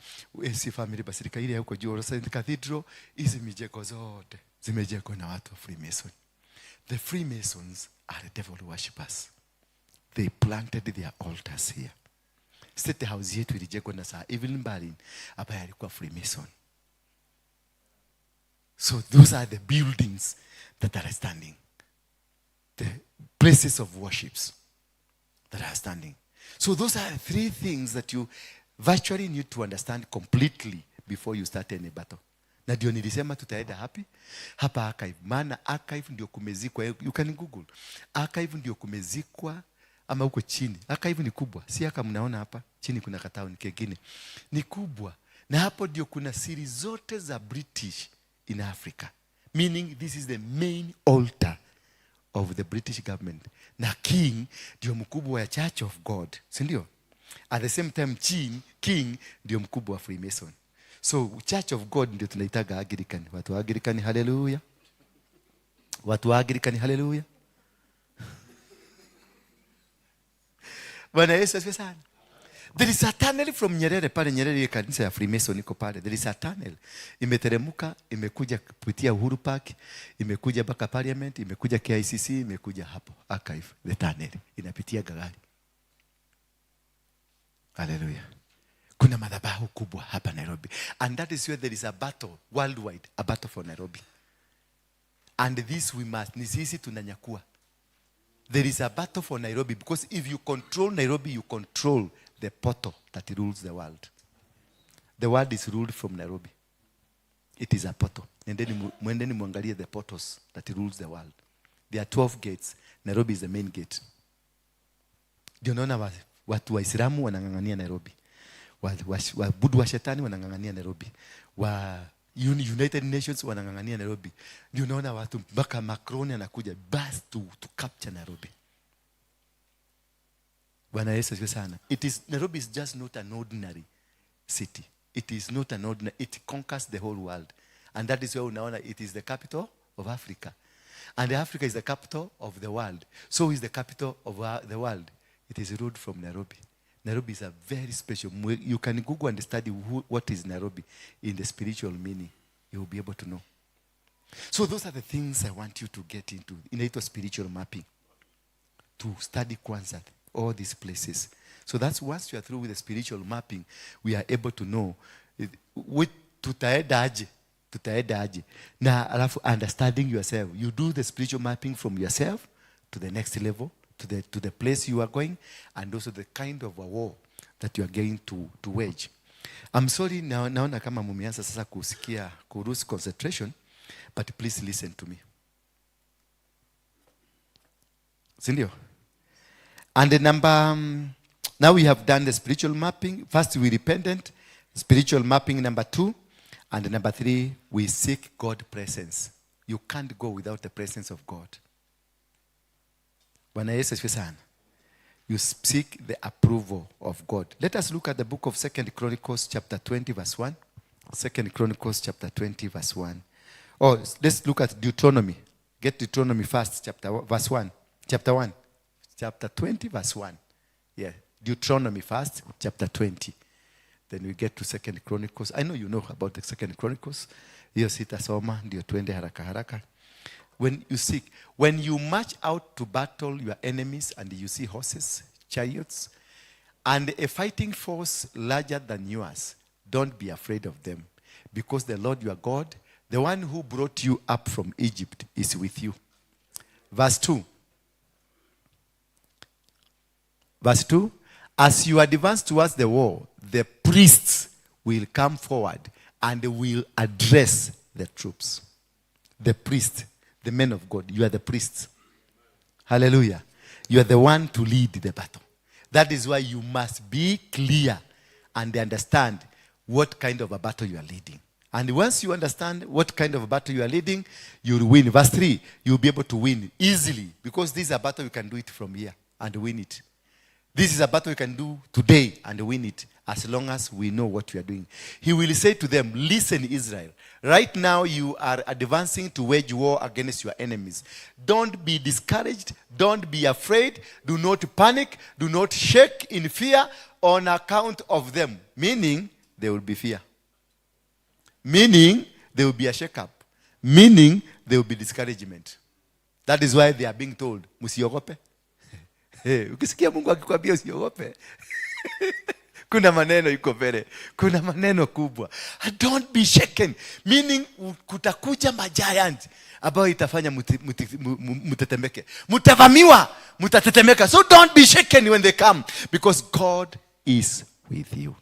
AC Family Basilica ile ya huko juu, Saint Cathedral, hizi mijengo zote zimejengwa na watu wa Freemason. The Freemasons are devil worshippers. They planted their altars here. State House yetu ilijengwa na Sir Evelyn Baring ambaye alikuwa Freemason. So those are the buildings that are standing. The places of worships that are standing. So those are three things that you virtually need to understand completely before you start any battle. Na ndio nilisema tutaenda hapi hapa Archive, maana Archive ndio kumezikwa. You can Google. Archive ndio kumezikwa ama huko chini. Archive ni kubwa, si haka mnaona hapa chini kuna katauni kengine ni kubwa, na hapo ndio kuna siri zote za British in Africa, meaning this is the main altar of the British government, na king ndio mkubwa wa Church of God, si ndio? At the same time king ndio mkubwa wa Freemason. So Church of God ndio tunaitaga Anglican. Watu wa Anglican, haleluya! Watu wa Anglican, haleluya! Bwana Yesu asifiwe sana. There is a tunnel from Nyerere pale Nyerere, ile kanisa ya Freemason iko pale. There is a tunnel. Imeteremka, imekuja kupitia Uhuru Park, imekuja mpaka Parliament, imekuja KICC, imekuja hapo Archive, the tunnel. Inapitia gari. Hallelujah. Kuna madhabahu kubwa hapa Nairobi. And that is where there is a battle worldwide, a battle for Nairobi. And this we must, ni sisi tunanyakua. There is a battle for Nairobi because if you control Nairobi, you control the portal that rules the world. The world is ruled from Nairobi. It is a portal. Mwendeni muangalie the portals that rules the world. There are 12 gates. Nairobi is the main gate. Ndio naona watu Waislamu wanang'ang'ania Nairobi. Waabudu wa shetani wanang'ang'ania Nairobi. Wa United Nations wanang'ang'ania Nairobi. Ndio naona watu mpaka Macron anakuja bas to capture Nairobi. Bwana Yesu asifiwe sana. Nairobi is just not an ordinary city. It is not an ordinary, it conquers the whole world. And that is where unaona it is the capital of Africa. And Africa is the capital of the world. So is the capital of the world. It is ruled from Nairobi. Nairobi is a very special. You can Google and study what is Nairobi in the spiritual meaning. You will be able to know. So those are the things I want you to get into. Inaitwa spiritual mapping. To study kwanza all these places. So that's once you are through with the spiritual mapping, we are able to know tutaenda aje. Tutaenda aje. Na alafu understanding yourself. You do the spiritual mapping from yourself to the next level, to the place you are going, and also the kind of a war that you are going to wage. I'm sorry, naona kama mumeanza sasa kusikia ku lose concentration, but please listen to me. Sindio? And the number, now we have done the spiritual mapping. First, we repentant. Spiritual mapping number 2. And number 3, we seek God's presence. You can't go without the presence of God. Bwana Yesu asifiwe sana. You seek the approval of God. Let us look at the book of 2 Chronicles chapter 20 verse 1. 2 Chronicles chapter 20 verse 1. Oh, let's look at Deuteronomy. Get Deuteronomy first, chapter verse 1. Chapter 1. Chapter 20 verse 1. Yeah, Deuteronomy first, chapter 20. Then we get to 2 Chronicles. I know you know about the 2 Chronicles. Hiyo sitasoma, ndio tuende haraka haraka. When you seek, when you march out to battle your enemies and you see horses, chariots, and a fighting force larger than yours, don't be afraid of them, because the Lord your God, the one who brought you up from Egypt, is with you. Verse 2. Verse 2, as you advance towards the war, the priests will come forward and will address the troops. The priest, the men of God, you are the priests. Hallelujah. You are the one to lead the battle. That is why you must be clear and understand what kind of a battle you are leading. And once you understand what kind of battle you are leading, you'll win. Verse 3, you'll be able to win easily, because this is a battle you can do it from here and win it. This is a battle you can do today and win it, as long as we know what we are doing. He will say to them, "Listen, Israel, right now you are advancing to wage war against your enemies. Don't be discouraged. Don't be afraid. Do not panic. Do not shake in fear on account of them." Meaning, there will be fear. Meaning, there will be a shake-up. Meaning, there will be discouragement. That is why they are being told, "Msiogope." Hey, ukisikia Mungu akikwambia usiogope, kuna maneno iko mbele, kuna maneno kubwa. Don't be shaken, meaning kutakuja magiant ambayo itafanya mtetemeke, mtavamiwa, mtatetemeka. So don't be shaken when they come, because God is with you.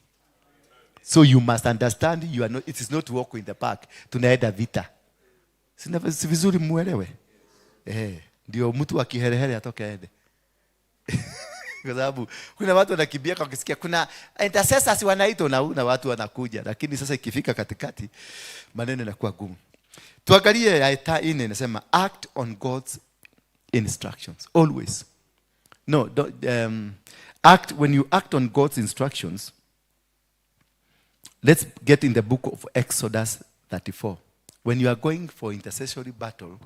So you must understand you are not, it is not walk in the park. Tunaenda vita. Si vizuri muelewe? Eh, ndio mtu akiherehere atoke aende, kwa sababu kuna watu wanakimbia wakisikia kuna intercessors wanaitwa na watu wanakuja, lakini sasa ikifika katikati maneno yanakuwa gumu. Tuangalie aya 4, inasema act on God's instructions always. No, don't, act when you act on God's instructions. Let's get in the book of Exodus 34. When you are going for intercessory battle,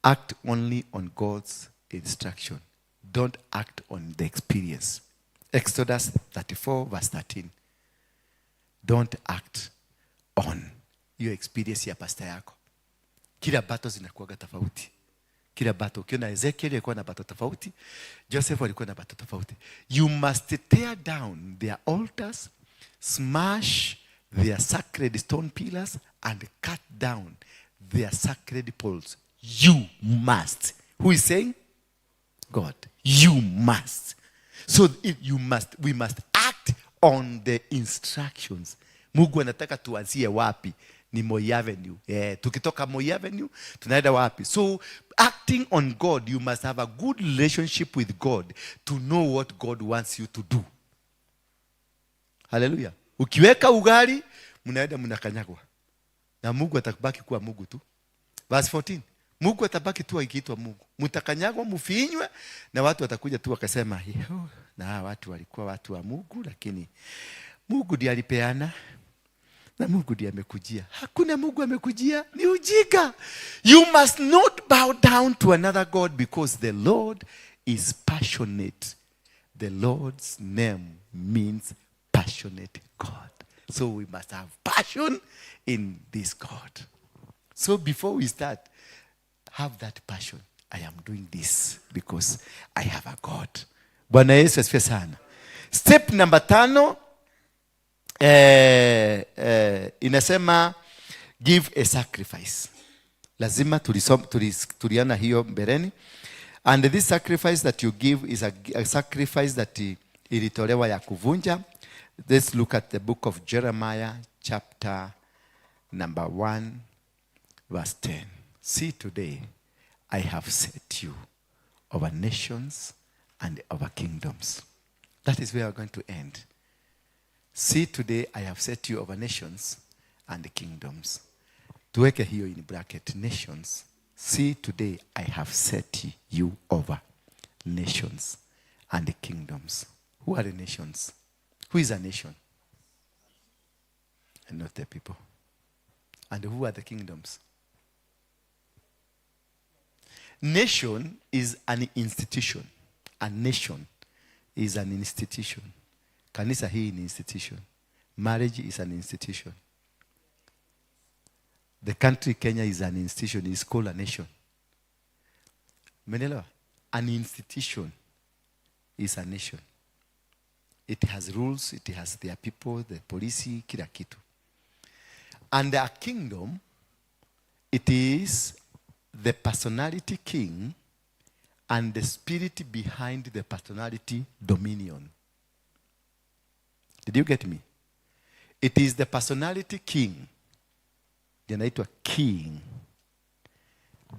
act only on God's instruction. Don't act on the experience. Exodus 34, verse 13. Don't act on your experience ya pastor yako. Kila battle zinakuwaga tofauti. Kila battle. Ukiona Ezekiel alikuwa na battle tofauti, Joseph alikuwa na battle tofauti. "You must tear down their altars, smash their sacred stone pillars, and cut down their sacred poles." You must. Who is saying? God. You must. So if you must, we must act on the instructions. Mungu anataka tuanzie wapi? Ni Moi Avenue. Yeah. Tukitoka Moi Avenue, tunaenda wapi? So acting on God, you must have a good relationship with God to know what God wants you to do. Haleluya. Ukiweka ugali, mnaenda mnakanyagwa. Na Mungu atabaki kuwa Mungu tu. Verse 14. Mungu atabaki tu akiitwa Mungu. Mtakanyagwa, mfinywe, na watu watakuja tu wakasema, "Yo, na hawa watu walikuwa watu wa Mungu, lakini Mungu ndiye alipeana na Mungu ndiye amekujia." Hakuna Mungu amekujia, ni ujinga. You must not bow down to another God because the Lord is passionate. The Lord's name means passionate God. So we must have passion in this God. So before we start, have that passion. I am doing this because I have a God. Bwana Yesu asifiwe sana. Step number 5 inasema give a sacrifice. Lazima tuliona hiyo mbeleni. And this sacrifice that you give is a sacrifice that ilitolewa ya kuvunja. Let's look at the book of Jeremiah, chapter number 1, verse 10. "See, today I have set you over nations and over kingdoms." That is where we're going to end. "See, today I have set you over nations and kingdoms." Tuweke hiyo in bracket, nations. "See, today I have set you over nations and kingdoms." Who are the nations? Who is a nation? And not the people. And who are the kingdoms? Nation is an institution. A nation is an institution. Kanisa hii ni institution. Marriage is an institution. The country Kenya is an institution. It's called a nation. Umenielewa? An institution is a nation. It has rules, it has their people, the police, kila kitu. And a kingdom, it is the personality king and the spirit behind the personality dominion. Did you get me? It is the personality king. Yanaitwa king.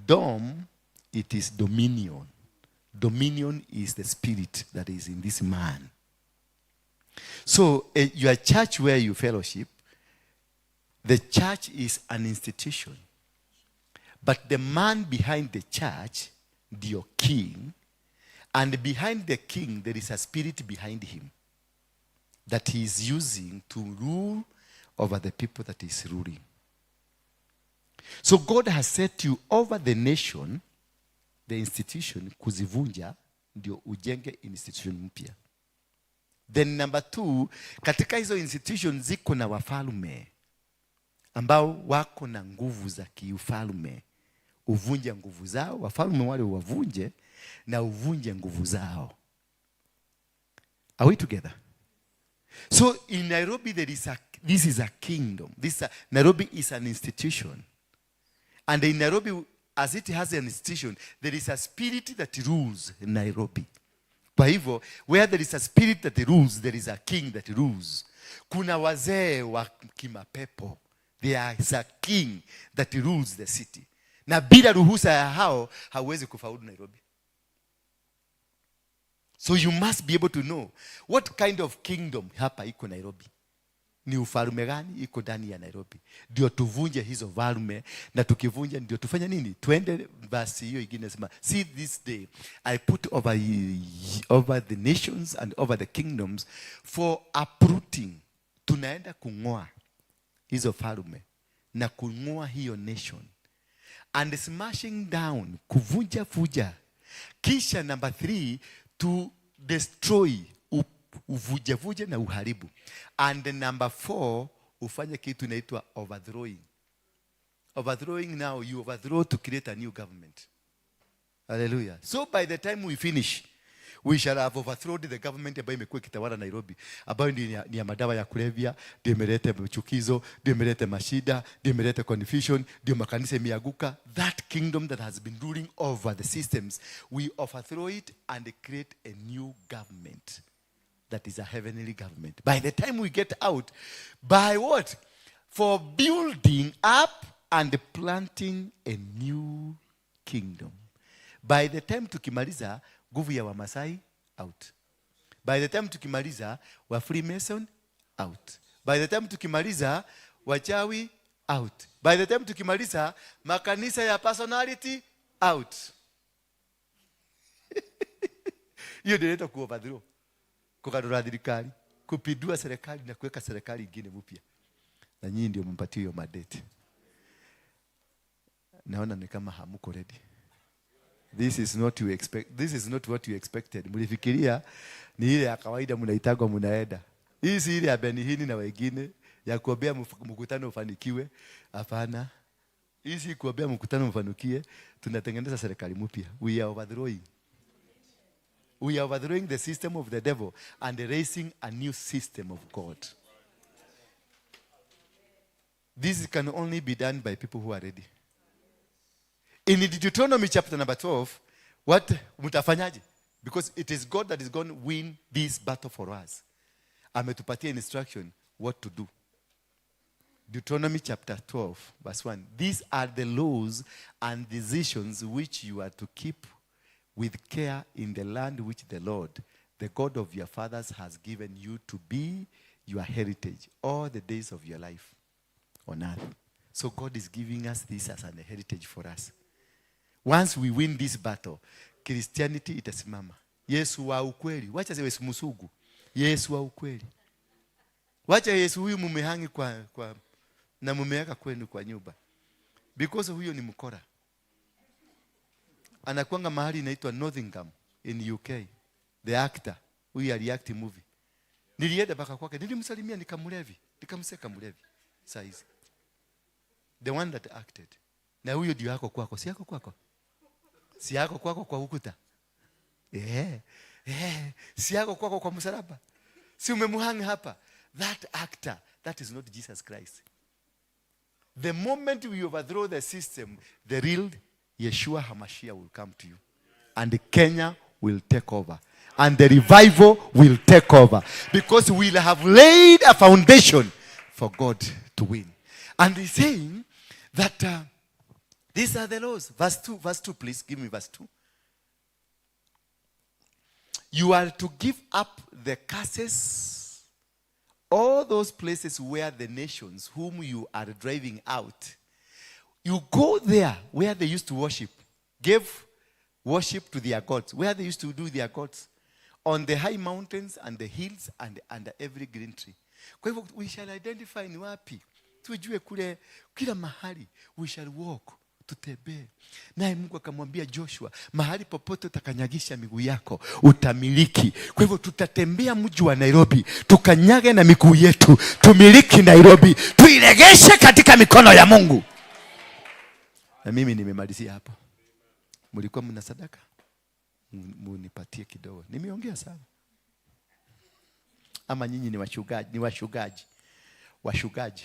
Dom, it is dominion. Dominion is the spirit that is in this man. So your church where you fellowship, The church is an institution, but the man behind the church ndio king, and behind the king there is a spirit behind him that he is using to rule over the people that he is ruling. So God has set you over the nation, the institution, kuzivunja ndio ujenge institution mpya. Then number two, katika hizo institution ziko na wafalme ambao wako na nguvu za kiufalme. Uvunje nguvu zao, wafalme wale uwavunje na uvunje nguvu zao. Are we together? So in Nairobi there is a this is a kingdom. Nairobi is an institution. And in Nairobi, as it has an institution, there is a spirit that rules in Nairobi. Kwa hivyo, where there is a spirit that rules, there is a king that rules. Kuna wazee wa kimapepo. There is a king that rules the city. Na bila ruhusa ya hao, hauwezi kufaulu Nairobi. So you must be able to know what kind of kingdom hapa iko Nairobi. Ni ufalme gani iko ndani ya Nairobi? Ndio tuvunje hizo falme, na tukivunja ndio tufanye nini? Twende verse hiyo ingine nasema, "See, this day I put over the nations and over the kingdoms for uprooting." Tunaenda kung'oa hizo falme na kung'oa hiyo nation and smashing down, kuvunja vuja. Kisha number three, to destroy, uvujevuje na uharibu. And number four, ufanye kitu inaitwa overthrowing. Overthrowing now, you overthrow to create a new government. Hallelujah. So by the time we finish, we shall have overthrown the government ambayo imekuwa ikitawala Nairobi, ambayo ni ya madawa ya kulevya, ndio imeleta chukizo, ndio imeleta mashida, ndio imeleta confusion, ndio makanisa imeanguka. That kingdom that has been ruling over the systems, we overthrow it and create a new government that is a heavenly government. By the time we get out, by what? For building up and planting a new kingdom. By the time tukimaliza, nguvu ya Wamasai out. By the time tukimaliza, wa Freemason out. By the time tukimaliza, wachawi out. By the time tukimaliza, makanisa ya personality out. Hiyo ndio inaitwa kuoverthrow. Kugarura thirikari, kupindua serikali na kuweka serikali ingine mpya. Na nyinyi ndio mpatie hiyo mandate. Naona ni kama hamuko ready. This is not you expect. This is not what you expected. Mlifikiria ni ile ya kawaida mnaitagwa mnaenda. Hii si ile ya Benny Hinn na wengine ya kuombea mkutano ufanikiwe. Hapana. Hii si kuombea mkutano ufanikiwe. Tunatengeneza serikali mpya. We are overthrowing. We are overthrowing the system of the devil and raising a new system of God. This can only be done by people who are ready. In Deuteronomy chapter number 12, what mtafanyaje? Because it is God that is going to win this battle for us. Ametupatia instruction what to do. Deuteronomy chapter 12, verse 1. "These are the laws and decisions which you are to keep with care in the land which the Lord, the God of your fathers, has given you to be your heritage all the days of your life on earth." So God is giving us this as an heritage for us. Once we win this battle, Christianity itasimama. Yesu wa ukweli. Wacha Yesu msungu. Yesu wa ukweli. Wacha Yesu huyu mumehang kwa na mumeweka kwenu kwa nyumba. Because huyo ni mkora. Anakuanga mahali inaitwa Nottingham in UK. The actor huyu aliact movie. Nilienda mpaka kwake, nilimsalimia nikamlevi, nikamseka mlevi. Saizi. The one that acted. Na huyo ndio yako kwako, si yako kwako? Si yako kwako kwa ukuta? Yeah. Yeah. Si yako kwako kwa msalaba? Si umemuhang hapa? That actor, that is not Jesus Christ. The moment we overthrow the system, the real Yeshua HaMashiach will come to you. And Kenya will take over. And the revival will take over. Because we'll have laid a foundation for God to win. And he's saying that these are the laws. Verse 2, verse 2, please. Give me verse 2. "You are to give up the curses All those places where the nations whom you are driving out, you go there where they used to worship, gave worship to their gods, where they used to do their gods, on the high mountains and the hills and under every green tree. Kwa hivyo we shall identify ni wapi, tujue kule kila mahali, we shall walk, tutembee. Naye Mungu akamwambia Joshua, mahali popote utakanyagisha miguu yako utamiliki. Kwa hivyo tutatembea mji wa Nairobi, tukanyage na miguu yetu, tumiliki Nairobi, tuiregeshe katika mikono ya Mungu. Na mimi nimemalizia hapo. Mlikuwa mna sadaka? Munipatie kidogo. Nimeongea sana. Ama nyinyi ni wachungaji, ni washugaji. Washugaji.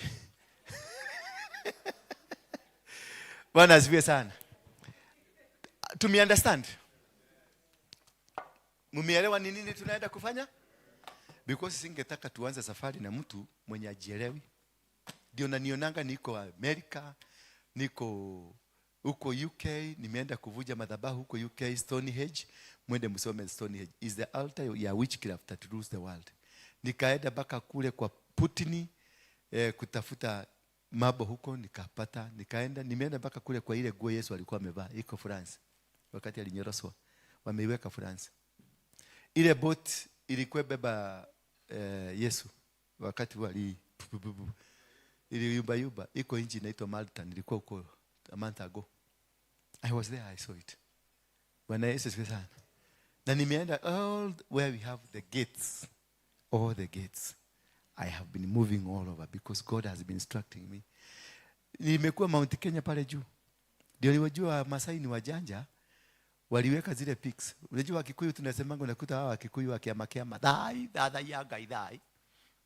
Bwana asifiwe sana. Tumi understand? Mumeelewa ni nini tunaenda kufanya? Because singetaka tuanze safari na mtu mwenye ajielewi. Ndio nanionanga niko Amerika, niko huko UK, nimeenda kuvuja madhabahu huko UK, Stonehenge. Mwende msome Stonehenge is the altar ya witchcraft that rules the world. Nikaenda mpaka kule kwa Putin, kutafuta mambo huko, nikapata, nikaenda, nimeenda mpaka kule kwa ile nguo Yesu alikuwa amevaa, iko France. Wakati alinyoroswa, wameiweka France. Ile boat ilikuwa beba Yesu wakati wali iliyumba yumba, iko nchi inaitwa Malta, nilikuwa huko a month ago. I was there, I saw it. Bwana Yesu asifiwe sana. Na nimeenda all where we have the gates, all the gates. I have been moving all over because God has been instructing me. Nimekuwa Mount Kenya pale juu. Ndio niwajua Masai ni wajanja, waliweka zile peaks. Unajua Wakikuyu tunasemanga, unakuta hawa Wakikuyu wakiamakiama, dai dada ya ngai dai.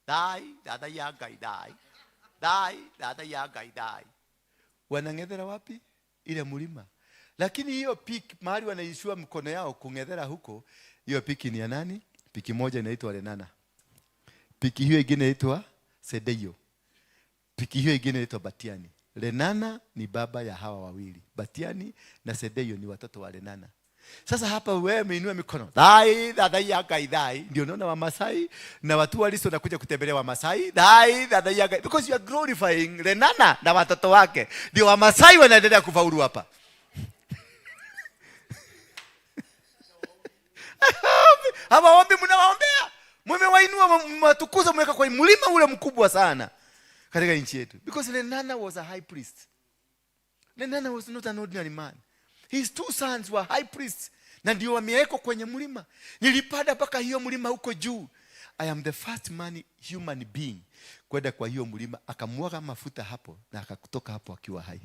Dai dada ya ngai dai. Dai dada ya ngai dai. Wanang'ethera wapi? Ile mlima. Lakini hiyo peak mahali wanaishua mkono yao kung'ethera huko, hiyo peak ni ya nani? Peak moja inaitwa Lenana. Piki hiyo ingine inaitwa Sedeyo. Piki hiyo ingine inaitwa Batiani. Lenana ni baba ya hawa wawili. Batiani na Sedeyo ni watoto wa Lenana. Sasa hapa wewe umeinua mikono. Dai, dai ya ngai dai. Ndio unaona Wamasai na watu waliso nakuja kutembelea Wamasai. Dai, dai ya ngai. Because you are glorifying Lenana na watoto wake. Ndio Wamasai wanaendelea kufaulu hapa. Hawaombi, mnawaombea. Mmewainua, mmewatukuza, mmeweka kwa mlima ule mkubwa sana katika nchi yetu. Because Lenana was a high priest. Lenana was not an ordinary man. His two sons were high priests. Na ndio wamewekwa kwenye mlima. Nilipanda mpaka hiyo mlima huko juu. I am the first man, human being, kwenda kwa hiyo mlima, akamwaga mafuta hapo na akatoka hapo akiwa hai.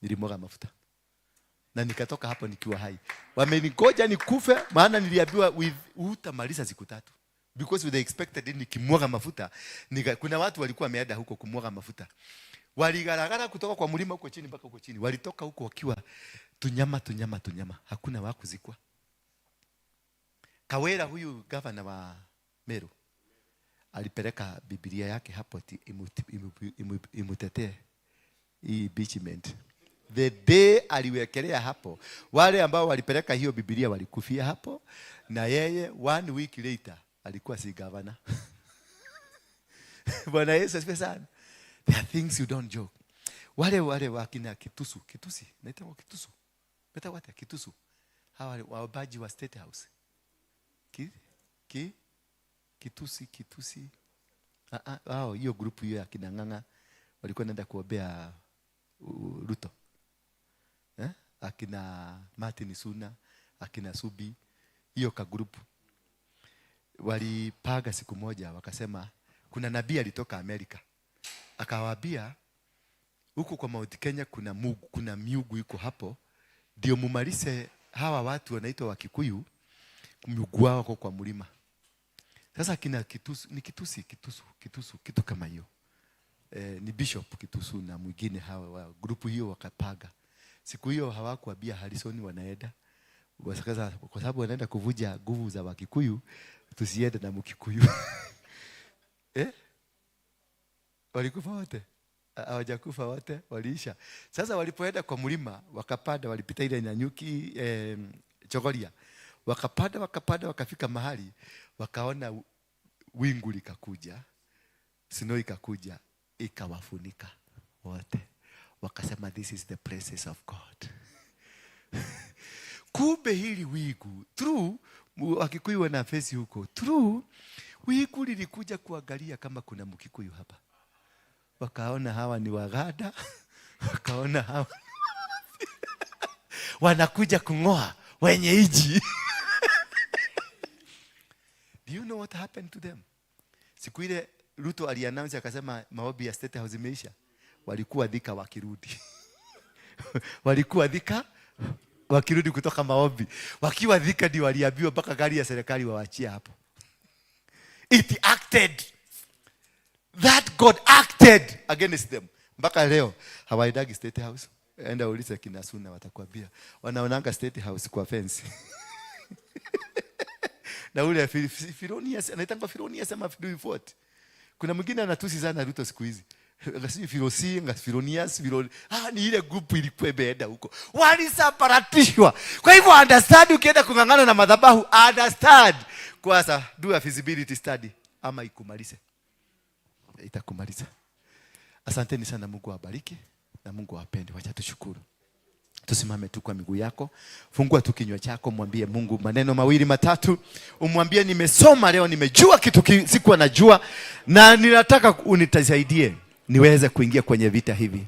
Nilimwaga mafuta na nikatoka hapo nikiwa hai. Wameningoja nikufe, maana niliambiwa utamaliza siku tatu. Because they expected nikimwaga mafuta, kuna watu walikuwa wameenda huko kumwaga mafuta. Waligaragara kutoka kwa mlima huko chini mpaka huko chini. Walitoka huko wakiwa tunyama tunyama tunyama. Hakuna wa kuzikwa. Kawera huyu governor wa Meru alipeleka Biblia yake hapo ati imutetee hii impeachment. The day aliwekelea hapo, wale ambao walipeleka hiyo Biblia walikufia hapo, na yeye 1 week later alikuwa si governor. Bwana Yesu asifiwe sana. There are things you don't joke. Wale wakina Kitusu, Kitusi, naitwa Kitusu. Naitwa what? Kitusu. Hawa wabaji wa State House. Kitusi, Kitusi. Hao hiyo group hiyo ya kina Ng'ang'a walikuwa wanaenda kuombea Ruto. Akina Martin Suna, akina Subi, hiyo ka group. Walipaga siku moja wakasema kuna nabii alitoka Amerika. Akawaambia huko kwa Mount Kenya kuna Mungu, kuna miungu iko hapo, ndio mumalise hawa watu wanaitwa Wakikuyu, miungu wao wako kwa mlima. Sasa kina Kitusu, ni Kitusi, Kitusu, Kitusu, kitu kama hiyo. Ni Bishop Kitusu na mwingine hawa wa grupu hiyo wakapaga. Siku hiyo hawakuambia Harrison wanaenda. Kwa sababu wanaenda kuvuja nguvu za Wakikuyu, tusiende na Mkikuyu. Walikufa wote? Hawajakufa wote, waliisha. Sasa walipoenda kwa mlima, wakapanda, walipita ile Nanyuki, Chogoria. Wakapanda, wakapanda, wakafika mahali, wakaona wingu likakuja. Snow ikakuja ikawafunika wote, wakasema, "This is the presence of God." Kumbe hili wingu through Wakikuyu wana face huko through wingu lilikuja kuangalia kama kuna Mkikuyu hapa, wakaona hawa ni Waganda, wakaona hawa wanakuja kung'oa wenye iji. Do you know what happened to them? Siku ile Ruto aliannounce akasema maombi ya State House imeisha, walikuwa Thika wakirudi, walikuwa Thika wakirudi kutoka maombi. Wakiwa Thika ndio waliambiwa mpaka gari ya serikali wawachie hapo. It acted. That God acted against them. Mpaka leo hawaendagi State House. Enda ulize kina Suna, watakwambia wanaonanga State House kwa fence. Na ule Philonius, anaitangwa Philonius ama Philifort. Kuna mwingine anatusi sana Ruto siku hizi. Sijui Filosi, Philonius, Philo, ah, ni ile group ilikuwa imeenda huko. Walisambaratishwa. Kwa hivyo understand, ukienda kung'ang'ana na madhabahu, understand. Kwanza do a feasibility study ama ikumalize. Itakumaliza. Asanteni sana, Mungu awabariki na Mungu awapende. Wacha tushukuru. Tusimame tu kwa miguu yako, fungua tu kinywa chako, mwambie Mungu maneno mawili matatu, umwambie nimesoma leo, nimejua kitu sikuwa najua, na ninataka unisaidie niweze kuingia kwenye vita hivi.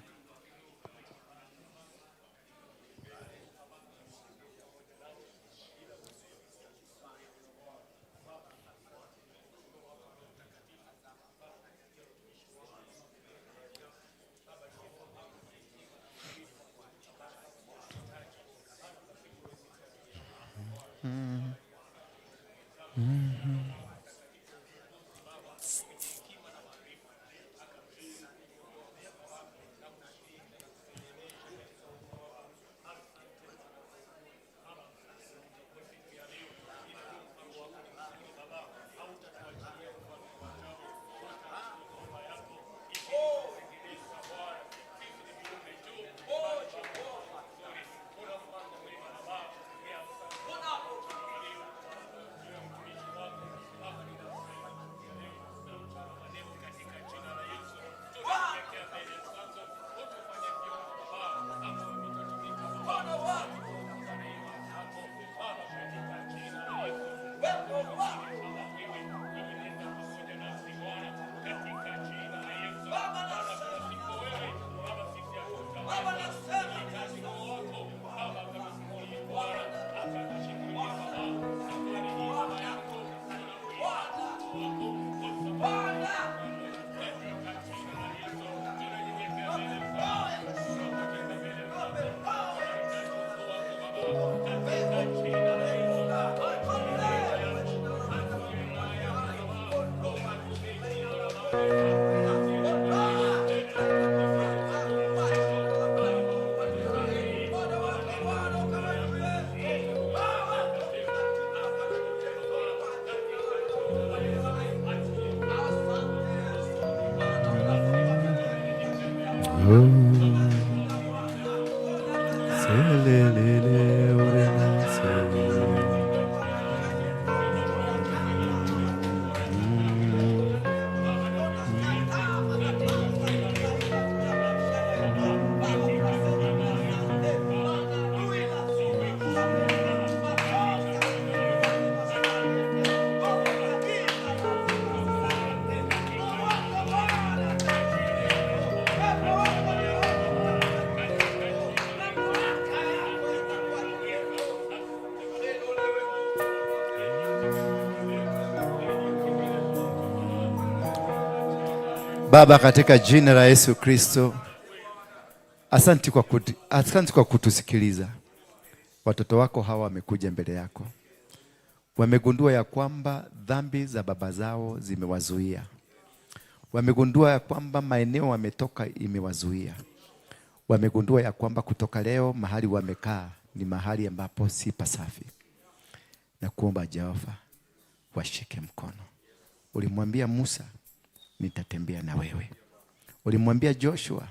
Baba, katika jina la Yesu Kristo, asante kwa kutusikiliza. Watoto wako hawa wamekuja mbele yako, wamegundua ya kwamba dhambi za baba zao zimewazuia, wamegundua ya kwamba maeneo wametoka imewazuia, wamegundua ya kwamba kutoka leo mahali wamekaa ni mahali ambapo si pasafi. Na kuomba Jehova washike mkono. Ulimwambia Musa, "Nitatembea na wewe." Ulimwambia Joshua,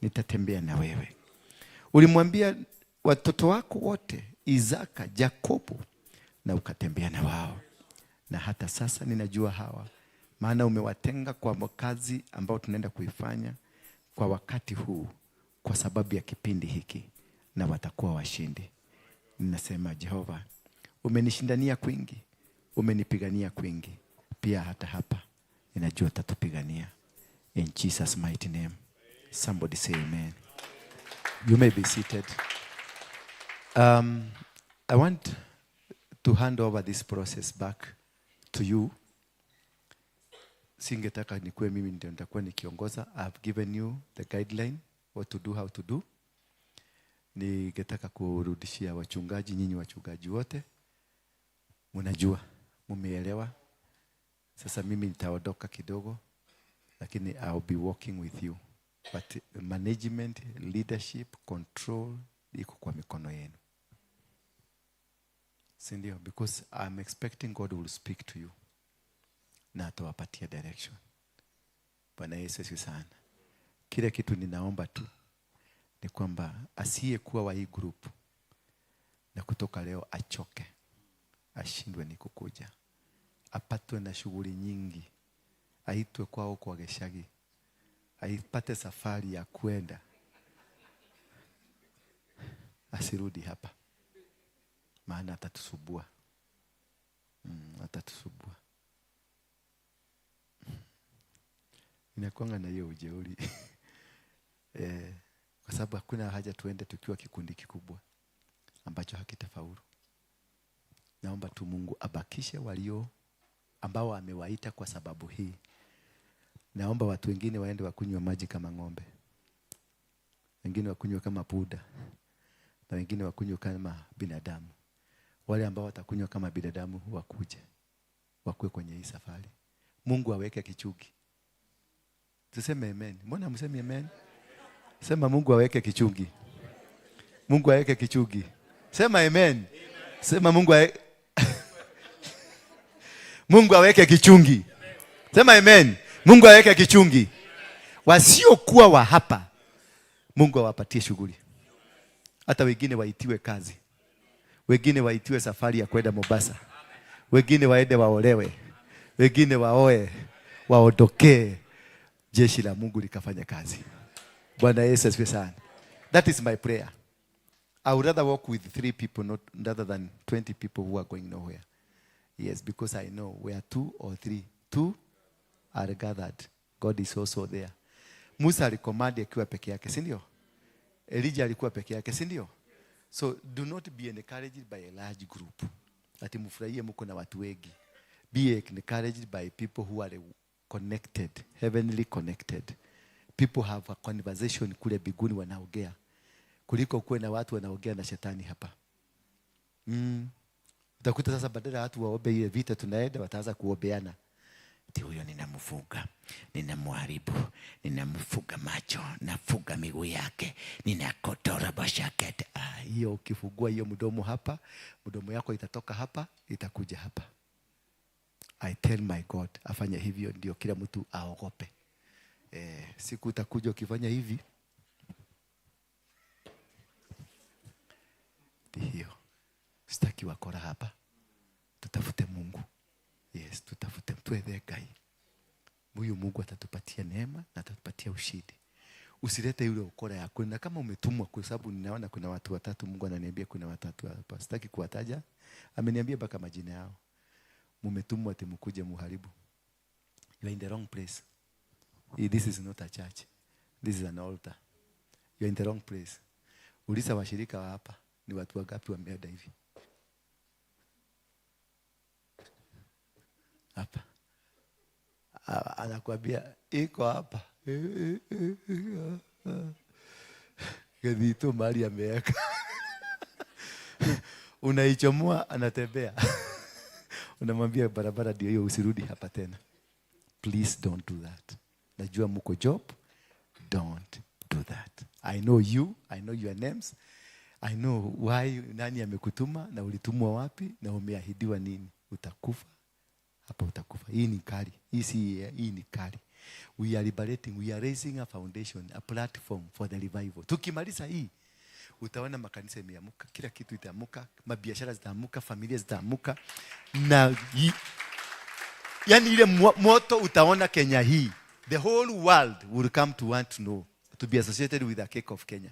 "Nitatembea na wewe." Ulimwambia watoto wako wote, Isaka, Jakobo, na ukatembea na wao. Na hata sasa ninajua hawa Maana umewatenga kwa kazi ambao tunaenda kuifanya kwa wakati huu, kwa sababu ya kipindi hiki, na watakuwa washindi. Ninasema Jehova, umenishindania kwingi, umenipigania kwingi, pia hata hapa ninajua utatupigania. In Jesus' mighty name. Somebody say amen. You may be seated. I want to hand over this process back to you. Singetaka nikuwe mimi ndio nitakuwa nikiongoza. I have given you the guideline, what to do, how to do. Ningetaka kurudishia wachungaji, nyinyi wachungaji wote. Mnajua, mumeelewa. Sasa mimi nitaondoka kidogo, lakini I'll be working with you. But management, leadership, control iko kwa mikono yenu. Si ndio? Because I'm expecting God will speak to you. Na atawapatia direction. Bwana Yesu asifiwe sana. Kile kitu ninaomba tu ni kwamba asiyekuwa wa hii group na kutoka leo achoke, ashindwe ni kukuja, apatwe na shughuli nyingi, aitwe kwao kwa geshagi, aipate safari ya kwenda, asirudi hapa, maana atatusubua. Atatusubua. Inakuanga na hiyo ujeuri. Kwa sababu hakuna haja tuende tukiwa kikundi kikubwa ambacho hakitafaulu. Naomba tu Mungu abakishe walio ambao amewaita kwa sababu hii. Naomba watu wengine waende wakunywa maji kama ng'ombe, wengine wakunywe kama punda, na wengine wakunywe kama binadamu. Wale ambao watakunywa kama binadamu wakuje, wakue kwenye hii safari. Mungu aweke kichungi. Tuseme amen. Mbona msemi amen? Sema Mungu aweke kichungi. Mungu aweke kichungi. Sema amen. Sema Mungu aweke Mungu aweke kichungi. Sema amen. Mungu aweke kichungi. Wasiokuwa wa hapa, Mungu awapatie shughuli. Hata wengine waitiwe kazi. Wengine waitiwe safari ya kwenda Mombasa. Wengine waende waolewe. Wengine waoe, waondokee. Jeshi la Mungu likafanya kazi. Bwana Yesu asifiwe sana. That is my prayer. I would rather walk with 3 people, not rather than 20 people who are going nowhere. Yes, because I know where 2 or 3, 2 are gathered, God is also there. Musa alikomandi akiwa peke yake, si ndio? Elijah alikuwa peke yake, si ndio? So do not be encouraged by a large group. Ati mfurahie mko na watu wengi. Be encouraged by people who are connected, heavenly connected. People have a conversation kule biguni wanaongea, kuliko kuwe na watu wanaongea na shetani hapa. Utakuta sasa badala watu waombe ile vita tunaenda, wataanza kuombeana. Ati huyo ninamfuga, ninamharibu, ninamfuga macho, nafuga miguu yake, ninakotora bashakete. Hiyo ukifungua hiyo mdomo hapa, mdomo yako itatoka hapa, itakuja hapa. I tell my God afanye hivyo ndio kila mtu aogope. Siku utakuja ukifanya hivi, hiyo. Sitaki wakora hapa. Tutafute Mungu. Yes, tutafute mtuethe Ngai. Huyu Mungu atatupatia neema na atatupatia ushindi. Usilete yule ukora yako. Na kama umetumwa, kwa sababu ninaona kuna watu watatu, Mungu ananiambia kuna watatu hapa. Sitaki kuwataja. Ameniambia mpaka majina yao. Mumetumwa ati mkuje muharibu. You are in the wrong place. This is not a church. This is an altar. You are in the wrong place. Uliza washirika wa hapa ni watu wangapi wameenda hivi. Hapa. Anakuambia iko hapa. Gethito mahali ameweka. Unaichomoa anatembea. Unamwambia barabara ndio hiyo, usirudi hapa tena. Please don't do that. Najua mko job. Don't do that. I know you, I know your names. I know why, nani amekutuma na ulitumwa wapi na umeahidiwa nini. Utakufa. Hapa utakufa. Hii ni kali. Hii si, hii ni kali. We are liberating, we are raising a foundation, a platform for the revival. Tukimaliza hii, utaona makanisa yameamuka, kila kitu itaamuka, mabiashara zitaamuka, familia zitaamuka. Na Yani ile moto utaona Kenya hii, the whole world will come to want to know, to be associated with the cake of Kenya.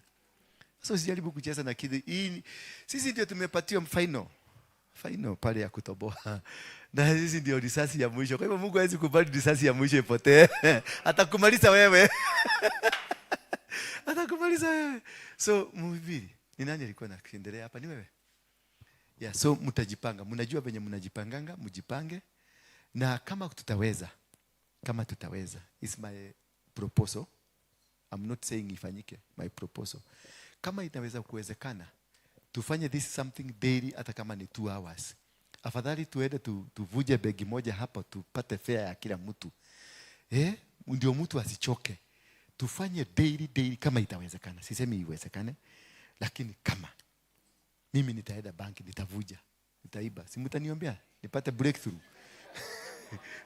So usijaribu kucheza na kitu hii. Sisi ndio tumepatiwa final final pale ya kutoboa, na sisi ndio risasi ya mwisho. Kwa hivyo Mungu hawezi kubali risasi ya mwisho ipotee, atakumaliza wewe, atakumaliza wewe. So mhubiri, ni nani alikuwa anaendelea hapa? Ni wewe? Yeah, so mtajipanga, mnajua venye mnajipanganga, mjipange, na kama tutaweza, kama tutaweza, is my proposal. I'm not saying ifanyike, my proposal. Kama itaweza kuwezekana, tufanye this something daily, hata kama ni 2 hours. Afadhali tuende tuvuje begi moja hapa tupate fare ya kila mtu. Eh, ndio mtu asichoke. Tufanye daily daily kama itawezekana. Sisemi iwezekane, lakini kama mimi nitaenda banki, nitavuja, nitaiba, si mtaniombea nipate breakthrough,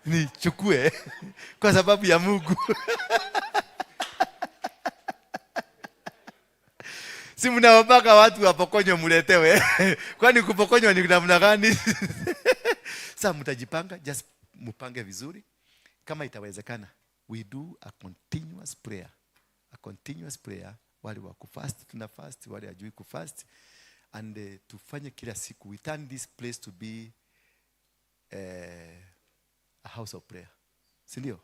nichukue kwa sababu ya Mungu. Si mnaombaka watu wapokonywe mletewe? Kwani kupokonywa ni namna gani? Sasa mtajipanga, just mupange vizuri. Kama itawezekana, we do a continuous prayer. A continuous prayer. Wale wa kufast tuna fast, wale hajui kufast, and tufanye kila siku. We turn this place to be a house of prayer. Si ndio?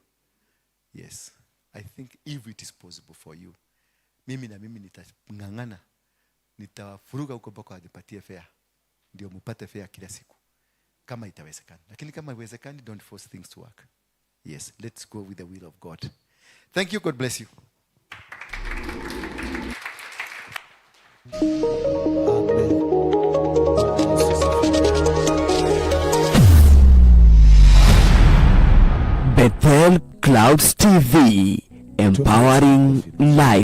Yes. I think if it is possible for you, mimi na mimi nitang'ang'ana, nitafuruga huko mpaka wanipatie fare, ndio mupate fare kila siku, kama itawezekana. Lakini kama haiwezekani, don't force things to work. Yes, let's go with the will of God. Thank you. God bless you. Amen. Bethel Clouds TV, empowering life.